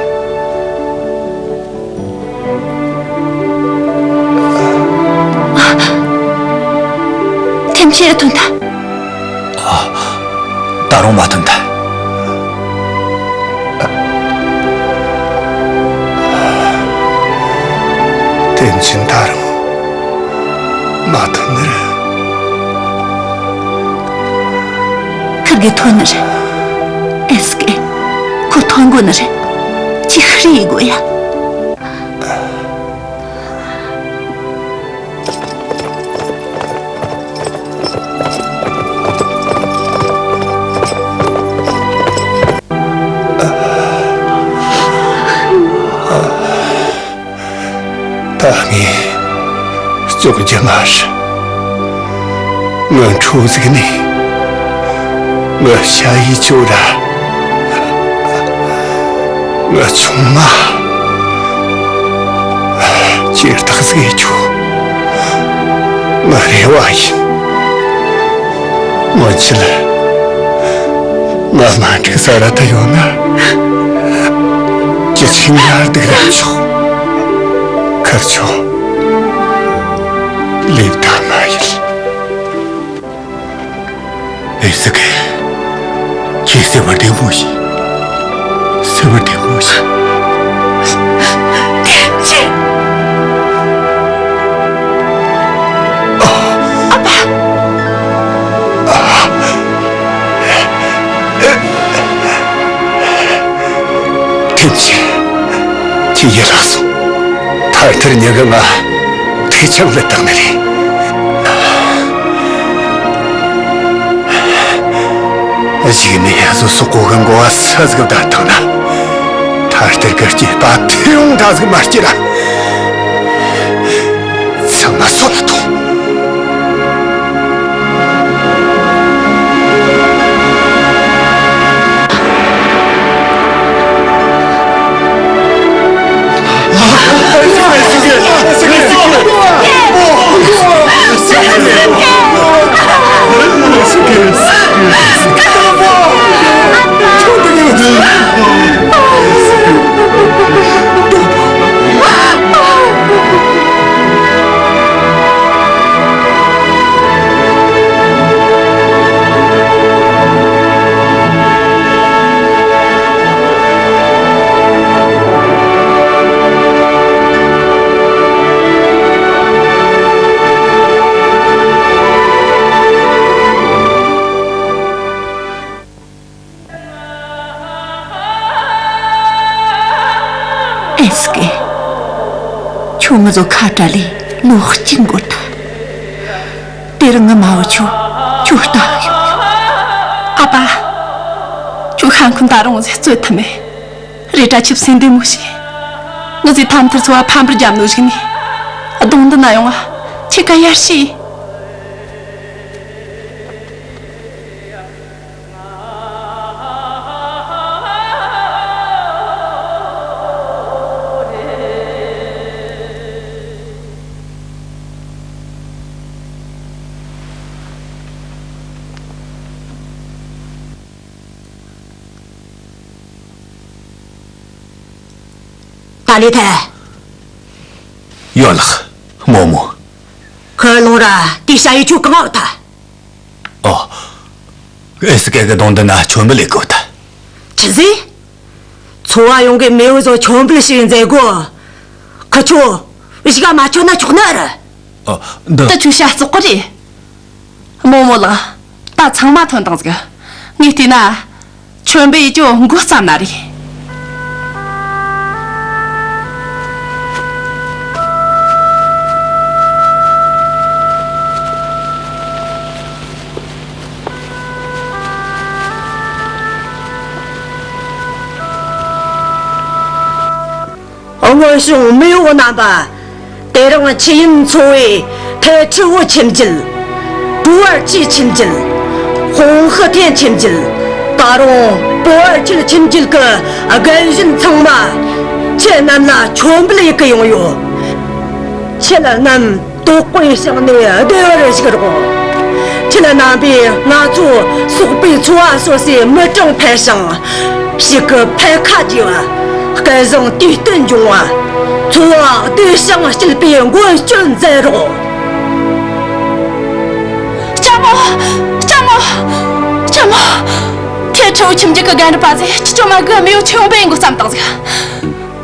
ཐེམ་ཅིན་ཐོན་ཐལ། ཨ། ད་རུང་མ་ཐོན་ཐལ། ཐེམ་ཅིན་ད་རུང་མ་ཐོན་ནི་རེད། ཁིར་གེ་ཐོན་ནི་རེད། ཨེ་སི་ཀེ། ཁོ་ཐོན་དགོས་ནི་རེད། ཁྱོས་ཤེད་རེ་ཡེད་དགོས་ཡ། ད་ངས་བཙོག་རྒྱུ་མ་རེད། ངའི་ཁྲོ་ཟིག་ནས་ངའི་ཞ་ཡི་ཁྱོད་ར། ངའི་ཆུང་མ། ཅིག་ཐག་ཟིག་ཡེད་ཆོག། ངའི་རེ་བ་ཡིན། སྔོན་ཆད་ང་མ་འགྲིག་ས་ར་ད་ཡོད་ན། ཅི་ཆིང་ཡར་འདུག་ར་ཆོག། ཁིར་ཆོ། ལེབ་ད་མ་ཡིན། ཨེ་སི་ཀེ། ཁྱོས་སེམས་པ་བདེ་མོ་བྱོས། སེམས་པ་བདེ་མོ་བྱོས། ཐེམ་ཅིན། ཨ་ཕ། ཐེམ་ཅིན། ཁྱོས་ཡིད་ལྷག་སོང་། ཐར་ཐར་ཉི་གིས་ང་ཐེ་ཆང་ལ་བཏང་ནི་རེད། གཞུག་ནས་ཡ་བཟོ་སོག་པོ་གི་མགོ་བ་ས་ཟིག་བརྡབས་བཏང་ན། ཐར་ཐར་གི་སྐྱེས་པ་ཐེ་བོང་འདྲ་ཟིག་མ་སྐྱེ་ར། ཚང་མ་སོད་ལ་ཐོངས། ཨེ་སི་ཀེ། ཁྱོད་ང་ཚོ་ཁ་བྲལ་ལས་ལོ་གཅིག་འགོར་ཐལ། དེ་རིང་ངའི་མ་བུ་ཆོ་ཁྱོད་ལྟ་གི་ཡོད། ཨ་ཕ། ཁྱོད་ཤ་འཁོན་ད་རུང་ཟིག་རྩོད་ཐུབ་མེད། རེད་དྲ་ཆུབ་སེམས་བདེ་མོ་བྱོས། ངི་ཟིག་ཐ་མཐར་འཚོ་བ་ཕམ་པར་རྒྱབ་ནོ་ཞིག་ནས། གདོང་འདི་ན་ཡོང་ང་ཁྱེད་ཀ་ཡར་ཞུས། ད་ ཨ་ལེ་ཐལ། ཡོད་ལགས། རྨོ་མོ། ཁུར་ལོང་ར་དེ་ཞ་ཡི་ཆུ་གང་ཡོད་ཐལ། ཨོ། ཨེ་སི་ཀེ་གི་གདོང་འདི་ན་མཆོད་འབུལ་ལས་གོ་ཐལ། ཆི་ཟེ། ཚོ་བ་ཡོངས་གི་མེས་པོ་ཚོ་མཆོད་འབུལ་ཞིག་མཛད་གོ། ཁི་ཆོ་གཞུག་མ་མཆོད་ན་ཆོག་ནི་རེད། ཨོ། འདི། ད་ཁྱོད་ཤ་བཙོག་གི་རེད། རྨོ་མོ་ལགས། ད་ཚང་མ་ཐོན་བཏང་ཟིག། ངས་བལྟས་ན། མཆོད་འབུལ་ཡེད་རྒྱུ་འགོ་བརྩམས་ན་རེད། སྔོན་བྱུང་མེས་པོ་རྣམ་པ། དེ་རིང་ཆི་ཡན་ཚོ་བའི་ཐའི་ཁྲི་བོ་ཁྱིམ་རྒྱུད། ཀྲུའུ་ཨར་ཅི་ཁྱིམ་རྒྱུད། ཧོང་ཧི་ཐན་ཁྱིམ་རྒྱུད། ད་རུང་པོ་ཨར་ཁྱུད་ཁྱིམ་རྒྱུད་ཀྱི་རྒན་གཞོན་ཚང་མ། ཁྱེད་རྣམས་ལ་མཆོད་འབུལ་ཡེད་གི་ཡོང་ཡོད། ཁྱེད་རྣམས། དོགས་པའི་ཞིང་ནས་བདེ་བར་བཞུགས་རོགས། ཁྱེད་རྣམ་པས་ང་ཚོ་སོག་པོའི་ཚོ་བ་སོ་སོའི་མི་གྲངས་འཕེལ་ཞིང་། ཕྱུགས་ཀྱི་འཕེལ་ཁ་རྒྱས་པ། སྐལ་བཟང་དུས་བསྟུན་འབྱུང་བ། འཚོ་བ་བདེ་ཞིང་སྐྱིད་པའི་མགོན་སྐྱོབ་མཛད་རོགས། ལྕམ་མོ། ལྕམ་མོ། ལྕམ་མོ། ཐའི་ཁྲི་བོ་ཁྱིམ་རྒྱུད་ཀྱི་རྒན་རབས་པ་ཚོས་ཁྱེད་ཆོ་མ་གི་མེས་པོ་ཆོས་ཡོང་པའི་འགོ་བརྩམས་བཏང་ཟིག།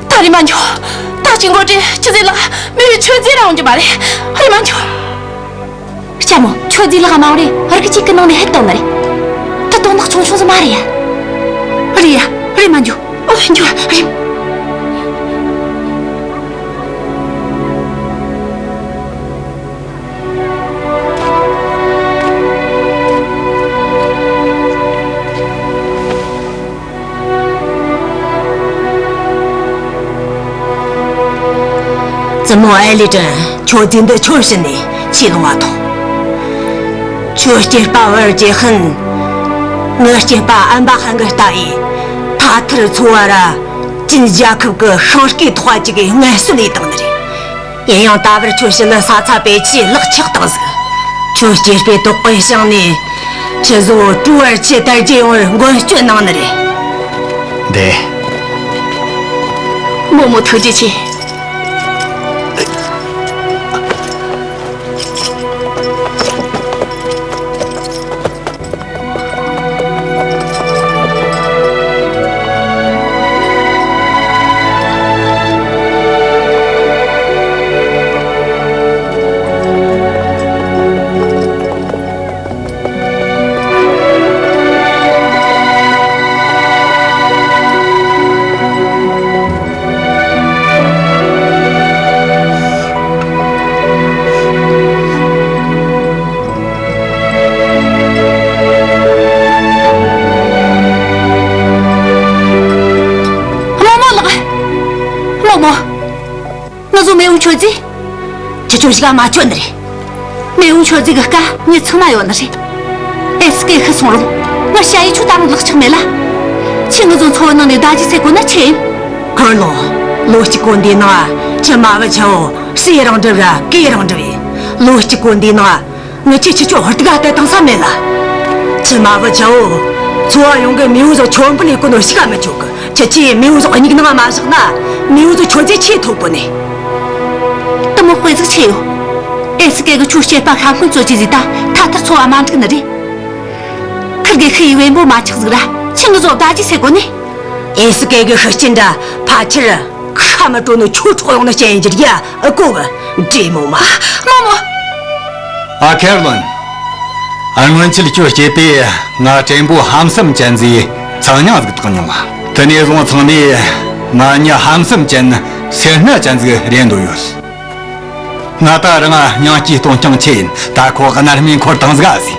ད་རེམ་མ་འགྱོ། ད་ཅི་འགོ་དྲེ་ཁྱི་ཟེར་ལགས་མི་བའི་ཆོས་རྫས་རང་འགྱོ་མ་རེད། རེམ་མ་འགྱོ། ལྕམ་མོ། ཆོས་རྫས་ལགས་མ་རེད། རི་གི་གཅིག་གི་ནང་ནས་ཧེད་བཏང་ནི་རེད། ད་དོན་དག་ཆུང་ཆུང་ཟིག་མ་རེད་ཡ། རེད་ཡ། རེམ་མ་འགྱོ། ཨོ་འགྱོ་རེམ། བཙུན་མོ་ཨེ་ལི་ཏྲན། ཁྱོད་རྫུན་འདི་ཁྱོད་བྱིན་ནས་ཁྱོས་ལོང་བ་ཐོངས། ཁྱོད་སྐྱེས་པ་བར་གྱི་ཧིན། ངའི་སྐྱེས་པ་ཨན་པ་ཧན་གི་ལྟ་ཡིས་ཐ་ཐར་ཚོ་བ་ར་ཅིན་རྒྱལ་ཁབ་ཀྱི་ཤིང་སྐས་ཐོག་ཅིག་གི་ངལ་གསོ་ལས་བཏང་ནི་རེད། ཡིན་ཡང་ད་བར་ཁྱོད་ཞི་ལི་ས་ཚ་པེ་ཆིས་ལག་ཆགས་བཏང་ཟིག། ཁྱོད་སྐྱེས་པའི་དོགས་པའི་ཞིང་ནས་ཁྱེད་ཚོ་ཀྲུའུ་ཨར་ཆི་དར་རྒྱས་ཡོང་བར་མགོན་སྐྱོབ་གནང་ནི་རེད། འདི། རྨོ་མོ་ཐུགས་རྗེ་ཆེ། རྨོ་མོ་ལགས། རྨོ་མོ། ང་ཚོ་མེས་པོ་མཆོད་རྫས། ཁྱེད་ཆོ་གཞུག་མ་མཆོད་ནི་རེད། མེས་པོ་མཆོད་རྫས་ཀྱི་སྐལ་ངས་ཚང་མ་ཡོད་ནི་རེད། ཨེ་སི་ཀེ་ཤི་སོང་རུང་ང་ཞ་ཡི་ཆུ་ད་རུང་ལག་ཆགས་མེད་ལ། ཁྱེད་ང་ཚོ་འཚོ་བའི་ནང་ནས་བདག་གཅེས་ཟེར་དགོས་ན་ཆི་ཡིན། ཁུར་ལོང་། ལོ་གཅིག་གོང་འདིའི་ནང་ཁྱེད་མ་བུ་ཆ་བོ་ཟས་རང་འགྲུབ་ར་གོས་རང་འགྲུབ་ཡིན། ལོ་གཅིག་གོང་འདིའི་ནང་། ངི་ཆོས་ཁྱེད་ཆོ་ཧུར་ཐག་ག་བལྟས་བཏང་ས་མེད་ལ། ཁྱེད་མ་བུ་ཆ་བོ། ཚོ་བ་ཡོངས་གི་མེས་པོ་ཚོ་མཆོད་འབུལ་ཡེད་གོ་ནོ་ཞུགས་ག་མི་ཆོག་གི། ཁྱེད་ཆོས་མེས་པོ་ཚོ་མྱིག་ནང་མ་བཞག་ན། མེས་པོ་ཚོ་མཆོད་རྫས་ཆི་ཐོབ་གོ་ནི། དེ་མོ་དཔེ་ཟིག་ཆི་ཡོད། ཨེ་སི་ཀེ་གིས་ཁྱོའི་སྐྱེས་པ་ཤ་འཁོན་རྩོད་རྒྱུ་ཟེར་ད་ཐ་ཐར་ཚོ་བ་མ་འགྲིག་ནི་རེད། ཁུར་གེ་ཤི་ཡི་བེམ་པོ་མ་ཆགས་ཟིག་ར་ཁྱེད་ང་ཚོ་བདག་གཅེས་ཟེར་གོ་ནི། ཨེ་སི་ཀེ་གི་ཤི་རྐྱེན་འདྲ་ཕལ་ཆེར་ཁ་མི་དྲོ་ནོ་ཁྱོད་འཕྲོག་ཡོང་ནི་རྐྱེན་ཡིན་རྒྱུ་རེད་ཡ། ཨ་ཀོ་གི་འདྲེ་མོ་མ། རྨོ་མོ། ཨ་ཁེར་ལོན། སྔོན་ཆད་ཁྱོད་སྐྱེས་པས་ང་བྲན་པོ་ཧམ་སེམས་ཅན་ཟེར་ཚང་མྱང་ཟིག་བཏགས་མྱོང་བ། དེ་ནས་བཟུང་ཚང་མས་ང་མྱི་ཧམ་སེམས་ཅན་སེར་སྣ་ཅན་ཟིག་རེད་འདོད་ཡོད། ང་ད་རང་སྙིང་སྐྱིད་གཏོང་རྐྱང་ཆེ་ཡིན། ད་ཁོ་གནར་སྨིན་འཁོར་བཏང་ཟིག་ཨ་ཟེ།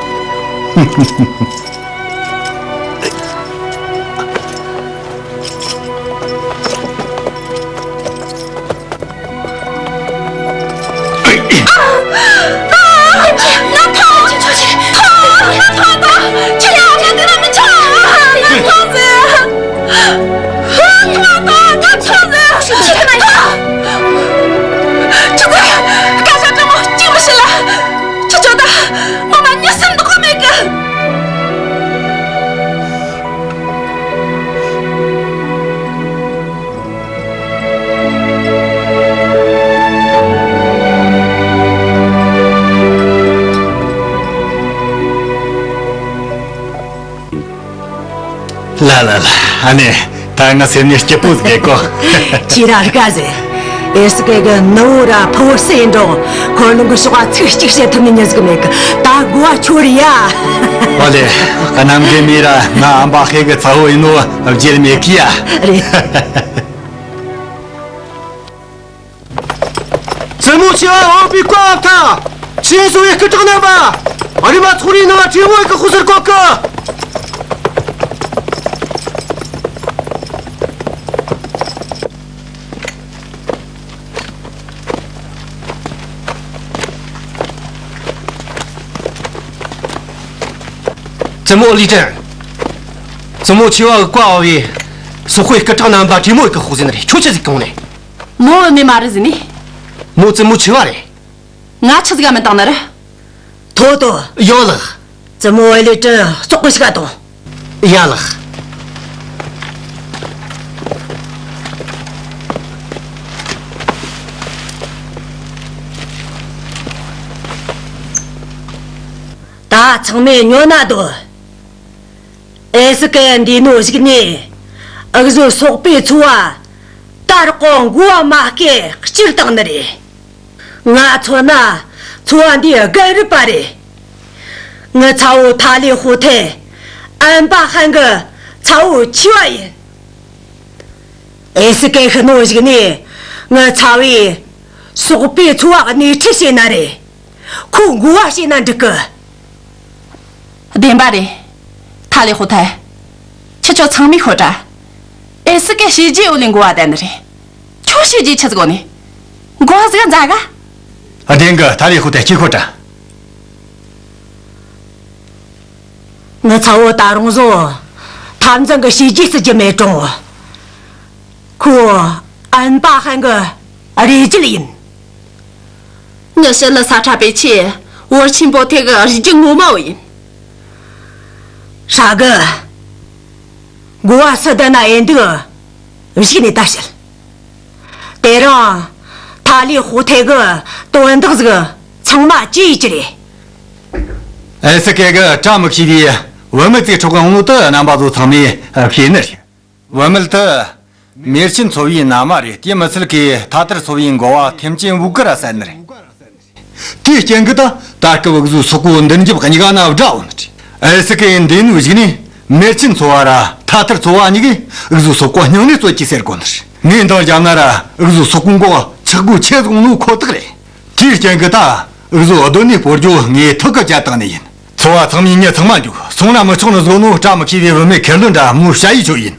ལ་ལ་ལ། ཨ་ནེ། ད་ང་སེམས་ནས་སྐྱིད་པོ་ཟིག་གོ། ཁྱེད་ར་དགའ་ཟེ། ཨེ་སི་ཀེ་གི་ནུ་བོ་ར་ཕུ་བོ་སུ་ཡིན་རུང་། ཁོ་རང་གི་ཕྱོགས་ཚིག་གཅིག་བཤད་ཐུབ་ནི་མྱི་ཟིག་མེད་གི། ད་གོ་བ་ཁྱོད་རེད་ཡ། ཨོ་ལེ། གནམ་གི་མི་ར་ང་ཨམ་པ་ཧེ་གི་ཚ་བོ་ཡིན་ནོ་བརྗེད་མེད་གི་ཡ། རེད། བཙུན་མོ་ཆེ་བ་འོག་པའི་བཀའ་ཐ། ཆེན་སོ་བའི་སྐུ་དྲག་རྣམ་པ། རི་མ་ཚོགས་རིའི་ནང་བྲིས་མོ་ཡི་གི་ཧུ་སུར་གོ་གི། བཙུན་མོ་ལི་ཏན། བཙུན་མོ་ཆེ་བ་གི་བཀའ་བ་བའི་སོག་པོའི་སྐུ་དྲག་རྣམ་པ་བྲིས་མོ་ཡི་གི་ཧུ་སུར་ནི་རེད། ཁྱོད་ཆི་ཟིག་གོང་ནས། མོ་བུད་མེད་མ་རེད་ཟེར་ནི། མོ་བཙུན་མོ་ཆེ་བ་རེད། ང་ཆི་ཟིག་ག་མི་བཏང་ནི་རེད། ཐོ་ཐོ། ཡོད་ལགས། བཙུན་མོ་ཨེ་ལི་ཏྲི་ཙོག་གི་ཞིག་ག་དང་། ཡ་ལགས། ད་ཚང་མས་ཉོན་ན་འདོད། ཨེ་སི་ཀེ་འདི་ནོ་ཞིག་ནས་འུ་ཟོ་སོག་པོའི་ཚོ་བ་ད་རག་གོ་མགོ་བ་མ་སྐེ་སྐྱུར་བཏང་ནི་རེད། ང་མཚོན་ན་ཚོ་བ་འདི་རྒན་རབས་པ་རེད། ངི་ཚ་བོ་ཐ་ལི་ཧུ་ཐེ་ཨན་པ་ཧན་གི་ཚ་བོ་ཆེ་བ་ཡིན། ཨེ་སི་ཀེ་ཤི་ནོ་ཞིག་ནས་ངི་ཚ་བོས་སོག་པོའི་ཚོ་བ་སྣེ་ཁྲིད་བྱས་ན་རེད། ཁོ་མགོ་བ་བྱས་ན་འགྲིག་གི། བདེན་པ་རེད། ཐ་ལི་ཧུ་ཐེ། ཁྱེད་ཆོ་ཚང་མས་ཤོད་དྲ། ཨེ་སི་ཀེ་བྱས་རྗེས་འོ་ལེ་མགོ་བ་བསྡད་ནི་རེད། ཁྱོད་བྱས་རྗེས་ཆི་ཟིག་གོ་ནི། མགོ་བ་ཟིག་འཛག་ག། བདེན་གི། ཐ་ལི་ཧུ་ཐེ་ཁྱོས་ཤོད་དྲ། ངི་ཚ་བོ་ད་རུང་བཟོ་འཐབ་འཛིང་གི་བྱས་རྗེས་བརྩི་རྒྱུ་མེད་རུང་། ཁོ་ཨན་པ་ཧན་གི་རེ་རྒྱུད་ཡིན། ངི་ཞི་ལི་ས་ཁྲ་པེ་ཆི་བོར་ཆེན་པོ་ཐེ་གི་རིགས་རྒྱུད་ངོ་མ་བོ་ཡིན། ཧྲ་གི། མགོ་བ་སུ་བསྡད་ན་ཨེ་འདུག། གཞུག་ནས་ད་བཤད། དེ་རིང་ཐ་ལི་ཧུ་ཐེ་གི་དོན་དག་ཟིག་ཚང་མ་ཅི་ཡིས་ཅི་རེད། ཨེ་སི་ཀེ་གི་བཀྲ་མི་ཤིས་པའི་བུད་མེད་ཅིག་འཕྲོག་གི་འོང་ནོ་དེ་རྣམ་པ་ཚོ་ཚང་མས་ཤེས་ནི་རེད། བུད་མེད་དེ་མེར་ཆེན་ཚོ་བའི་མནའ་མ་རེད། དེ་མི་ཚད་ཀྱི་ཐ་ཐར་ཚོ་བའི་འགོ་བ་ཐེམ་ཅན་བུ་གུ་ར་བསད་ནི་རེད། དེའི་རྐྱེན་གྱིས་ད་ད་སྐབས་འུ་ཟོ་སོག་པོ་མདུན་རྒྱབ་གཉིས་ཀ་ན་དགྲ་བོ་ནི་རེད། ཨེ་སི་ཀེ་ཡིས་འདི་ནུ་གཞུག་ནས་མེར་ཆེན་ཚོ་བ་ར་ཐ་ཐར་ཚོ་བ་གཉིས་ཀས་འུ་ཟོ་སོག་པོ་སྙིང་ནས་རྩོད་ཀྱི་ཟེར་གོ་ནི་རེད། ངས་འདང་བརྒྱབ་ན་ར་འུ་ཟོ་སོག་པོ་མགོ་ཆག་སྒོ་ཆེ་ཟིག་ནོ་ཁོ་ཐག་རེད། དེའི་རྐྱེན་གྱིས་ད་འུ་ཟོ་སྡོད་གནས་སྤོ་རྒྱུ་ངས་ཐག་གིས་བཅད་བཏང་ནི་ཡིན། ཚོ་བ་ཚང་མས་མྱི་ཚང་མ་འཇུག། སོང་ན་མི་ཆོག་ནི་བཟོ་ནོ་བཀྲ་མི་ཤིས་པའི་བུད་མེད་ཁེར་ལོ་འདྲ་མོ་བྱ་ཡི་ཆོད་ཡིན།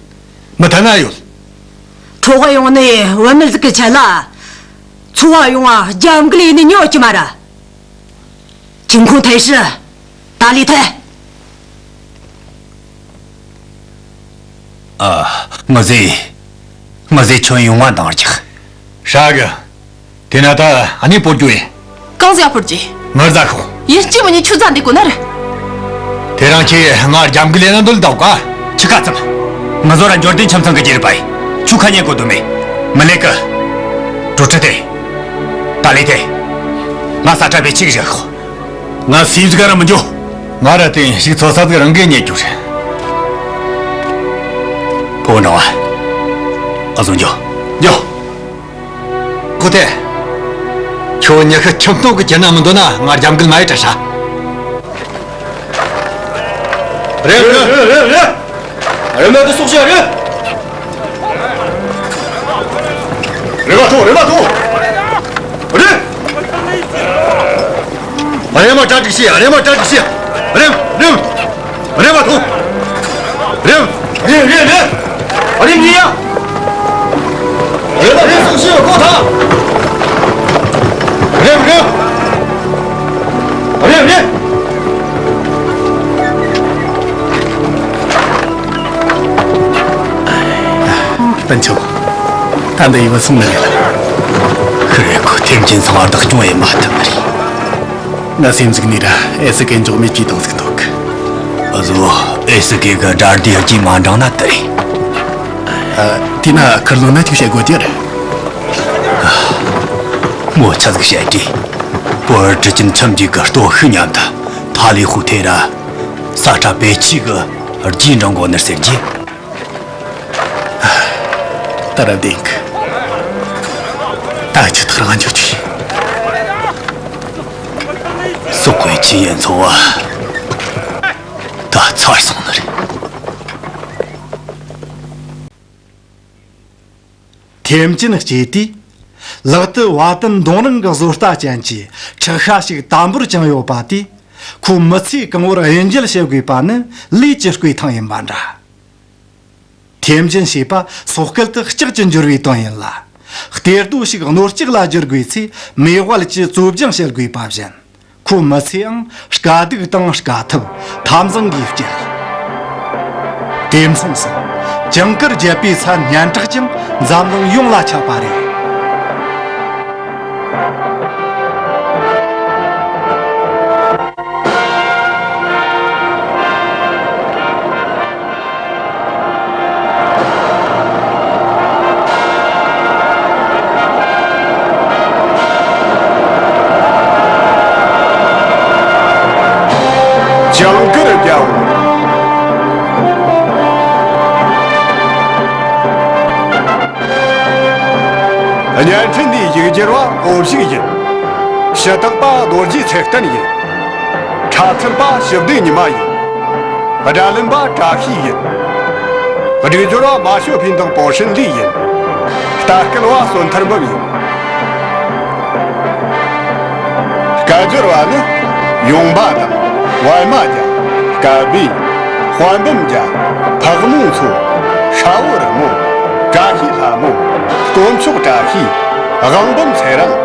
མི་ཐ་ན་ཡོད། འཕྲོག་ག་ཡོང་ནི་བུད་མེད་ཟིག་གི་ཆེད་ལ། ཚོ་བ་ཡོང་བ་རྒྱབ་འགལ་ཡེད་ནི་ཉོ་གི་མ་ར། ཅིན་ཁུང་ཐའི་ཧྲི། ཏཱ་ལི་ཐའི། ཨ། ངི་ཟེ། ངི་ཟེ་ཁྱོད་ཡོང་བ་འདང་རྒྱག། ཧྲ་གི། དེ་ན་ད་ཨ་ནི་སྤོ་རྒྱུ་ཡིན། གང་ཟིག་སྤོ་རྒྱུ། ངར་ཟ་ཤོག། ཡིན་གཅིག་མིན་གཉིས་ཁྱོད་ཟ་འདི་གོ་ན་ར། དེ་རིང་ཁྱེད་ང་རྒྱབ་འགལ་ལས་ན་འདོད་འདུག་ག། ཁྱི་ཁ་ཙམ། ང་ཚོ་ར་འབྱོར་ལྡན་ཁྱིམ་ཚང་གི་རྒྱུད་རིགས་པ་ཡིན། ཁྱོད་ཁ་ཉན་དགོས་དོན་མེད། མི་ལེགས་གི། ཀྲུའུ་ཀྲི་ཏེ། ཏཱ་ལི་ཏེ། ང་ས་ཁྲ་བེ་ཆི་གི་རེད་ཤོག། ང་སུའི་ཟིག་ག་ར་མི་འགྱོ། ང་ར་དེ་ཞིག་འཚོ་ས་ཟིག་རང་གིས་རྙེད་རྒྱུ་རེད། ཕོ་བོ་འབྲིང་བ། ཨ་ཟོ་འགྱོ། འགྱོ། ཁོ་ཐེ། ཁྱོད་ཉི་ཤུ་ཁྱིམ་སྟོང་གི་ཁྱེར་ན་མི་འདོད་ན་ང་རྒྱབ་འགལ་མ་ཡེད་དྲ་ཧྲ། རེད་རེད་རེད་རེད། རེད་མ་དེ་སོག་ཤ་རེད། རེད་མ་ཐོ་རེད་མ་ཐོ། རེད། རེད་མ་གྲ་སྒྲིག་བྱེད། རེད་མ་གྲ་སྒྲིག་བྱེད། རེད་རེད། རེད་མ་ཐོ། རེད། རེད་རེད་རེད། ཨ་རེ་མྱི་ཡ། རེད་ད་རེད་སོང་ཤི་གོ་ཐ། རེད་རེད། རེད་རེད། སྤུན་ཆུང་། ད་འདི་ཡི་བུ་སོང་ནི་རེད་ལ། ཁི་རེ་ཁོ་ཐེམ་ཅན་ཚང་བར་བདག་སྐྱོང་ཡེད་མ་ཐུབ་ནི་རེད། ང་སེམས་ཟིག་ནས་ར་ཨེ་སི་ཀེ་འཇོག་མེད་ཅིག་དང་ཟིག་འདུག། ཨ་ཟོ། ཨེ་སི་ཀེ་གི་དགྲ་སྡེ་རྒྱུས་མ་འབྲང་ན་དེ་རེད། ཨ། དེས་ན་ཁུར་ལོ་ན་ཅིག་བཤད་དགོས་རྒྱུ་རེད། མོ་ཆ་ཟིག་བཤད་དེ། བོད་ཀྲི་ཅིན་ཁྱིམ་གྱི་གི་སྟོབས་ཤུགས་མཉམ་དུ་ཐ་ལི་ཧུ་ཐེ་ར་ས་ཁྲ་པེ་ཆི་གི་རྒྱུས་འབྲང་དགོས་ནི་ཟེར་གྱི། ད་ར་བདེན་གི། ད་ཅི་ཐག་རང་འཇོག་ཅིག། སོག་པོའི་ཆི་ཡན་ཚོ་བ་ད་ཚར་སོང་ནི་རེད། ཐེམ་ཅིན་སྐྱེས་དུས། ལག་ཏུ་བ་དན་མདུང་རིང་གི་བཟོ་ལྟ་ཅན་གྱི་ཁྲི་ཤ་ཞིག་དམ་པོར་བཅངས་ཡོད་པ་དེས། ཁོའི་མི་ཚེ་གང་བོར་གཡུལ་འགྱེད་བྱེད་དགོས་པ་ནི་ལས་ཀྱི་བསྐོས་ཐང་ཡིན་པ་འདྲ། ཐེམ་ཅིན་ཞེས་པ་སོག་སྐད་དུ་ལྕགས་ཀྱི་འགྱུར་བའི་དོན་ཡིན་ལ། གཏེར་རྡོ་ཞིག་རྣོ་ལྕགས་ལ་བསྒྱུར་དགོས་ཚེ་མེ་དབལ་གྱིས་བཙོ་སྦྱང་བྱེད་དགོས་པ་བཞིན། ཁོའི་མི་ཚེའང་དཀའ་སྡུག་དང་དཀའ་ཐུབ་འཐབ་འཛིང་གིས་བསྐྱལ། དེ་མཚུངས་སུ་ཇིང་གིར་རྒྱལ་པོའི་མཚན་སྙན་གྲགས་ཀྱང་འཛམ་གླིང་ཡོངས་ལ་ཁྱབ་པ་རེད། ཇིང་གིར་རྒྱལ་པོ། བརྙན་འཕྲིན་འདིའི་ཡིག་སྒྱུར་བ་འོ་བཞུགས་ཡིན། ཞུ་དག་པ་རྡོ་རྗེ་ཚེ་བརྟན་ཡིན། འཁྲབ་ཁྲིད་པ་ཞི་བདེ་ཉི་མ་ཡིན། སྒྲ་ལེན་པ་བཀྲ་ཤིས་ཡིན། སྒྲིག་སྦྱོར་བ་མ་ཞོ་ཕིན་དང་པོ་ཧྲིན་ལི་ཡིན། ལྟ་སྐུལ་བ་བསོད་ཐར་འབུམ་ཡིན། སྐད་སྦྱོར་བ་ནི་ཡུང་བ་དང་པད་མ་རྒྱལ། སྐལ་བྷེ། དཔལ་འབུམ་རྒྱལ། ཕག་མོ་མཚོ། ཧྲ་བོ་རི་མོ། བཀྲ་ཤིས་ལྷ་མོ། དཀོན་མཆོག་བཀྲ་ཤིས། དབང་འབུམ་ཚེ་རིང་།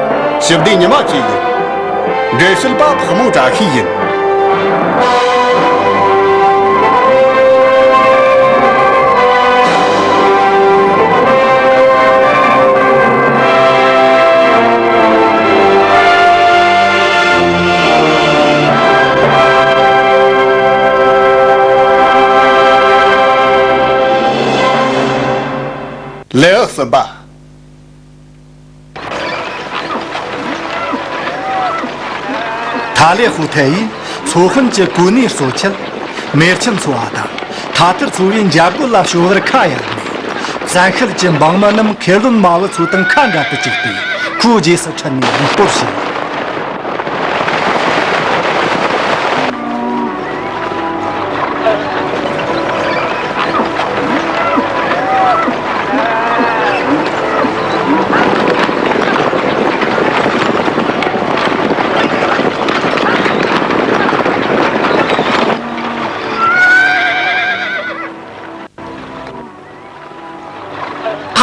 ཞི་བདེ་ཉི་མ་བཅས་ཡིན། འགྲེལ་བཤད་པ་ཕག་མོ་བཀྲ་ཤིས་ཡིན། ལེའུ་གསུམ་པ། ཐ་ལེ་ཧུ་ཐེ་ཡིས་ཚོ་དཔོན་གྱི་གོ་གནས་གཙོ་ཆེད། མེར་ཆེན་ཚོ་བ་དང་ཐ་ཐར་ཚོ་བའི་འཇབ་རྒོལ་ལ་བྱོལ་བར་ཁ་གཡར་ནས། བཙན་ཤེད་ཀྱི་འབངས་མི་རྣམས་ཁེར་ལོན་མ་བུ་ཚོ་དང་ཁ་འབྲལ་དུ་བཅུག་སྟེ། ཁོའི་རྗེས་སུ་ཁྲིད་ནས་ཡུལ་སྐོར་བྱས།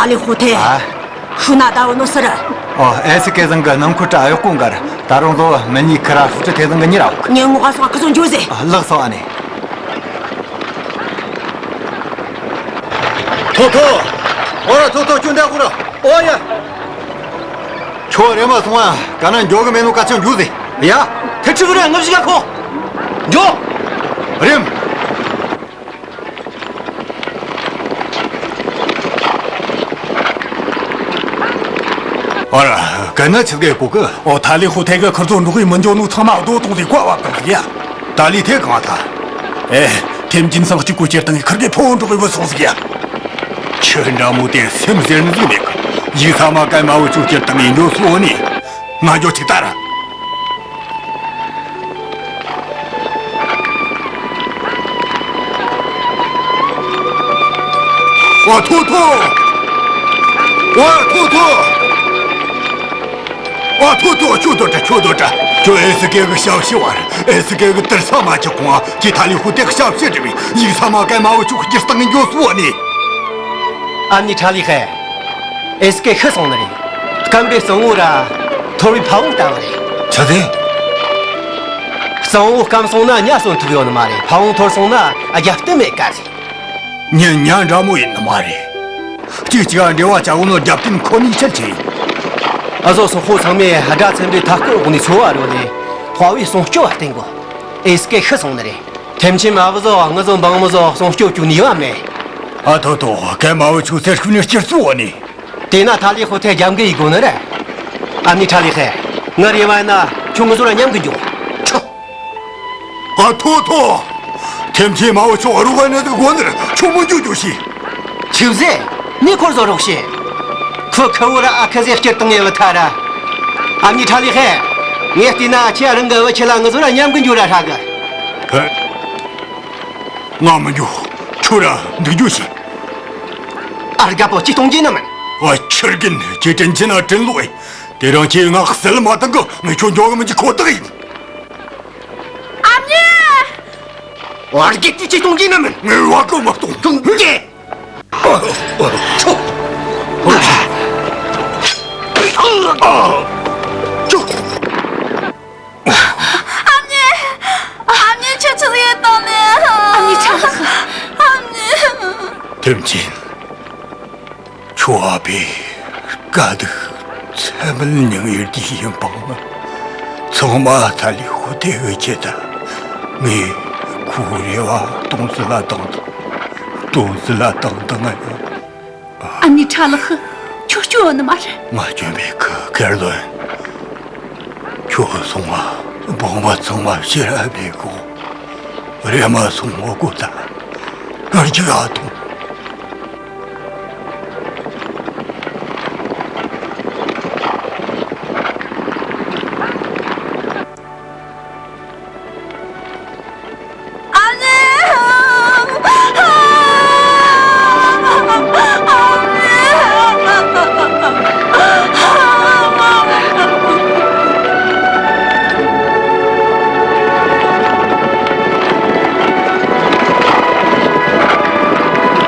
ཐ་ལེ་ཧུ་ཐེ། ཨ། ཤུ་ན་ད་བུ་ནོ་སི་ར། ཨོ། ཨེ་སི་ཀེ་ཟང་གི་ནང་ཁུལ་དྲ་ཨ་ཡོ་ཀུང་གར་ད་རུང་ལོ་མི་ཉི་ཁི་ར་ཧྲུ་ཅི་ཐེ་ཟང་གི་ཉི་ར་ཨོ། ཉེ་ངོ་ག་སོང་ཁི་ཚོ་འཇུ་ཟེ། ཨ། ལགས་སོ་ཨ་ནེ། ཐོ་ཐོ། ཨོ་ར་ཐོ་ཐོ་ཁྱོད་འདི་ཧུ་ར། ཨོ་ཡ། ཁྱོད་རེམ་མ་སོང་ཨ། ག་ན་འགྱོ་གི་མེད་ནོ་ག་ཚོད་འཇུ་ཟེ། ཡ། ཐེ་ཁྲི་གི་ར་ངབ་ཞིག་ག་ཁོ། འགྱོ། རེམ། ཨོ་ར། གན་ན་ཆི་གེ་གོ་གི། ཨོ། ཐ་ལེ་ཧུ་ཐེ་གི་ཁུར་ཚོ་འབྲོག་གི་མི་འཇོ་ནུ་ཚང་མ་རྡོ་ཐོང་དེ་བཀའ་བབ་བཏང་ཟིག་ཡ། ད་ལི་ཐེ་གང་ཐ། ཨེ། ཐེམ་ཅིན་སང་གཅིག་གོ་ཁྱེར་དང་ཁུར་གི་ཕོ་འབྲོག་གི་བུ་སོང་ཟིག་ཡ། ཁྱི་འདྲ་མོ་དེ་སེམས་ཟེར་ནི་ཟིག་མེད་གི། ཡིག་ཚ་མ་གན་མ་བུ་ཆུ་ཁྱེར་དང་ཡིན་འགྲོ་སོ་ནི། ང་འཇོ་ཅིག་ད་ར། ཨོ་ཐོ་ཐོ། ཨོ་ཐོ་ཐོ། ཨོ་ཐོ་ཐོ། ཁྱོད་དོ་དྲ། ཁྱོད་དོ་དྲ། ཁྱོད་ཨེ་སི་ཀེ་གི་ཞབས་ཕྱི་བར། ཨེ་སི་ཀེ་གི་དུར་ས་མ་ཆག་གོང་ཨ། ཁྱེད་ཐ་ལི་ཧུ་ཐེ་གི་ཞབས་ཕྱི་འདྲི་བའི་ཡིག་ཚ་མ་གན་མ་བུ་ཆུ་ཁྱེར་དང་ཡིན་འགྲོ་སོ་ནི། ཨ་ནི་ཁྲ་ལི་ཧེ། ཨེ་སི་ཀེ་ཤི་སོང་ནི་རེད། སྐམ་པའི་གཙང་བོ་ར་ཐོར་བའི་ཕ་བོང་ལྟ་བུ་རེད། ཆི་ཟེར། གཙང་བོ་སྐམ་སོང་ན་ཉ་གསོན་ཐུབ་ཡོད་ནི་མ་རེད། ཕ་བོང་ཐོར་སོང་ན་རྒྱབ་རྟེན་མེད་ཀ་ཟེར། ཉན་ཉན་འདྲ་མོ་ཡིན་ནི་མ་རེད། གཅིག་གཅིག་ག་འབྲེལ་བ་བྱ་བོ་ནོ་རྒྱབ་རྟེན་ཁོ་ནའི་ཆེད་ཆེ་ཡིན། ཨ་ཟོ་སོག་པོ་ཚང་མས་དགྲ་བཙན་པོའི་མཐའ་སྐོར་འོག་ནས་འཚོ་བ་རོལ་ནས་དཔའ་བོའི་སྲུང་སྐྱོབ་བ་བསྟེན་གོ། ཨེ་སི་ཀེ་ཤི་སོང་ནི་རེད། ཐེམ་ཆེན་མ་བུ་ཟོ་ང་ཟོ་འབངས་མི་ཟོ་སྲུང་སྐྱོབ་བཅུག་ནུས་པ་མེད། ཨ་ཐོ་ཐོ། གན་མ་བུ་ཆུ་སེར་ཤུ་ནས་སྐྱུར་སོ་ནི། དེས་ན་ཐ་ལི་ཧུ་ཐེ་རྒྱབ་འགལ་ཡེད་དགོས་ནི་རེད། ཨ་ནི་ཁྲ་ལི་ཧེ། ངའི་རེ་བ་ཡིན་ན་ཁྱོད་ངུ་ཟོ་ར་མཉམ་གི་འགྱོ། ཁྲོ། ཨ་ཐོ་ཐོ། ཐེམ་ཆེན་མ་བུ་ཆུ་རུ་བ་ནི་དགོ་ནི་རེད། ཁྱོད་མི་འགྱོ་འགྱོ་ཤི། ཆི་ཟེ། ནི་ཁོར་ཟོ་རོགས་ཤི། ཁོ་ཁ་བོ་ར་ཨ་ཁ་ཟེ་སྐྱུར་བཏང་ངེ་བུད་ཐལ་ར། ཨ་མྱེས་ཁྲ་ལི་ཧེ། ངས་བལྟས་ན་ཁྱེད་རང་གི་བུ་ཁྱེད་ལ་ངུ་ཟོ་ར་མཉམ་གི་འགྱོ་ར་ཧྲ་གི། ཧེ། ང་མི་འགྱོ། ཁྱོད་ར་འདུག་རྒྱུ་བྱོས། ཨ་རྒད་པོ་ཅི་གཏོང་རྒྱུ་ནི་མིན། ཨ་ཁྱི་རྒན། ཁྱེད་དྲིན་ཆེན་ན་དྲིན་ལོག་ཨེ། དེ་རིང་ཁྱེད་ང་བསད་མ་བཏང་གི་ངས་ཁྱོད་འགྱོ་གི་མི་འཇུག་ཁོ་ཐག་ཡིན། ཨ་མྱེས། ཨ་རྒད་པོ་ཅི་གཏོང་རྒྱུ་ནི་མིན། ངས་བ་གི་མ་གཏོང་། གཏོང་རྒྱུ། ཨ་མྱེས། ཨ་མྱེས། ཁྱོད་ཆི་ཟིག་ཡེད་བཏང་ནི། ཨ་མྱེས། ཆ་ལགས། ཨ་མྱེས། ཐེམ་ཅིན། ཁྱོའི་ཨ་ཕས་དཀའ་སྡུག་ཚད་མེད་མྱངས་ཡོད་རྒྱུ་ཡིན་པ། ཚང་མ་ཐ་ལི་ཧུ་ཐེ་གི་ཆེད་དུ། ངས་ཁོའི་རེ་བ་སྟོང་ཟད་ལ་བཏང་དང་། སྟོང་ཟད་ལ་བཏང་དང་ང་ཡང་། ཨ་མྱེས། ཁྲ་ལི་ཧུ། ཁྱོད་སྐྱོན་ཡོད་ནི་མ་རེད། ང་སྐྱོན་མེད་གི། ཁེར་ལོན། ཁྱོད་སོང་ང་འབངས་མི་ཚང་མ་ཕྱིར་ར་སླེབས་གོ། རེམ་མ་སོང་ངོ་གོ་ད། གར་གྱི་ཨ་དང་། ཨ་མྱེས།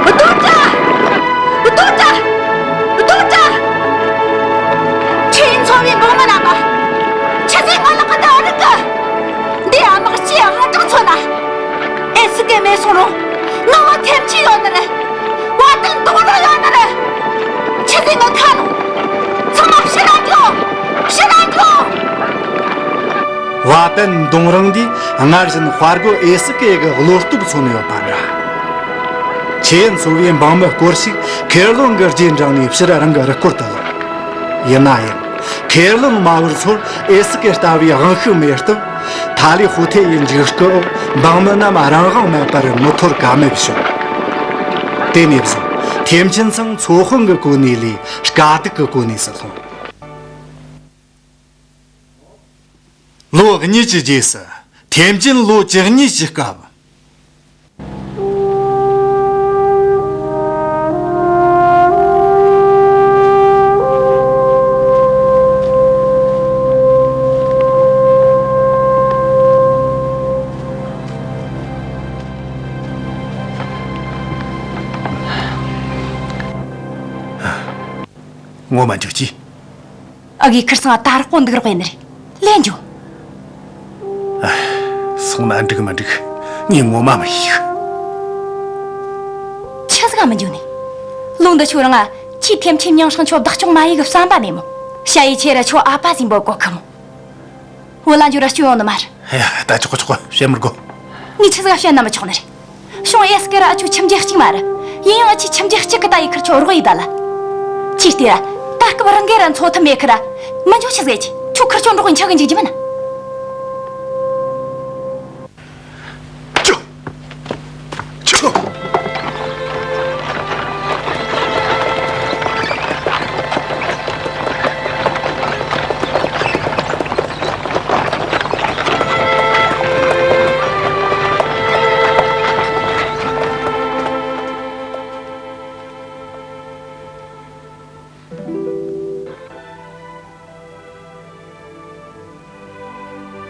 རྡོ་བཀྲ། རྡོ་བཀྲ། རྡོ་བཀྲ། ཁྱེད་ཚོ་བའི་འབངས་མི་རྣམ་པ། ཆི་ཟིག་ང་ལ་ཕུ་ད་རིག་གི། འདི་ཨ་མག་སྐྱེས་ཨ་དྲག་ཚོ་ན། ཨེ་སི་ཀེ་མེད་སོང་རུང་། ང་བ་ཐེམ་ཅིག་ཡོད་ནི་རེད། བ་དན་དོང་ར་ཡོད་ནི་རེད། ཆི་ཟིག་ང་ཁ་ནོ། ཚང་མ་ཕྱི་ལ་འགྲོ། ཕྱི་ལ་འགྲོ། བ་དན་མདུང་རིང་འདིས་སྔར་བཞིན་དཔའ་རྒོད་ཨེ་སི་ཀེ་གི་བློ་སྟོབས་མཚོན་ཡོད་པ་འདྲ། ཆེ་ཡན་ཚོ་བའི་འབངས་མི་སྐོར་ཞིག་ཁེར་ལོན་གི་རྗེས་འབྲངས་ནས་ཕྱིར་རང་གི་རི་སྐོར་དུ་ལོག། ཡིན་ན་ཡང་། ཁེར་ལོན་མ་བུར་ཚོར་ཨེ་སི་ཀེ་ལྟ་བུའི་དབང་ཤུགས་མེད་སྟབས། ཐ་ལི་ཧུ་ཐེ་ཡི་འཇིགས་སྐུལ་འོག་འབངས་མི་རྣམས་རང་དབང་མེད་པར་མི་འཐོར་ཀ་མེད་བྱུང་། དེ་ནས་བཟུང་ཐེམ་ཅིན་ཚང་ཚོ་དཔོན་གི་གོ་གནས་ལས་དཀའ་སྡུག་གི་གོ་གནས་སུ་ལྷུང་། ལོ་གཉིས་ཀྱི་རྗེས་སུ། ཐེམ་ཅིན་ལོ་བཅུ་གཉིས་ཀྱི་སྐབས། ངོ་མ་འཇོག་གྱིས། ཨ། གི་ཁིར་སང་ད་རག་པོ་འདུག་རོགས་ཡིན་ནི་རེད། ལེན་འཇོག། ཨ། སོང་ན་འགྲིག་མི་འགྲིག་ངས་ངོ་མ་མི་ཤེས་གི། ཆི་ཟིག་ག་མི་འཇོག་ནི། ལོ་འདི་ཆོ་རང་ང་ཁྱི་ཐེམ་ཆེན་མྱང་སྲང་ཆོ་བདག་སྐྱོང་མ་ཡེ་གི་བསམ་པ་མེད་མོ། ཞ་ཡི་ཆེ་ར་ཆོ་ཨ་ཕ་ཟིན་པོ་གོ་གི་མོ། བུ་ལ་འཇོ་ར་སྐྱོན་ཡོང་ནི་མ་རེད། ཡ། ད་ཆོག་གོ་ཆོག་གོ། བཤད་མི་དགོ། ངས་ཆི་ཟིག་ག་བཤད་ན་མི་ཆོག་ནི་རེད། ཤོང་ཨེ་སི་ཀེ་ར་ཨ་ཆོ་ཁྱིམ་རྒྱུད་གཅིག་མ་རེད། ཡིན་ཡང་ཨ་ཆི་ཁྱིམ་རྒྱུད་གཅིག་གི་ད་ཡི་ཁར་ཆོ་རོགས་ཡི་ད་ལ། ཅི་སྟེ་ར། ད་སྐབས་རང་གི་ར་འཚོ་ཐབས་མེད་ཁི་ར། མི་འཇོག་ཆི་ཟེར་གྱི། ཁྱོད་ཁིར་ཆོ་འགྲོགས་ཡིན་ཆག་གི་འཇུག་རྒྱུ་མིན་ན། ཆོ། ཆོ།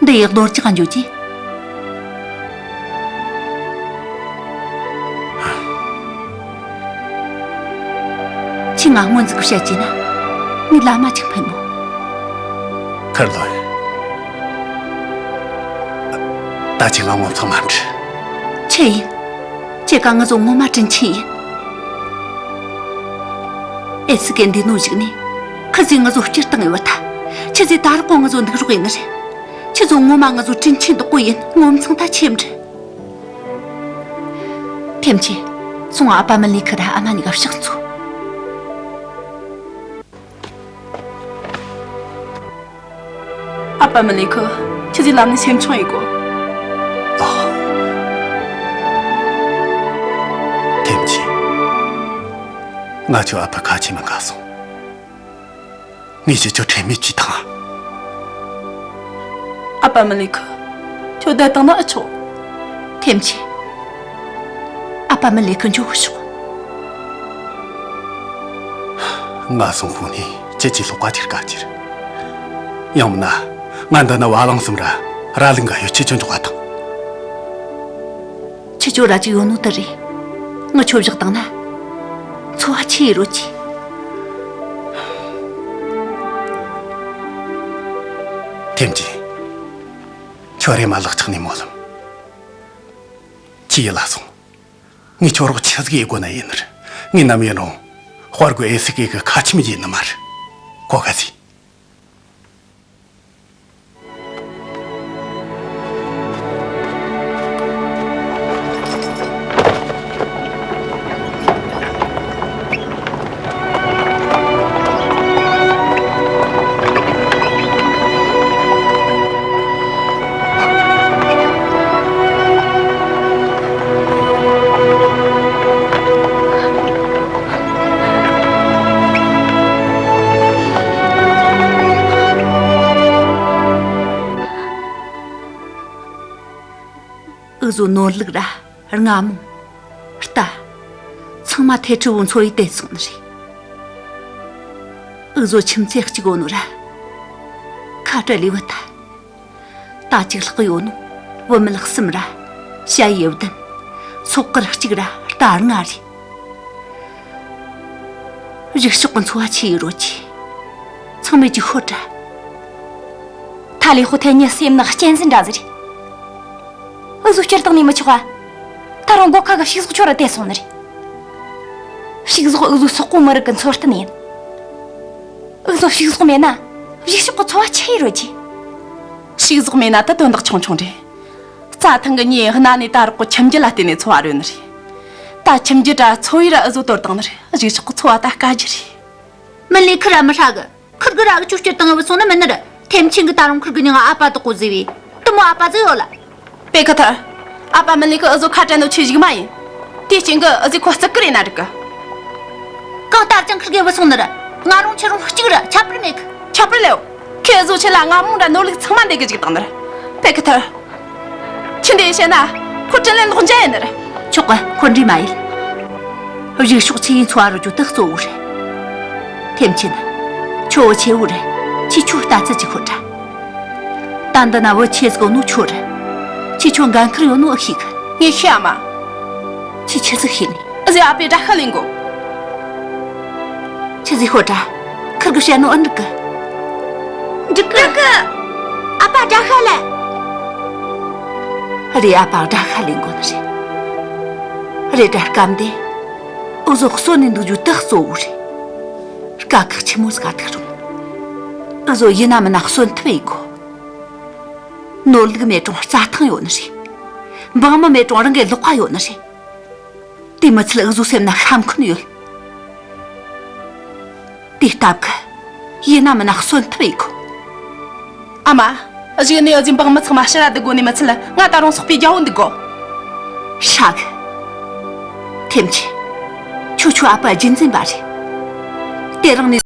འདི་ཡག་རྡོ་ལྕགས་འཇོག་གྱིས། ཁྱེད་ང་སྔོན་ཟིག་བཤད་ཀྱིས་ན། ངའི་ལ་མ་ཅིག་ཕན་མོ། ཁར་ལོ། ད་ཁྱེད་ང་ངོ་ཚང་མ་འདྲི། ཆི་ཡིན། ཁྱེད་ཀ་ང་ཚོ་ངོ་མ་དྲིན་ཆེན་ཡིན། ཨེ་སི་ཀེ་འདི་ནོ་ཞིག་ནས། ཁི་ཟིག་ང་ཚོ་སྐྱུར་བཏང་ཡོད་ད། ཁྱི་ཟིག་ད་རག་གོ་ང་ཚོ་འདུག་རོགས་ཡིན་ནི་རེད། ཁྱེད་ཚོ་ངོ་མ་ང་ཚོ་དྲིན་ཆེན་རྡོག་པོ་ཡིན། ངོ་མཚང་ད་ཆེམ་འདྲི། ཐེམ་ཆེ། སོང་ཨ་ཕ་མི་ལི་ཁི་ད་ཨ་མ་གཉིས་ཀ་ཕྱག་འཚོལ། ཨ་ཕ་མི་ལི་ཁི། ཁྱེད་ཀྱི་ལམ་ནས་སེམས་ཆུང་ཡིན་གོ། ཨ། ཐེམ་ཆེ། ང་ཁྱོའི་ཨ་ཕ་ཁ་ཆེ་མི་དགའ་སོང་། ངས་ཁྱེད་ཆོ་ཁྲེལ་མེད་བྱས་བཏང་། ཨ་ཕ་མི་ལི་ཁུ། ཁྱོད་བསྡད་བཏང་ན་ཨེ་ཆོག་ཐེམ་ཆེན། ཨ་ཕ་མི་ལི་ཁུ་འགྱོ་གི་ཆོག་ང་སོང་ཁོང་ནས་ཁྱེད་ཀྱི་ལོག་པ་ཁྱེར་ག་ཁྱེར། ཡང་མིན་ན། ང་འདི་ན་བ་ལང་གསུམ་ར་ར་ལུག་འགའ་ཡོད། ཁྱེད་ཆོ་འཇོག་པ་དང་། ཁྱེད་ཆོ་ར་ཅིག་ཡོད་ནོ་དེ་རེད། ངི་ཆོ་བཞག་བཏང་ན། འཚོ་བ་ཆི་ཡེ་རོལ་རྒྱུ། ཐེམ་ཆེན། ཁྱོད་རེམ་མ་ལག་ཆགས་ནས་སྨོན་ལམ། ཁྱེད་ཡིད་ལ་སོང་། ངས་ཁྱོད་རོགས་ཆི་ཟིག་ཡེ་དགོས་ན་ཡེ་ནི་རེད། ངས་ནམ་ཡིན་རུང་། དཔའ་རྒོད་ཨེ་སི་ཀེ་གི་ཁ་ཆེམས་ཡེ་ནི་མ་རེད། གོ་ག་ཟིག་འུ་ཟོ་ནོར་ལུག་ར་རྔ་མོང་། རྟ། ཚང་མ་ཐེ་ཁྲི་བོ་མཚོ་ཡིས་དེད་སོང་ནི་རེད། འུ་ཟོ་ཁྱིམ་མཚེས་གཅིག་ཡོད་ནོ་ར། ཁ་བྲལ་ལས་བུད་ཐལ། ད་ཅིག་ལྷག་གི་ཡོད་ནོ། བུད་མེད་གསུམ་ར། ཞ་ཡི་བདུན། སོག་གུར་གཅིག་ར་རྟ་ལྔ་རེད། གཞུག་ཕྱོགས་གི་འཚོ་བ་ཆི་ཡེ་རོལ་རྒྱུ། ཚང་མས་ཅིག་ཤོད་དྲ། ཐ་ལི་ཧུ་ཐེ་ཉི་སེམས་ནི་གཅན་གཟན་འདྲ་ཟིག་རེད། འུ་ཟོ་སྤྱིར་བཏང་ནས་མི་ཆོག་པ། ད་རུང་སྒོ་ཁ་གི་ཕྱུགས་ཟོག་ཁྱོད་ར་དེད་སོང་ནི་རེད། ཕྱུགས་ཟོག་འུ་ཟོ་སོག་པོ་མི་རིགས་གི་འཚོ་རྟེན་ཡིན། འུ་ཟོ་ཕྱུགས་ཟོག་མེད་ན། གཞུག་ཕྱོགས་གི་འཚོ་བ་ཆི་ཡེ་རོལ་རྒྱུ། ཕྱུགས་ཟོག་མེད་ན་ད་དོན་དག་ཆུང་ཆུང་རེད། རྩྭ་ཐང་གི་མྱིས་གནའ་ནས་ད་རག་གི་ཁྱིམ་རྒྱུད་ལ་བརྟེན་ནས་འཚོ་བ་རོལ་ནི་རེད། ད་ཁྱིམ་རྒྱུད་ར་འཚོ་བའི་ར་འུ་ཟོ་དོར་བཏང་ནི་རེད། གཞུག་ཕྱོགས་གི་འཚོ་བ་ད་དཀའ་རྒྱུ་རེད། མི་ལས་ཁུར་ར་མི་ཧྲ་གི། ཁུར་གི་ར་གི་ཅུ་སྐྱིད་དང་བུད་སོང་ན་མིན་ནི་རེད། ཐེམ་ཆེན་གི་ད་རུང་ཁུར་གི་མྱིང་ང་ཨ་ཕ་དག་གོ་ཟེར་བས། དེ་མོ་ཨ་ཕ་ཟིག་ཡོད་ལ། པེ་ཁ་ཐར། ཨ་ཕ་མི་ལས་ཁུ་འུ་ཟོ་ཁ་བྲལ་ནོ་ཆེ་ཞིག་མ་ཡིན། དེའི་རྐྱེན་གི་འུ་ཟོས་ཁོ་བརྩི་གི་རེད་ན་འགྲིག་གི། གང་ལྟར་ཀྱང་ཁུར་གི་བུད་སོང་ནི་རེད། ང་རུང་ཁྱེད་རུང་གཅིག་རེད། ཁྱད་པར་མེད་གི། ཁྱད་པར་ལེའོ། ཁོས་འུ་ཟོ་ཆེད་ལ་རྔ་མོང་ར་ནོར་ལུག་ཚང་མ་འདེད་གི་བཅུག་བཏང་ནི་རེད། པེ་ཁ་ཐར། ཁྱི་འདི་བཤད་ན། ཁོ་དྲིན་ལན་ལོག་འཇལ་ཡིན་ནི་རེད། ཆོག་གི། ཁོ་འདྲི་མ་ཡིན། གཞུག་ཕྱོགས་ཆི་ཡེ་འཚོ་བ་རོལ་རྒྱུ་དེ་གཙོ་བོ་རེད། ཐེམ་ཆེན། ཁྱོད་བུ་ཆེ་བོ་རེད། ཁྱོས་ཁྱོའི་ལྟ་ཚུལ་ཅིག་ཤོད་དྲ། ད་འདི་ན་བུ་ཆེ་ཟིག་ཡོད་ནོ་ཁྱོད་རེད། ཁྱོས་ཁྱོད་འགན་ཁུར་ཡོད་ནོ་ཨེ་ཤེས་གི། ངས་ཤེས། ཨ་མ། ཁྱོས་ཆི་ཟིག་ཤེས་ནས། འུ་ཟོས་ཨ་ཕའི་དགྲ་ཤ་ལེན་གོ། ཆི་ཟིག་ཤོད་དྲ། ཁུར་གིས་བཤད་ནོ་ཨེ་འགྲིག་གི། འགྲིག་གི། འགྲིག་གི། ཨ་ཕ་དགྲ་ཤ་ལེན། རེད། ཨ་ཕ་དགྲ་ཤ་ལེན་གོ་ནི་རེད། རེད་དྲ། སྐབས་འདི། འུ་ཟོ་གསོན་ནས་འདུག་རྒྱུ་དེ་གཙོ་བོ་རེད། དཀའ་ཁག་ཆི་མོ་ཟིག་ག་ཐུག་རུང་། འུ་ཟོ་ཡིན་ན་མིན་ན་གསོན་ཐབས་ཡེ་དགོ། ནོར་ལུག་མེད་རུང་རྩྭ་ཐང་ཡོད་ནི་རེད། འབངས་མི་མེད་རུང་རང་གི་ལག་པ་ཡོད་ནི་རེད། དེ་མི་ཚད་འུ་ཟོའི་སེམས་ན་ཤ་འཁོན་ཡོད། དེའི་སྟབས་ཀྱིས་ཡིན་ན་མིན་ན་གསོན་ཐབས་ཡེ་དགོ། ཨ་མ། གཞུག་ནས་འུ་ཟོས་འབངས་མི་ཚང་མ་ཕྱིར་ར་སྡུད་དགོ་ནི་མི་ཚད། ང་ད་རུང་སོག་པོའི་རྒྱལ་པོ་འདུག་གོ། ཧྲ་གི། ཐེམ་ཆེན། ཁྱོད་ཁྱོའི་ཨ་ཕ་རྒྱུད་འཛིན་པ་རེད། དེ་རིང་ནས།